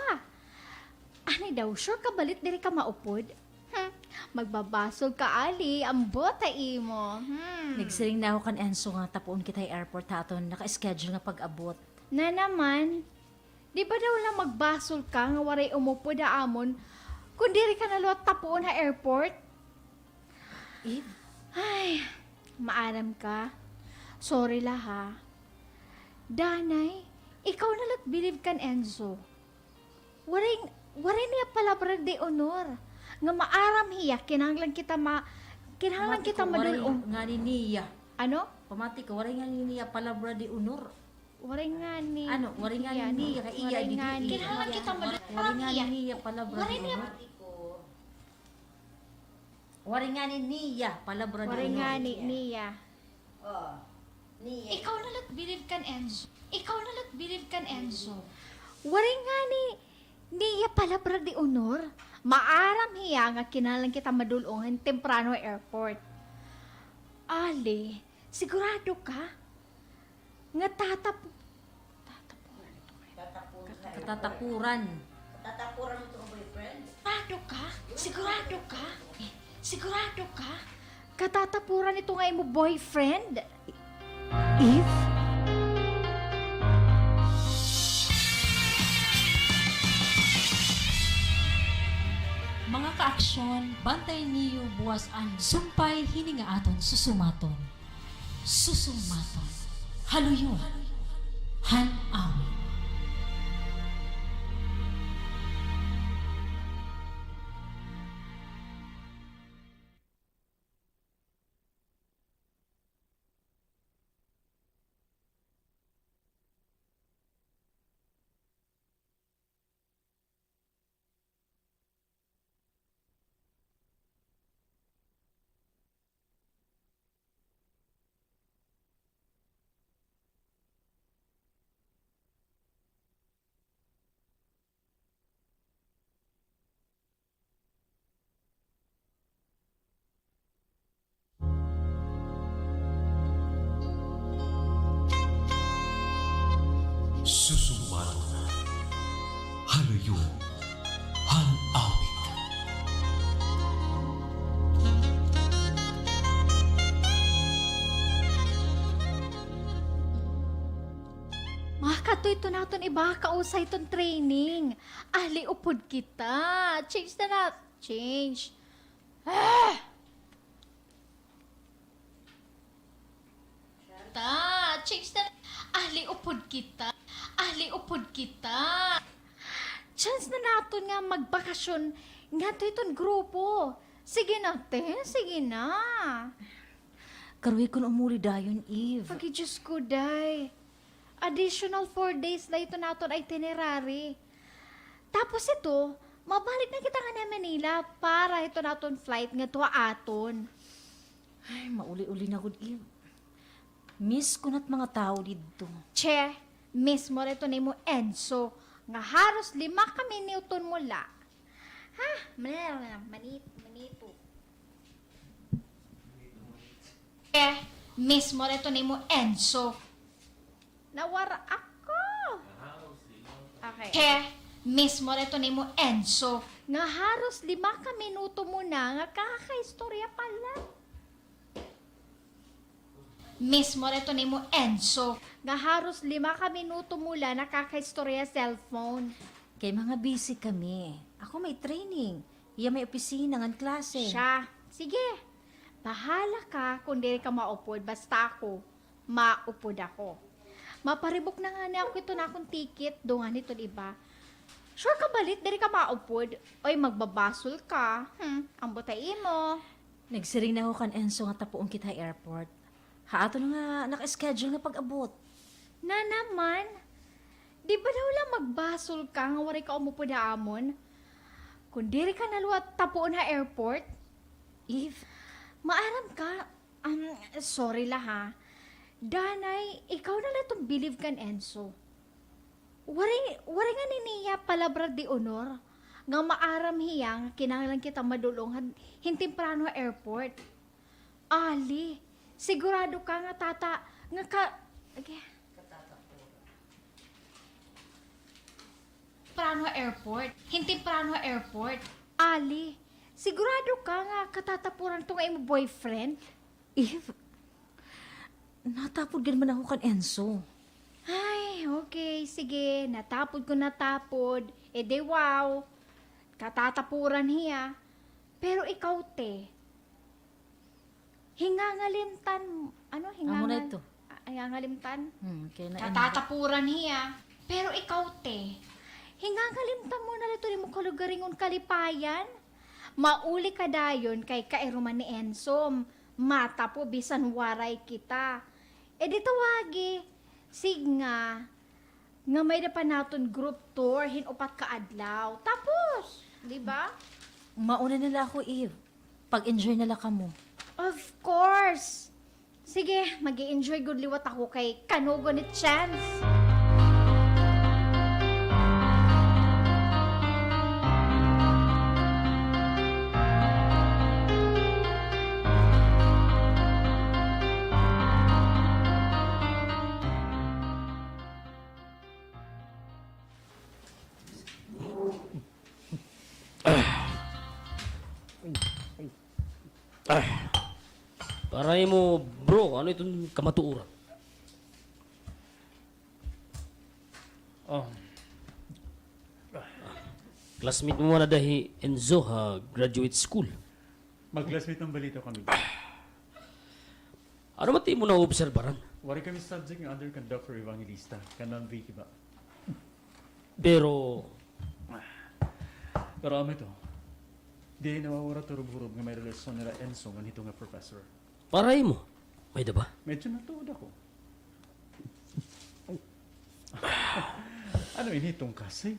Anay daw, sure ka balit diri ka maupod? Hmm, magbabasol ka, ali, ambot ha imo. Hmm. Nagsiring na ako kan Enzo nga tapuon kita ha airport ha aton naka-schedule nga pag-abot. Na naman, di ba daw la magbasol ka nga waray umupod ha amon kon diri ka na liwat tapuon ha airport? Eve? Ay, maaram ka. Sorry la, ha. Danay, ikaw na la it bilib kan Enzo. Waray, waray niya palabra de honor. Nga maaram hiya, kinahanglan kita ma-, kinahanglan kita madul-ong. Pamati ko, waray ngani niya. Ano? Pamati ko, waray ngani niya palabra de honor. Waray ngani. Ano? Waray ngani niya, kay iya, waray ngani. Kinahanglan kita madul-ong. Waray ngani niya palabra de honor. Waray ngani niya palabra de honor. Waray ngani niya. Oh, niya. Ikaw na la it bilib kan Enzo. Ikaw na la it bilib kan Enzo. Waray ngani niya palabra de honor. Maaram hiya nga kinahanglan kita madul-ong hin temprano ha airport. Ali, sigurado ka? Nga tatap-, tatapon. Tatapon na. Katatapuran. Katatapuran mo ito nga boyfriend? Sigurado ka? Sigurado ka? Sigurado ka? Katatapuran ito nga imo boyfriend? Eve? Mga kaaksyon, bantayan niyo buwas an sumpay hini nga aton susumaton. Susumaton. Haluyon. Han awit. Susumaton. Haluyon. Han awit. Makadto iton aton iba, kausay iton training. Ali, upod kita. Change na na. Change. Ah! Ta, change na. Ali, upod kita. Ali, upod kita. Chance na naton nga magbakasyon ngadto hiton grupo. Sige na, te. Sige na. Karuy kon umuli dayon, Eve. Agi, Diyos ko, day. Additional four days la iton aton itinerary. Tapos ito, mabalik na kita nganhi ha Manila para hiton aton flight ngadto ha aton. Ay, mauli-uli na gud, Eve. Miss ko na it mga tawo didto. Che, miss mo la iton imo Enzo, nga haros lima ka minuto mo la. Ha? Manit-, manito. Eh, miss mo la iton imo Enzo. Nawara ako. Okay. Eh, miss mo la iton imo Enzo. Nga haros lima ka minuto mo na nga kakaistorya pa la. Miss mo la iton imo Enzo. Nga haros lima ka minuto mo la nakakaistorya cellphone. Kay mga busy kami. Ako may training. Hiya may opisina ngan klase. Siya. Sige. Bahala ka kon diri ka maupod, basta ako, maupod ako. Maparibok na ngani ako hiton akon ticket, dungan hiton iba. Sure ka balit, diri ka maupod? Oy, magbabasol ka. Hmm, ambot ha imo. Nagsiring na ako kan Enzo nga tapuon kita ha airport. Ha aton nga naka-schedule nga pag-abot. Na naman? Di ba daw la magbasol ka nga waray ka umupod ha amon? Kon diri ka na liwat tapuon ha airport? Eve. Maaram ka, um, sorry la ha. Danay, ikaw na la iton bilib kan Enzo. Waray, waray ngani niya palabra de honor nga maaram hiya nga kinahanglan kita madul-ong han, hin temprano ha airport. Ali, sigurado ka nga tata-, nga ka-, agi. Temprano ha airport. Hin temprano ha airport. Ali, sigurado ka nga katatapuran ito nga imo boyfriend? Eve, natapod gad man ako kan Enzo. Ay, okay, sige. Natapod kon natapod. E di wow. Katatapuran hiya. Pero ikaw, te. Hingangalimtan, ano, hingangal-, ah, hingangalimtan? Hmm, okay na. Katatapuran hiya. Pero ikaw, te. Hingangalimtan mo na la iton imo kalugaringon kalipayan. Mauli ka dayon kay kairuman ni Enzo. Matapo bisan waray kita. E di tawagi. Sige nga, nga may-ada pa naton group tour hin upat ka adlaw. Tapos, di ba? Mauna na la ako, Eve. Pag-enjoy na la kamo. Of course. Sige, mag-i-enjoy gud liwat ako kay kanugon it chance. Para imo, bro, ano iton kamatuoran? Oh. Classmate mo man ada hi Enzo ha graduate school. Mag-classmate man bala ito kami. Ano man it imo naobserbaran? Waray kami subject nga under kan Doctor Evangelista, kan Ma'am Vicky ba? Pero, pero amo ito. Diri nawawara it hurob-hurob nga may relasyon nila Enzo ngan hito nga professor. Para imo, may-ada ba? Medyo natuod ako. Ano ini iton kasi?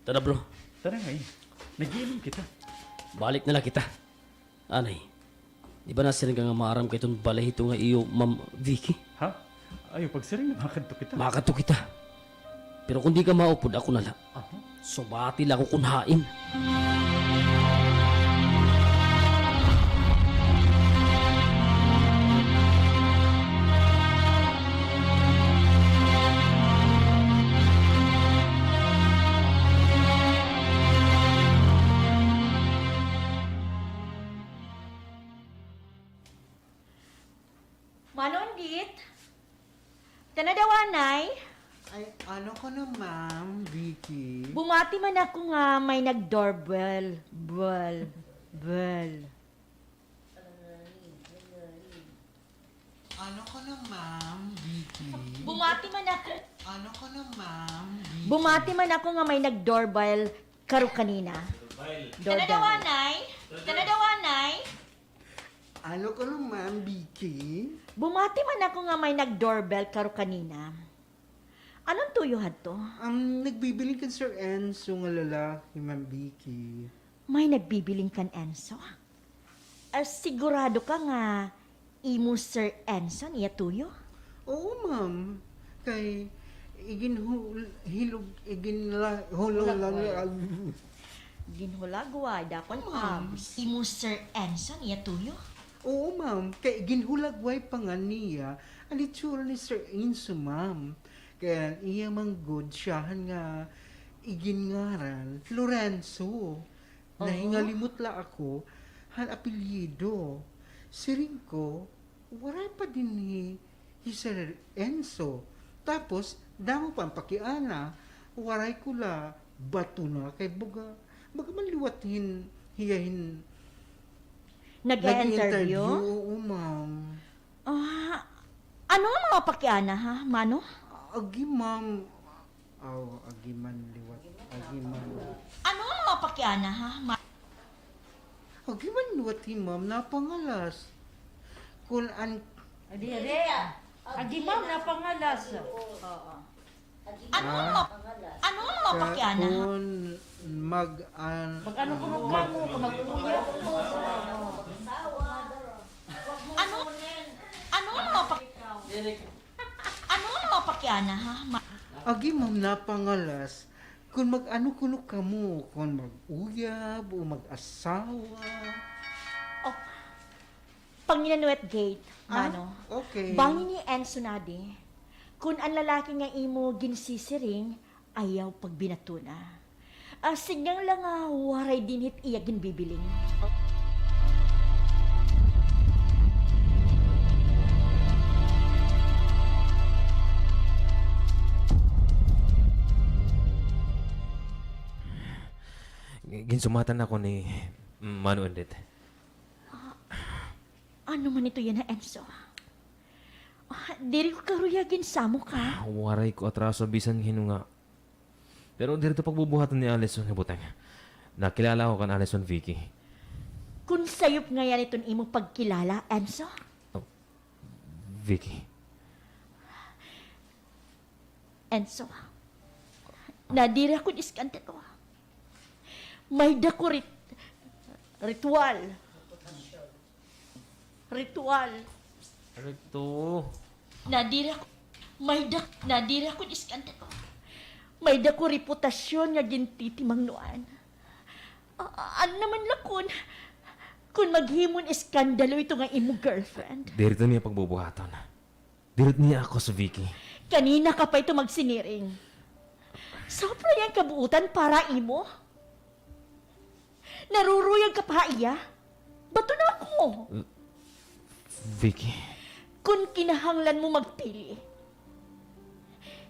Tara, bro. Tara ngay-an. Nag-iinom kita. Balik na la kita. Anay, di ba nasiring ka nga maaram ka hiton balay hito nga iyo Ma'am Vicky? Ha? Ayaw pagsiring nga makadto kita. Makadto kita. Pero kon di ka maupod, ako na la. Aha. Subati la ako kon hain. Mano Undit? Tana daw anay. Ay, ano kuno, Ma'am Vicky? Bumati man ako nga may nag-doorbell. Bell. Bell. Ano kuno, Ma'am Vicky? Bumati man ako. Ano kuno, Ma'am Vicky? Bumati man ako nga may nag-doorbell karo kanina. Doorbell. Tana daw anay. Tana daw anay. Ano kuno, Ma'am Vicky? Bumati man ako nga may nag-doorbell karo kanina. Ano an tuyo hadto? Um, nagbibiling kan Sir Enzo nga lalaki, Ma'am Vicky. May nagbibiling kan Enzo? Ah, sigurado ka nga imo Sir Enzo an iya tuyo? Oo, ma'am. Kay iginhul-, hilog-, iginla-, hulog-, Hulagway. Ginhulagway, dapat, ma'am. Imo Sir Enzo an iya tuyo? Oo, ma'am. Kay ginhulagway pa ngani niya an itsura ni Sir Enzo, ma'am. Kay an iya man gud siyahan nga iginngaran Lorenzo. Oo. Nahingalimot la ako han apelyido. Siring ko, waray pa dinhi hi Sir Enzo. Tapos, damo pa an pakiana, waray ko la batona kay baga, baga man liwat hin, hiya hin nag-i-interview? Nag-i-interview, oo, ma'am. Ah, ano an mga pakiana, ha, mano? Agi, ma'am. Aw, agi man liwat. Agi man. Ano an mga pakiana, ha? Ma- Agi man liwat hi ma'am, napangalas. Kun an- Adi, adi. Agi ma'am, napangalas. Oo. Ano an mga, ano an mga pakiana, ha? Kun mag-an-, mag-ano kuno kamo, kun mag-uyab. Ano? Ano an mga pak-, ano an mga pakiana, ha? Ma- Agi, ma'am, napangalas. Kun mag-ano kuno kamo, kun mag-uyab o mag-asawa. Oh, panginanuet gate, mano. Ah, okay. Bangin ni Enzo nadi, kun an lalaki nga imo ginsisiring, ayaw pagbinatona. Ah, sidnga la nga waray dinhi it iya ginbibiling. Ginsumatan ako ni Mano Undit. Ah, ano man ito yana, Enzo? Ah, diri ko karuya ginsamok, ha? Waray ko atraso bisan hin-o nga. Pero diri ito pagbubuhaton ni Alison nga butang. Nakilala ako kan Alison, Vicky. Kon sayop ngay-an iton imo pagkilala, Enzo? Oh, Vicky. Enzo, nadiri ako hin iskandalo. May-ada ko rit-, ritual. Ritual. Rito. Nadiri ako, may-ada, nadiri ako hin iskandalo. May-ada ko reputasyon nga gintitimangnuan. A-, ano naman la kun, kun maghimo hin iskandalo ito nga imo girlfriend? Diri ito niya pagbubuhaton. Diri ito niya ako, Vicky. Kanina ka pa ito magsiniring. Sobra iya an kabuotan para imo? Naruruyag ka pa ha iya? Baton ako. Vicky. Kon kinahanglan mo magpili,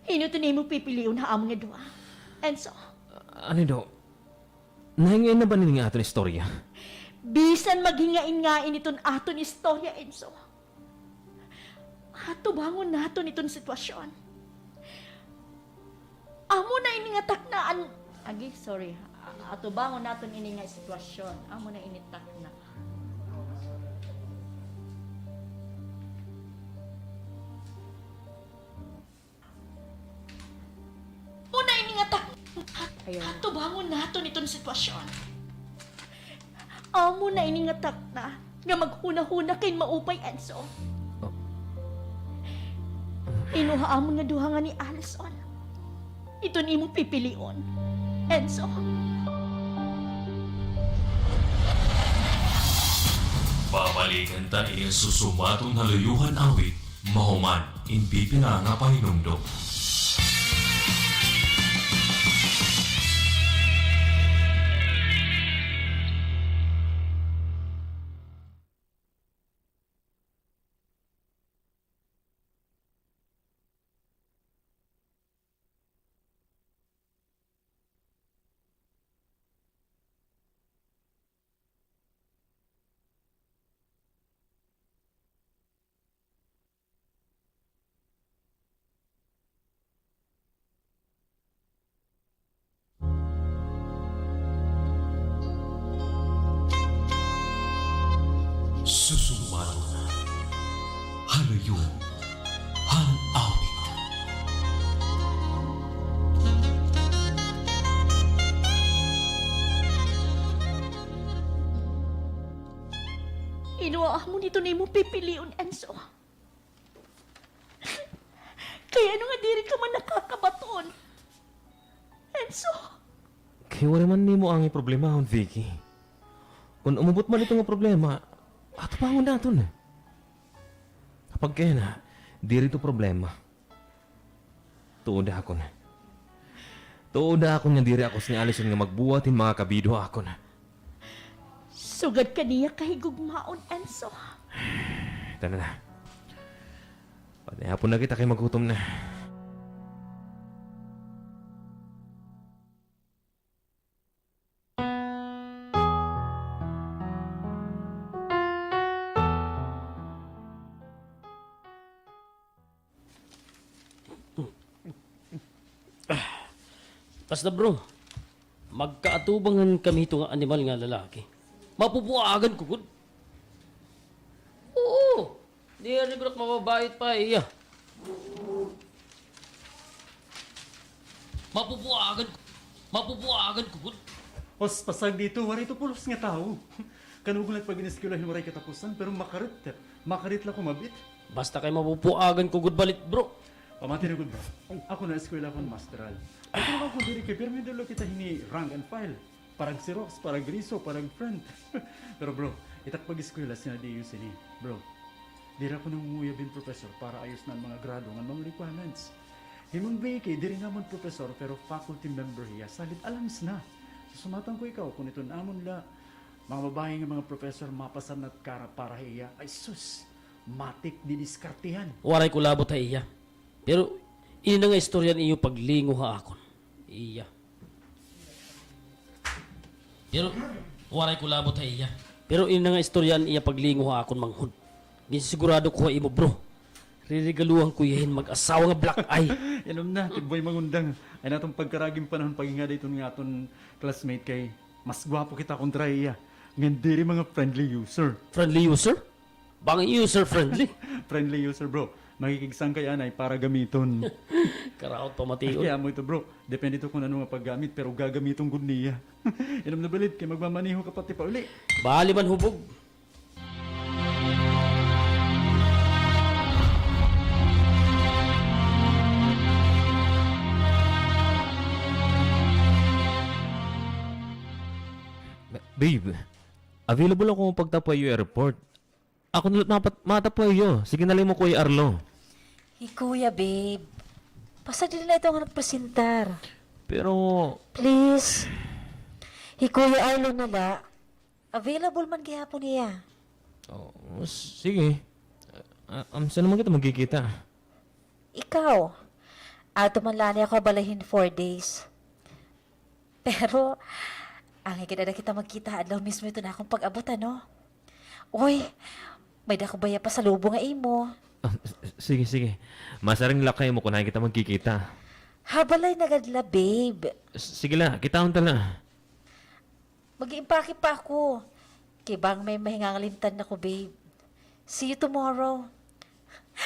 hin-o iton imo pipilion ha amon nga duha, Enzo? Ano daw? Nahingain na ba ini nga aton istorya? Bisan maghingain-ngain iton aton istorya, Enzo, atubangon naton iton sitwasyon. Amo na ini nga taknaan. Agi, sorry. A-, atubangon naton ini nga sitwasyon. Amo na ini takna. Amo na ini nga takna. Ayaw. Atubangon naton iton sitwasyon. Amo na ini nga takna nga maghunahuna kay maupay, Enzo. Oh. Hin-o ha amon nga duha nga ni Alison iton imo pipilion, Enzo? Babalikan ta ini susumaton ha Luyohan Awit. Mahuman in pipira nga pahinumdom. Susumaton ha Luyohan Awit. Hin-o ha amon iton imo pipilion, Enzo? Kay ano nga diri ka man nakakabaton, Enzo? Kay waray man nimo angay problemahon, Vicky. Kon umabot man ito nga problema, atubangon naton. Kapag kay ana, diri ito problema. Tuod ha akon. Tuod ha akon nga diri ako ni Alison nga magbuhat hin mga kabido ha akon. Sugad ka niya kahigugmaon, Enzo. Tana na. Patihapon na kita kay maghutom na. Basta, bro, magkaatubangan kami hito nga animal nga lalaki. Mapupuagan ko gud. Oo. Diri gud ak mababait pa iya. Mapupuagan, mapupuagan ko gud. Os, pasag dito, waray ito pulos nga tawo. Kanugon la it pag-ineskwela hin waray katapusan, pero makarit, makarit la kumab-it. Basta kay mapupuagan ko gud balit, bro. Pamati na gud, bro. Ako na eskwela kon masteral. Pero ako diri kay pirmi dulo kita hini rank and file. Parag Xerox, parag Riso, parag friend. Pero bro, it ak pag-eskwela sina Dios ini. Bro, diri ako nangunguyab hin professor para ayos na an mga grado ngan mga requirements. Hi Ma'am Vicky, diri naman professor, pero faculty member hiya. Salit alams na. Susumatan ko ikaw, kon iton amon la mga babaye nga mga professor, mapasar na it kara para ha iya. Ay sus, matik didiskartehan. Waray ko labot ha iya. Pero ini na nga istorya an iyo paglingo ha akon. Iya. Pero waray ko labot ha iya. Pero ini na nga istorya an iya paglingo ha akon manghod. Ginsigurado ko ha imo, bro. Riregaluhan ko hiya hin mag-asawa nga black eye. Inom na, tibuay mangundang. Ay naton pagkaragi hin panahon paghingada iton nga aton classmate kay mas gwapo kita kontra ha iya. Ngan diri mga friendly user. Friendly user? Bangin user friendly. Friendly user, bro. Makikigsangkay anay para gamiton. Karaot pamation. Kay amo ito, bro. Depende ito kon ano nga paggamit, pero gagamiton gud niya. Inom na balit kay magmamaneho ka pati pauli. Bali man hubog. Babe, available ako pagtapo ha iyo airport. Ako na la mapat-, matapo ha iyo. Sige na la imo Kuya Arlo. Hi Kuya, babe. Basta diri na ito nga nagpresentar. Pero please. Hi Kuya Arlo na la. Available man gihapon hiya. Oh, sige. Ah, um, san-o man kita magkikita? Ikaw, adto man la anay ako ha balay hin four days. Pero, angay gad ada kita magkita adlaw mismo iton akon pag-abot, ano? Uy, may-ada ako baya pasalubong ha imo. Ah, s-, sige, sige. Masiring la ak ha imo kon hain kita magkikita. Ha balay na gad la, babe. S-, sige la, kitaon ta la. Mag-iimpake pa ako. Kay bangin may mahingangalimtan ako, babe. See you tomorrow.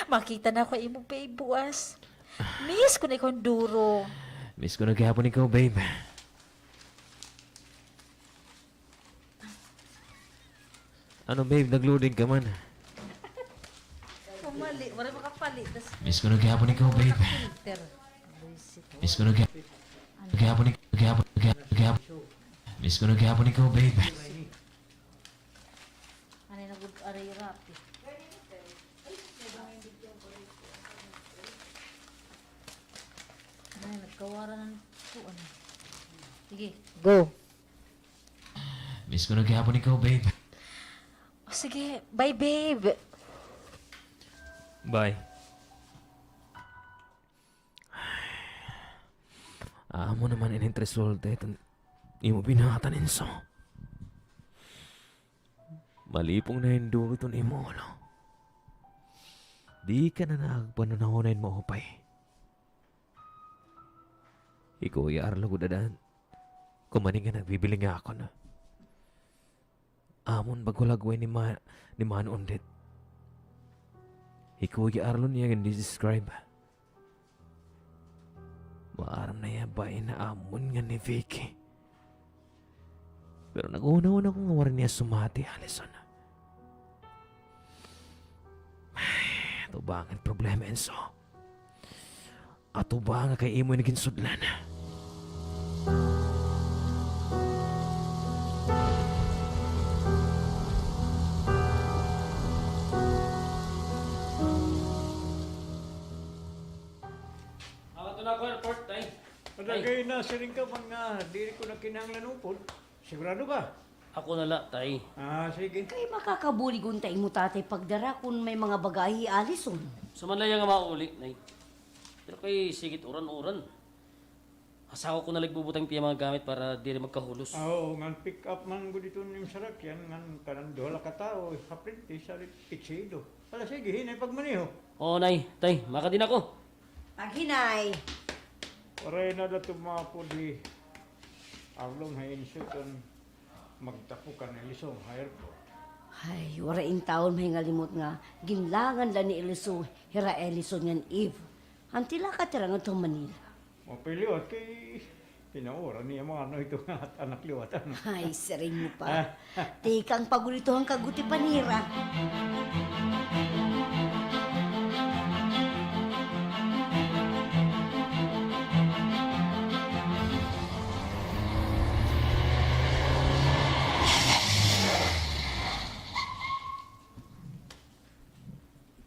Makita na ako imo, babe, buas. Miss ko na ikaw duro. Miss ko na gihapon ikaw, babe. Ano, babe, nagloading ka man? Pumali, wala makapali. Miss ko na gihapon ikaw, babe. Filter. Miss ko na gihapon, gihapon, gihapon, gihapon. Miss ko na gihapon ikaw, babe. Anay na gud aray rapi. Ay, nagkawara na kuan. Sige, go. Miss ko na gihapon ikaw, babe. O, sige, bye, babe. Bye. Amo naman ini it resulta iton imo binatan, Enzo. Malipong na hin duro iton imo ulo. Di ka na nakakagpanhunahuna hin maupay. Hi Kuya Arlo gud ada, kumani nga nagbibiling ha akon. Amon bag-o la gad ni Ma-, ni Mano Undit. Hi Kuya Arlo niya gin-describe. Maaram na hiya bain ha amon ngan ni Vicky. Pero naghunahuna ako nga waray niya sumati, Alison. Ay, atubangan problema, Enzo. Atubanga kay imo ini ginsudlan. Ato na ako airport, tay. Tay. Kay nasiring ka man nga diri ko na kinahanglan upod. Sigurado ka? Ako na la, tay. Ah, sige. Kay makakabulig unta imo tatay pagdara kon may mga bagahe hi Alison. Husto man la hiya nga mauli, nay. Pero kay sige it uran-uran. Asawa ko na la it igbubutang it iya mga gamit para diri magkahulos. Ah, oo, ngan pick up man gud iton im sarakyan, ngan kanan duha la ka tawo, ha frente, sa tuxedo. Hala, sige, hinay pagmaneho. Oo, nay. Tay, makadi na ako. Paghinay. Waray na la tumapod hi Arlo ha Enzo kon magtapukan ni Alison ha airport. Ay, waray intawon mahingalimot nga ginlangan la ni Alison hira Alison ngan Eve. Anti la katira ngadto ha Manila. Maupay liwat kay pinaura niya mga ano ito nga anak liwat, ano. Ay, siring mo pa. Ah. Tikang pagulito han kagutipan nira.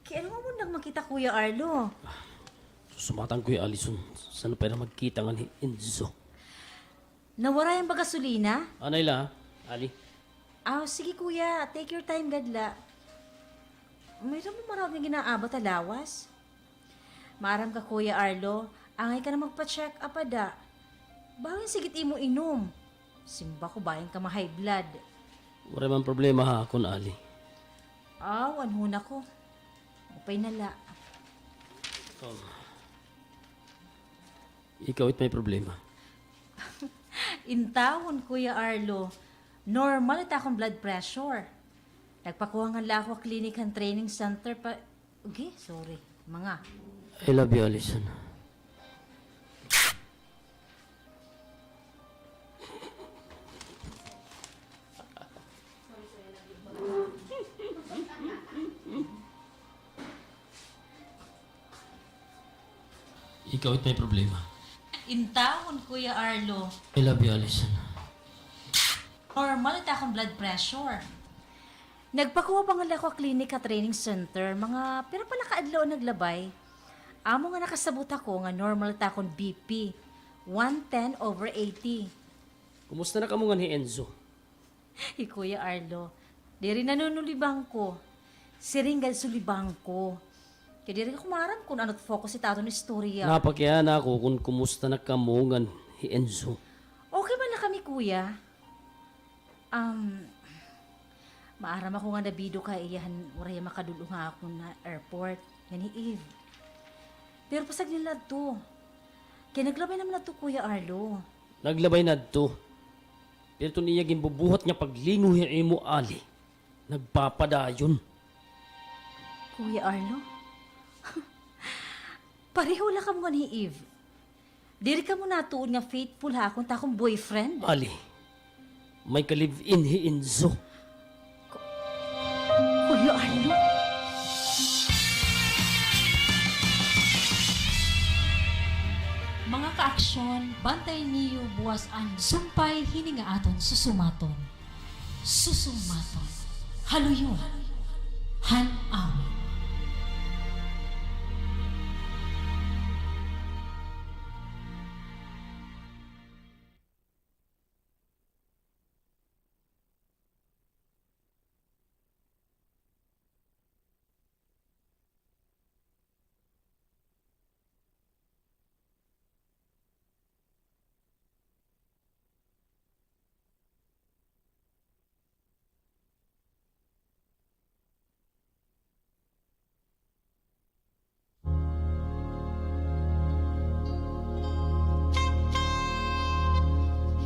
Kay ano nga mo nagmakita, Kuya Arlo? Susumatan, Kuya Alison. San-o pa hira magkita ngan hi Enzo? Nawara hiya han gasolina? Anay la, Ali. Ah, sige, kuya. Take your time gad la. Mayda mo marawat nga gin-aabat ha lawas? Maaram ka, Kuya Arlo, angay ka na magpa-check up ada. Bangin sige it imo inom. Simba ko bangin ka ma-high blood. Waray man problema ha akon, Ali. Aw, anhon ako. Upay na la. Um, ikaw it may problema. Intawon, Kuya Arlo, normal it akon blood pressure. Nagpakuha ngan la ako ha clinic han training center pa, okay, sorry. Mga. I love you, Alison. Ikaw it may problema. Intawon, Kuya Arlo. I love you, Alison. Normal it akon blood pressure. Nagpakuha pa nga la ako ha clinic ha training center, mga pira pa la ka adlaw an naglabay. Amo nga nakasabot ako nga normal it akon B P, one ten over eighty. Kumusta na kamo ngan hi Enzo? Hi Kuya Arlo, diri nanunulibangko. Siring gad sulibangko. Kay diri ko maaram kon ano it focus hit aton istorya. Napakiana ako kon kumusta na kamo ngan hi Enzo. Okay man la kami, kuya. Um, maaram ako nga nabido ka ha iya han waray hiya makadul-ong ha akon ha airport ngan hi Eve. Pero pasagdi na adto. Kay naglabay na man adto, Kuya Arlo. Naglabay na adto. Pero iton iya ginbubuhat nga paglingaw ha imo, Ali, nagpapadayon. Kuya Arlo? Pareho la kamo ngan hi Eve. Diri kamo natuod nga faithful ha akon, it akon boyfriend? Ali, may ka-live-in hi Enzo. Ku-, Kuya Arlo? Mga kaaksyon, bantayan niyo buwas an sumpay hini nga aton susumaton. Susumaton. Haluyon han awit.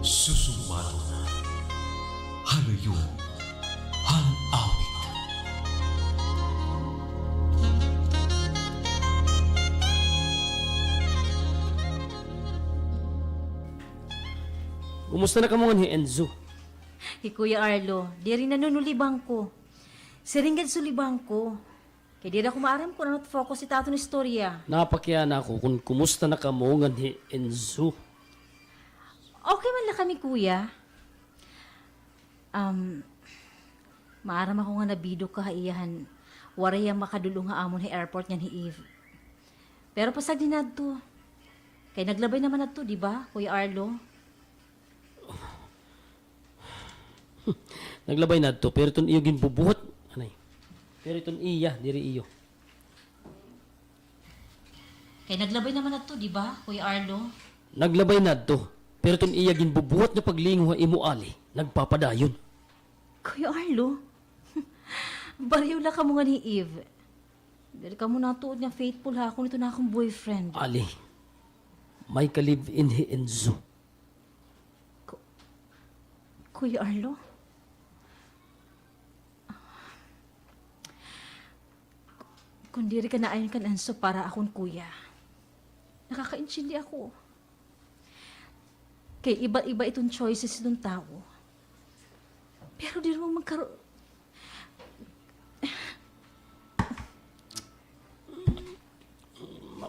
Susumaton. Haluyon han awit. Kumusta na kamo ngan hi Enzo? Hi Kuya Arlo, diri nanunulibangko. Siring gad sulibangko. Kay diri ako maaram kon ano it focus hit aton istorya. Napakiana ako kon kumusta na kamo ngan hi Enzo. Okay man la kami, kuya. Um, maaram ako nga nabido ka ha iya han waray hiya makadul-ong ha amon ha airport ngan hi Eve. Pero pasagdi na adto. Kay naglabay na man adto, di ba, Kuya Arlo? Naglabay na adto, pero iton iyo ginbubuhat, anay. Pero iton iya, diri iyo. Kay naglabay na man adto, di ba, Kuya Arlo? Naglabay na adto, pero iton iya ginbubuhat nga paglingaw ha imo, Ali, nagpapadayon. Kuya Arlo, pareho la kamo ngan hi Eve. Diri kamo natuod nga faithful ha akon iton akon boyfriend. Ali, may ka-live-in hi Enzo. Ku-, Kuya Arlo? Kon diri ka naayon kan Enzo para ha akon, kuya, nakakaintindi ako. Kay iba-iba iton choices hiton tawo. Pero diri mo magkaro-,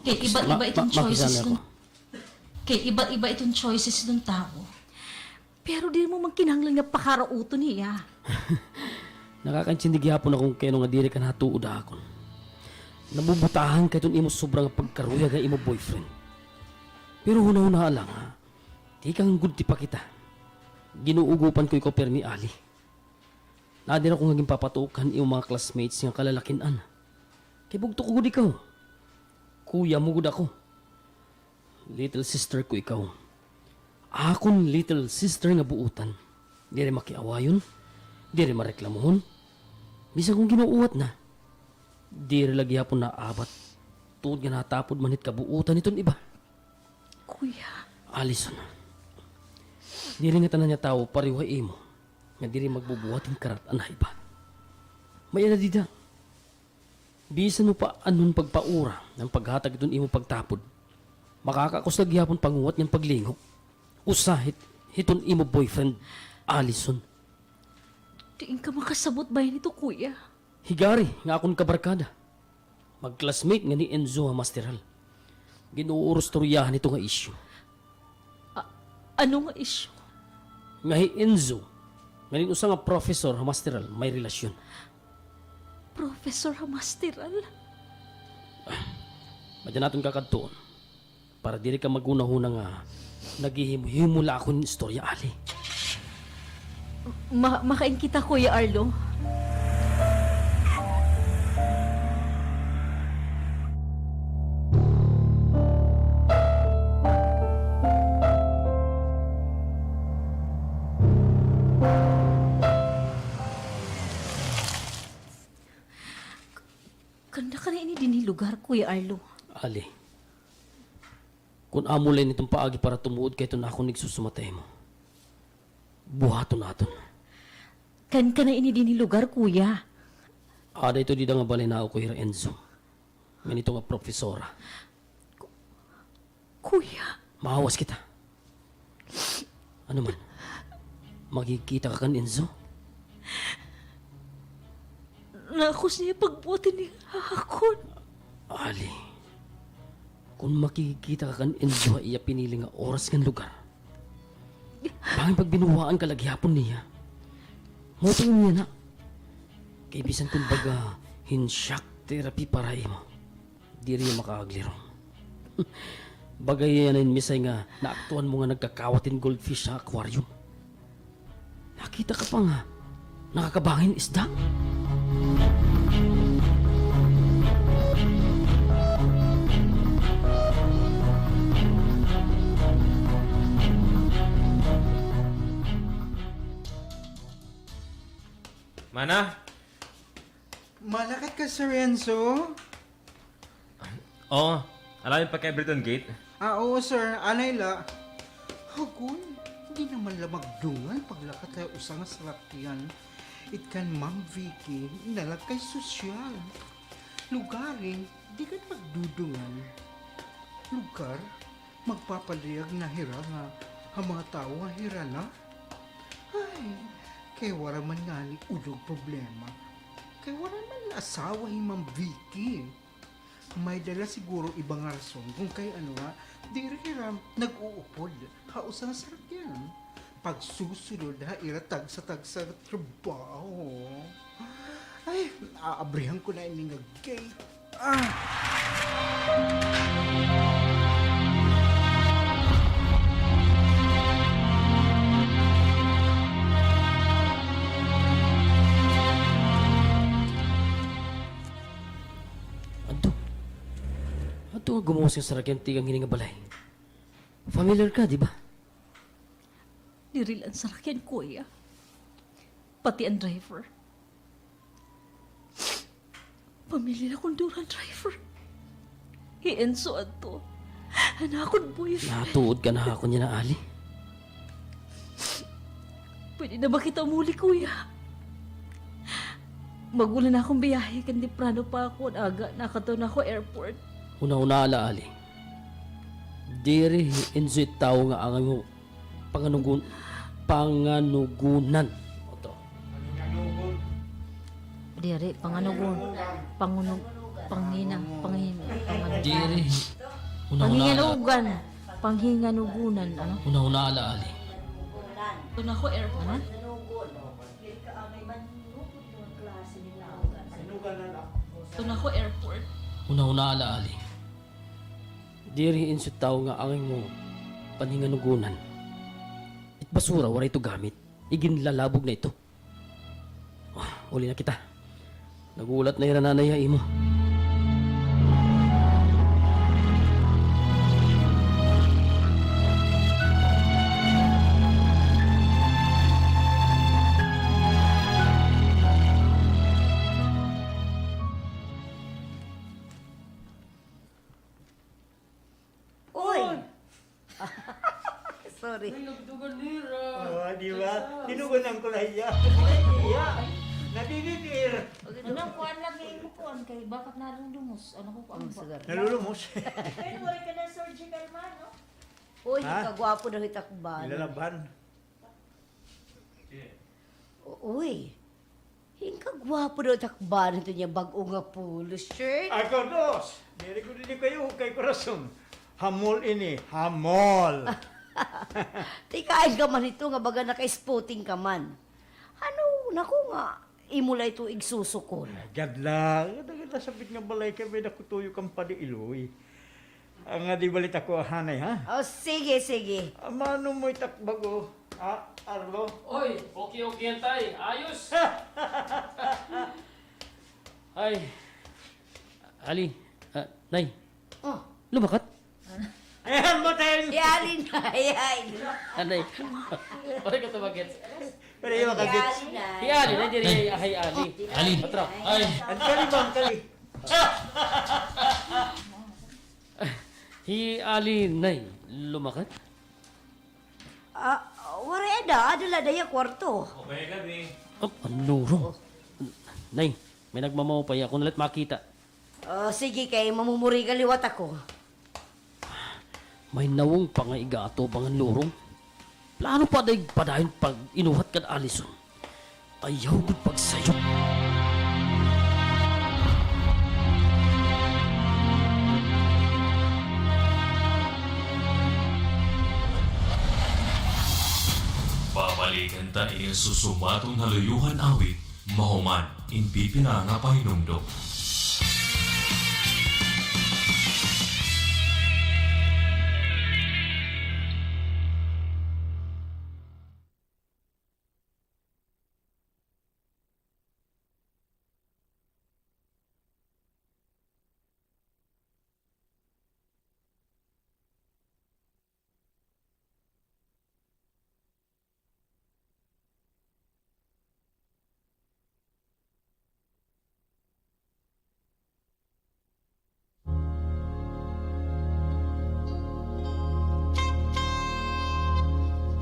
Kay iba-iba iton choices hiton, kay iba-iba iton choices hiton tawo. Pero diri mo man kinahanglan nga pakarauton hiya. Nakakaintindi gihapon ako kon kay ano nga diri ka natuod ha akon. Nabubutahan ka hiton imo sobra nga pagkaruyag ha imo boyfriend. Pero hunahunaa la nga, tikang gudti pa kita. Ginuugopan ko ikaw pirmi, Ali. Nader ako nga ginpapatuok kan imo mga classmates nga kalalakin-an. Kay bugto ko gud ikaw. Kuya mo gud ako. Little sister ko ikaw. Akon little sister nga buotan. Diri makiawayon, diri mareklamohon. Bisan kon ginuuwat na, diri la gihapon naabat. Tuod nga natapod man hit kabuotan hiton iba. Kuya. Alison, diri ngatanan nga tawo pareho ha imo nga diri magbubuhat hin karat-an ha iba. May-ada dida. Bisan mo pa anon pagpaura an paghatag hiton imo pagtapod, makakakusog gihapon panguwat ngan paglingaw. Usa hit-, hiton imo boyfriend, Alison. Diin ka makasabot bahin hito, kuya? Hi Gary, nga akon kabarkada. Mag-classmate ngan hi Enzo ha Master Hall. Gin-uurustoryahan hito nga isyu. A-, ano nga isyu? Nga hi Enzo, ngan hin usa nga professor ha Master Hall, may relasyon. Professor ha Master Hall? Ah, madya naton kakadtuon. Para diri ka maghunahuna nga naghihimo-himo la ako hin istorya, Ali. Ma-, makain kita, Kuya Arlo? Kanda ka na ini dinhi lugar, Kuya Arlo? Ali, kon amo la ini iton paagi para tumuod kay iton akon igsusumata ha imo, buhaton naton. Kan ka na ini dinhi lugar, kuya? Ada ito dida nga balay na ako hira Enzo. Ngan ito nga profesora. Ku-, kuya. Maawas kita. Ano man? Makikita ka kan Enzo? Nakos niya pagbuhat ini ha akon. Ali, kon makikita ka kan Enzo ha iya pinili nga oras ngan lugar, bangin pagbinuwaan ka la gihapon niya. Mao pa niya na. Kay bisan kon baga hin shock therapy para ha imo, diri hiya makaaglirong. Baga hiya na hin misay nga naaktuhan mo nga nagkakawat hin goldfish ha aquarium. Nakita ka pa nga nakakabangin isda? Mana? Malakat ka, Sir Enzo? Oo, alangan pa kay Breton Gate? Ah, oo, sir. Anay la. Hagoy, di naman la magdungan paglakat ha usa nga sarakyan. It kan Ma'am Vicky, nalag kay sosyal. Lugarin, di ka magdudungan. Lugar, magpapalihag na hira nga ha mga tawo nga hira na. Ay, kay wara man ngani ulo nga problema. Kay wara man la asawa hi Ma'am Vicky. May-ada la siguro iba nga rason kon kay ano nga diri hira nag-uupod ha usa nga sarakyan pagsusulod ha ira tagsa-tagsa nga trabaho. Ay, aabrihan ko na ini nga gate. Ah! Adto. Adto nga gumuhos nga sarakyan tikang hini nga balay. Familiar ka, di ba? Diri la an sarakyan, kuya. Pati an driver. Pamilya la kon duro an driver. Hi Enzo adto. An akon boyfriend. Natuod ka na ha akon yana, Ali? Pwede na ba kita umuli, kuya? Mag-una na akon biyahe, kay temprano pa ako, aga nakadto na ako airport. Hunahunaa la, Ali. Diri hi Enzo it tawo nga angay mo panganugon-, panganugunan. Otro. Diri, panganugon-, pangunug-, panghina-, panghin-, pangan-, diri hi, hunahunaa la. Panghinganugan. Panghinganugunan, ano? Hunahunaa la, Ali. Ito na ko, airport. Ano? Ito na ko, airport. Hunahunaa la, Ali. Diri hi Enzo it tawo nga angay mo panhinganugunan. It basura, waray ito gamit. Iginlalabog na ito. Ah, uli na kita. Naghulat na hira nanay ha imo. Uy! Sorry. Ay, nagdugan nira. Oh, di ba? Tinugunan ko la hiya. Ay, hiya. Nadididiri. Ano, kuan lagi mo kuan kay bakit nalulumos? Ano ko kuan ba? Nalulumos. Pero wala ka na surgical man, no? Uy, ha? Kagwapo daw hitakban. Ilalabhan. U-, uy. Hin kagwapo daw takbanan ito niya bag-o nga polo shirt. Ako, dos. Diri ko diri kayo kay kurason. Hamol ini, hamol. Tikain ka man ito nga baga naka-spotting ka man. Ano, naku nga, imo la ito igsusukol. Gad la, gad la, gad la, sabit nga balay kay may nakutuyo kang padi iloy. Ang nga di balita ko, hanay, ha? Oh, sige, sige. Amano mo itakbag, oh. Ah, Arlo? Oy, okay, okay yan, tay. Ayos. Ay, Ali, ah, Nay. Oh. Lumakat? Ayan mo, Teng! Hi, Ali, Nay. Hi, Ali. Anay. Pare ka tumagit. Pare yung makagit. Hi Ali, Nay, diri, hi, Ali. Ali. Patra. Ay. Ang kali ba, ang kali? Hi Ali, Nay, lumakat? Ah, waray ada, ada la daya kwarto. Okay, gabi. Oh, an lurong. Nay, may nagmamaupay, ako na la it makita. Ah, sige, kay mamumurigal liwat ako. May nawong pa nga ig-aatubang an lurong. Plano pa day padayon pag-inuhat kan Alison. Ayaw gud pagsayop. Babalikan ta ini susumaton ha Luyohan Awit, mahuman in pipila nga pahinumdom.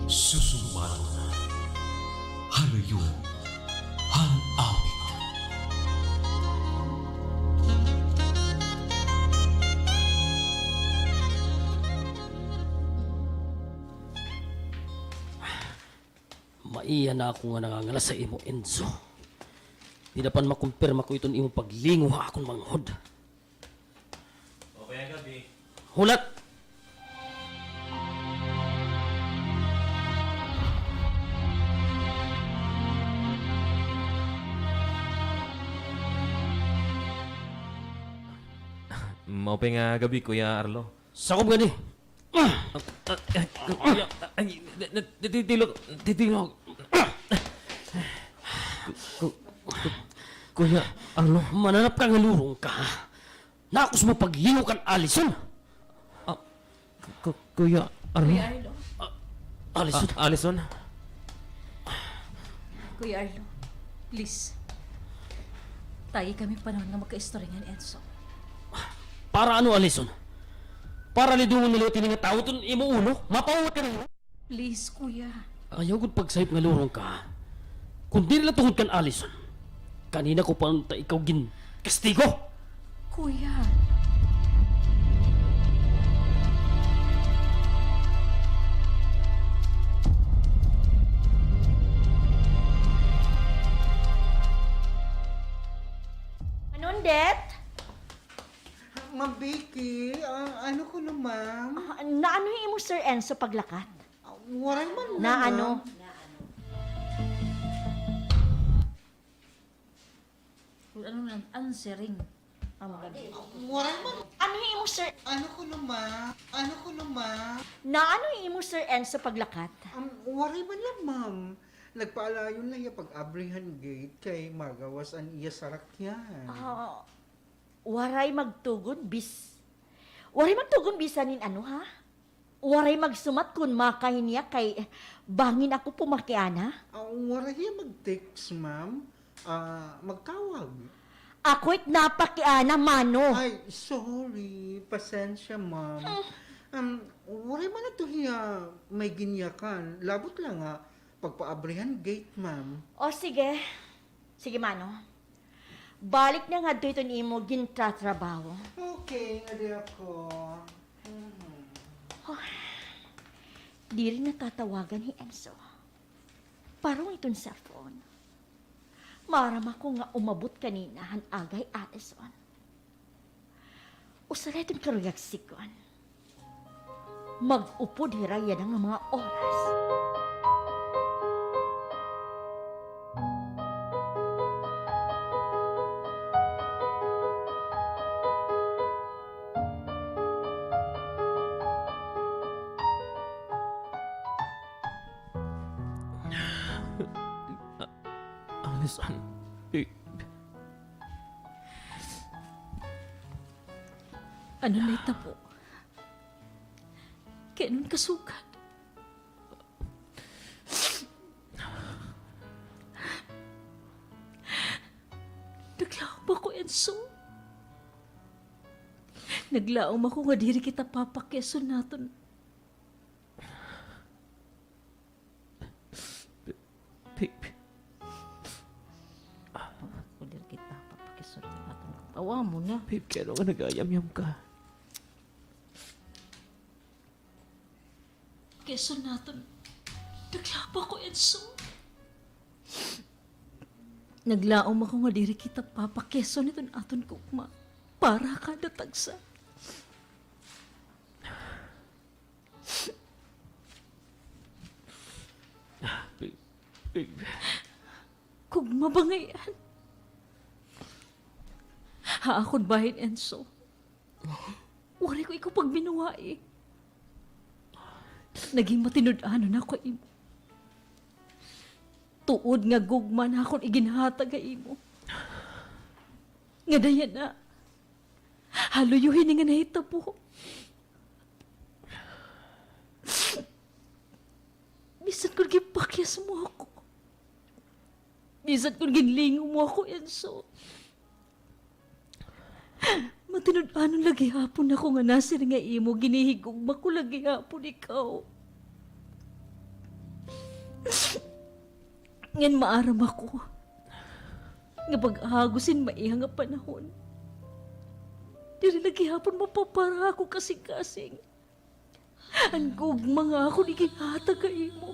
Susumaton ha Luyohan Awit. Maiya na ako nga nangangalas ha imo, Enzo. Dida pa makumpirma ko iton imo paglingaw ha akon manghod. Maupay nga gab-i. Hulat! Maupay nga gab-i, Kuya Arlo. Sakob gani. Ah, ah, ah, kuya, ay, na-, na-, natitilok, natitilok. Ku-, ku-, ku-, Kuya Arlo. Mananap ka nga lurong ka, ha? Nakos mo paglingaw kan Alison? Ah, ku-, ku-, Kuya Arlo. Kuya Arlo. Ah, Alison. Ah, Alison. Kuya Arlo, please. Tagi kami panahon nga magkaistorya ni Enzo. Para ano, Alison? Para lidungon na liwat ini nga tawo iton imo ulo? Mapauwat ka na. Please, kuya. Ayaw gud pagsayop nga lurong ka. Kon diri la tungod kan Alison, kanina ko pa unta ikaw ginkastigo. Kuya. Anong det? Ma'am Vicky, ah, ano kuno, ma'am? Ah, naano hi imo Sir Enzo paglakat? Ah, waray man la, ma'am. Naano? Naano? Kun ano na, answering. Amo gani. Waray man. Ano hi imo, sir? Ano kuno, ma'am? Ano kuno, ma'am? Naano hi imo, Sir Enzo, paglakat? Um, waray man la, ma'am. Nagpaalayon la hiya pag-abri han gate kay magawas an iya sarakyan. Ah, waray magtugon bis-, waray magtugon bisan hin ano, ha? Waray magsumat kon makain hiya kay bangin ako pumakiana. Ah, waray hiya mag-text, ma'am. Ah, magtawag. Ako it napakiana, mano. Ay, sorry. Pasensya, ma'am. Hmm. Um, waray man adto hiya may ginyakan. Labot la nga pagpaabri han gate, ma'am. O, sige. Sige, mano. Balik na ngadto hiton imo gintatrabaho. Okay, ngadi ako. Mhm. Oh, diri natatawagan hi Enzo. Parong iton cellphone. Maaram ako nga umabot kanina han aga hi Alison. Usa la iton karuyag sikon. Mag-upod hira yana nga mga oras. San, i- Ano nahitabo? Kay ano an kasugad? Naglaom ako, Enzo. Naglaom ako nga diri kita papakyason naton. Babe. Ako diri kita papakyason naton. Awa mo na. Babe, kay ano nga nag-ayamyam ka? Pakyason naton. Naglaom ako, Enzo. Naglaom ako nga diri kita papakyason hiton aton gugma para kada tagsa. Babe, babe. Gugma ba ngay-an? Ha akon bahin, Enzo. Waray ko ikaw pagbinuwai. Naging matinud-anon ako ha imo. Tuod nga gugma an akon iginhatag ha imo. Ngada yana, ha luyo hini nga nahitabo. Bisan kon ginpakyas mo ako, bisan kon ginlingaw mo ako, Enzo, matinud-anon la gihapon ako nga nasiring ha imo, ginhihigugma ko la gihapon ikaw. Ngan maaram ako nga pag-agos hin maiha nga panahon, diri la gihapon mapapara ha akon kasingkasing an gugma nga akon iginhatag ha imo.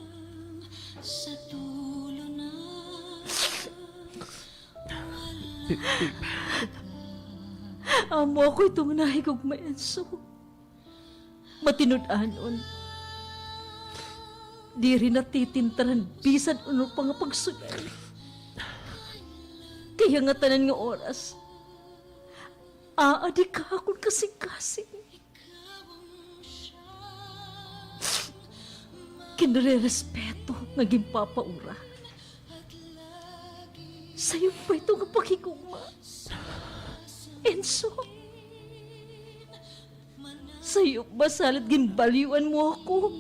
Amo ako ito nga nahigugma, Enzo. Matinud-anon, diri natitintaran bisan ano pa nga pagsulay. Kay ha ngatanan nga oras, aadi ka ha akon kasingkasing. Kinrerespeto nga ginpapaura. Sayo pa ito nga paghigugma, Enzo. Sayo pa salit ginbalyuan mo ako.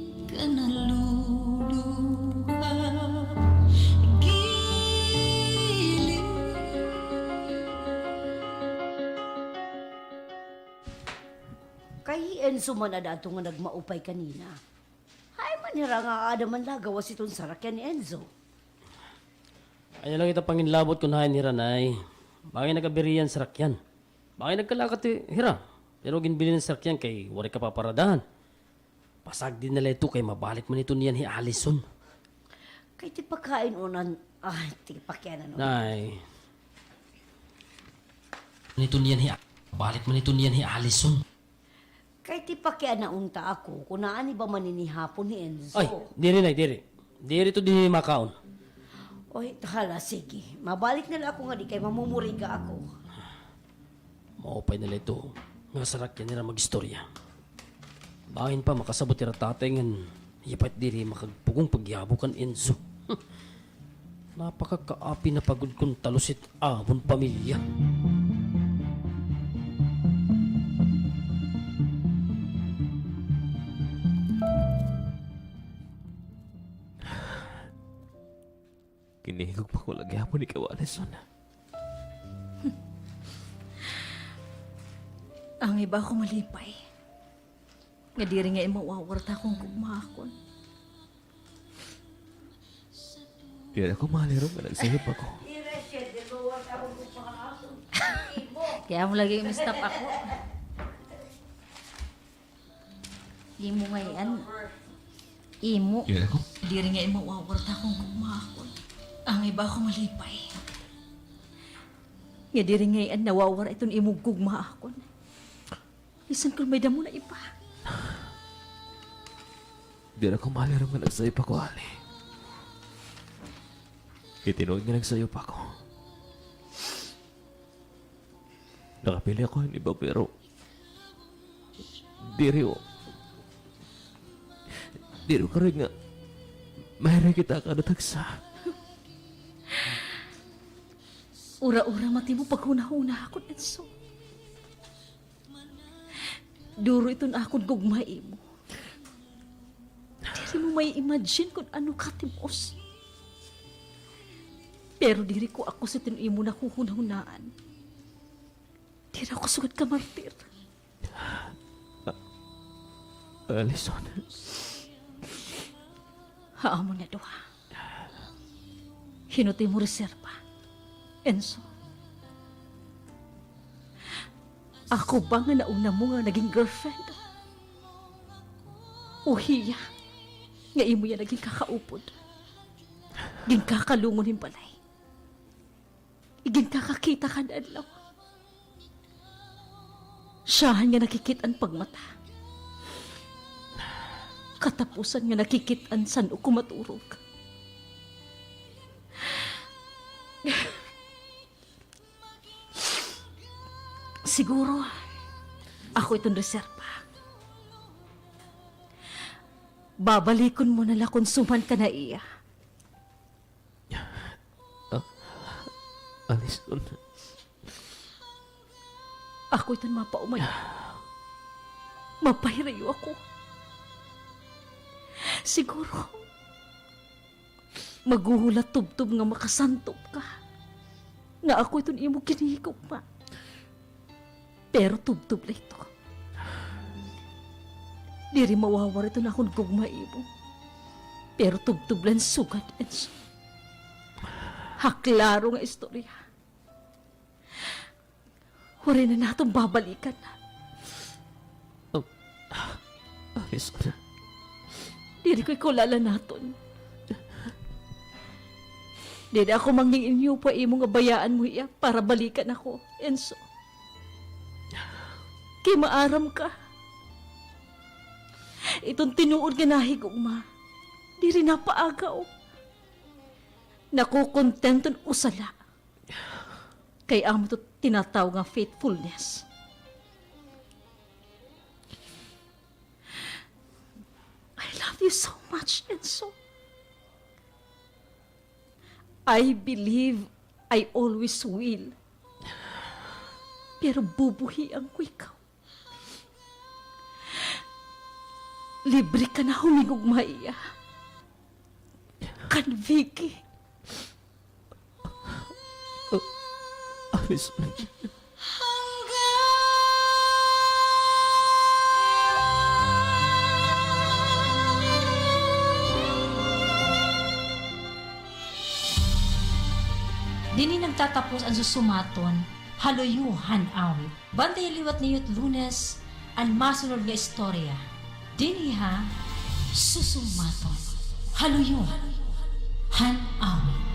Kay hi Enzo man ada adto nga nagmaupay kanina. Hain man hira nga aada man la ha gawas hiton sarakyan ni Enzo? Ayaw la kita panginlabot kon hain hira, Nay. Bangin nag-abiriya an sarakyan. Bangin nagkalakat hira. Pero ginbilin an sarakyan kay waray kapaparadahan. Pasagdi na la ito kay mabalik man ito niyan hi Alison. Kay ti pakain-on an, ay, ti pakianan-on. Nay. Nito niyan hi, balik man nito niyan hi Alison. Kay ti pakiana unta ako, kun naani ba man ini hapon hi Enzo. Ay, diri, Nay, diri. Diri ito dinhi makaon. Oy, hala, sige. Mabalik na la ako ngadi kay mamumuriga ako. Maupay na la ito nga sarakyan nira mag-istorya. Bangin pa makasabot hira tatay ngan hiya pa it diri makagpugong pagyabog kan Enzo. Napakakaapi na pa gud kon talus it amon pamilya. Ginhigugma ko la gihapon ikaw, Alison. Angay ba ako malipay nga diri ngay-an mawawara it akon gugma ha akon? Diri ako mahalirong nga nagsayop ako. Kay amo lagi nga ma-stop ako. Imo ngay-an. Imo. Diri ngay-an mawawara it akon gugma ha akon. Angay ba ako malipay nga diri ngay-an nawawara iton imo gugma ha akon. Bisan kon may damo na iba. Diri ako mahalirong nga nagsayop ako, Ali. Kay tinuod nga nagsayop ako. Nakapili ako hin iba, pero diri, o. Diri ko karoy nga mahiring kita kada tagsa. Ura-ura mati mo paghunahuna ha akon, Enzo. Duro iton akon gugma ha imo. Diri mo mai-imagine kon ano ka katimos. Pero diri ko ako sa iton imo nahuhunahunaan. Diri ako sugad ka martir. Ah, Alison. Ha amon nga duha, hin-o it imo reserba, Enzo? Ako ba nga nauna mo nga naging girlfriend? O hiya nga imo hiya naging kakaupod, ginkakalungon hin balay? Iginkakakita kada adlaw. Siyahan nga nakikit-an pagmata. Katapusan nga nakikit-an san-o ko maturog. Siguro, ako iton reserba. Babalikon mo na la kon suman ka na iya. Ah, Alison. Ako iton mapauman. Mapahirayo ako. Siguro, maghuhulat tubtob nga makasantop ka nga ako iton imo ginhigugma. Pero tubtob la ito. Diri mawawara iton akon gugma ha imo. Pero tubtob la hin sugad, Enzo. Ha klaro nga istorya, waray na naton babalikan. Oh, Alison. Diri ko ikaw lalanaton. Diri ako mangin-inyo pa ha imo nga bayaan mo hiya para balikan ako, Enzo. Kay maaram ka, iton tinuod nga nahigugma, diri napaagaw. Nakokontento hin usa la. Kay amo ito tinatawag nga faithfulness. I love you so much, Enzo. I believe I always will. Pero bubuhian ko ikaw. Libre ka na humigugma ha iya. Kan Vicky. Oh, Alison. Dinhi nagtatapos an Susumaton, Haluyo han Awit. Bantayi liwat niyo't Lunes an masunod nga istorya. Dinhi ha Susumaton, Haluyo han Awit.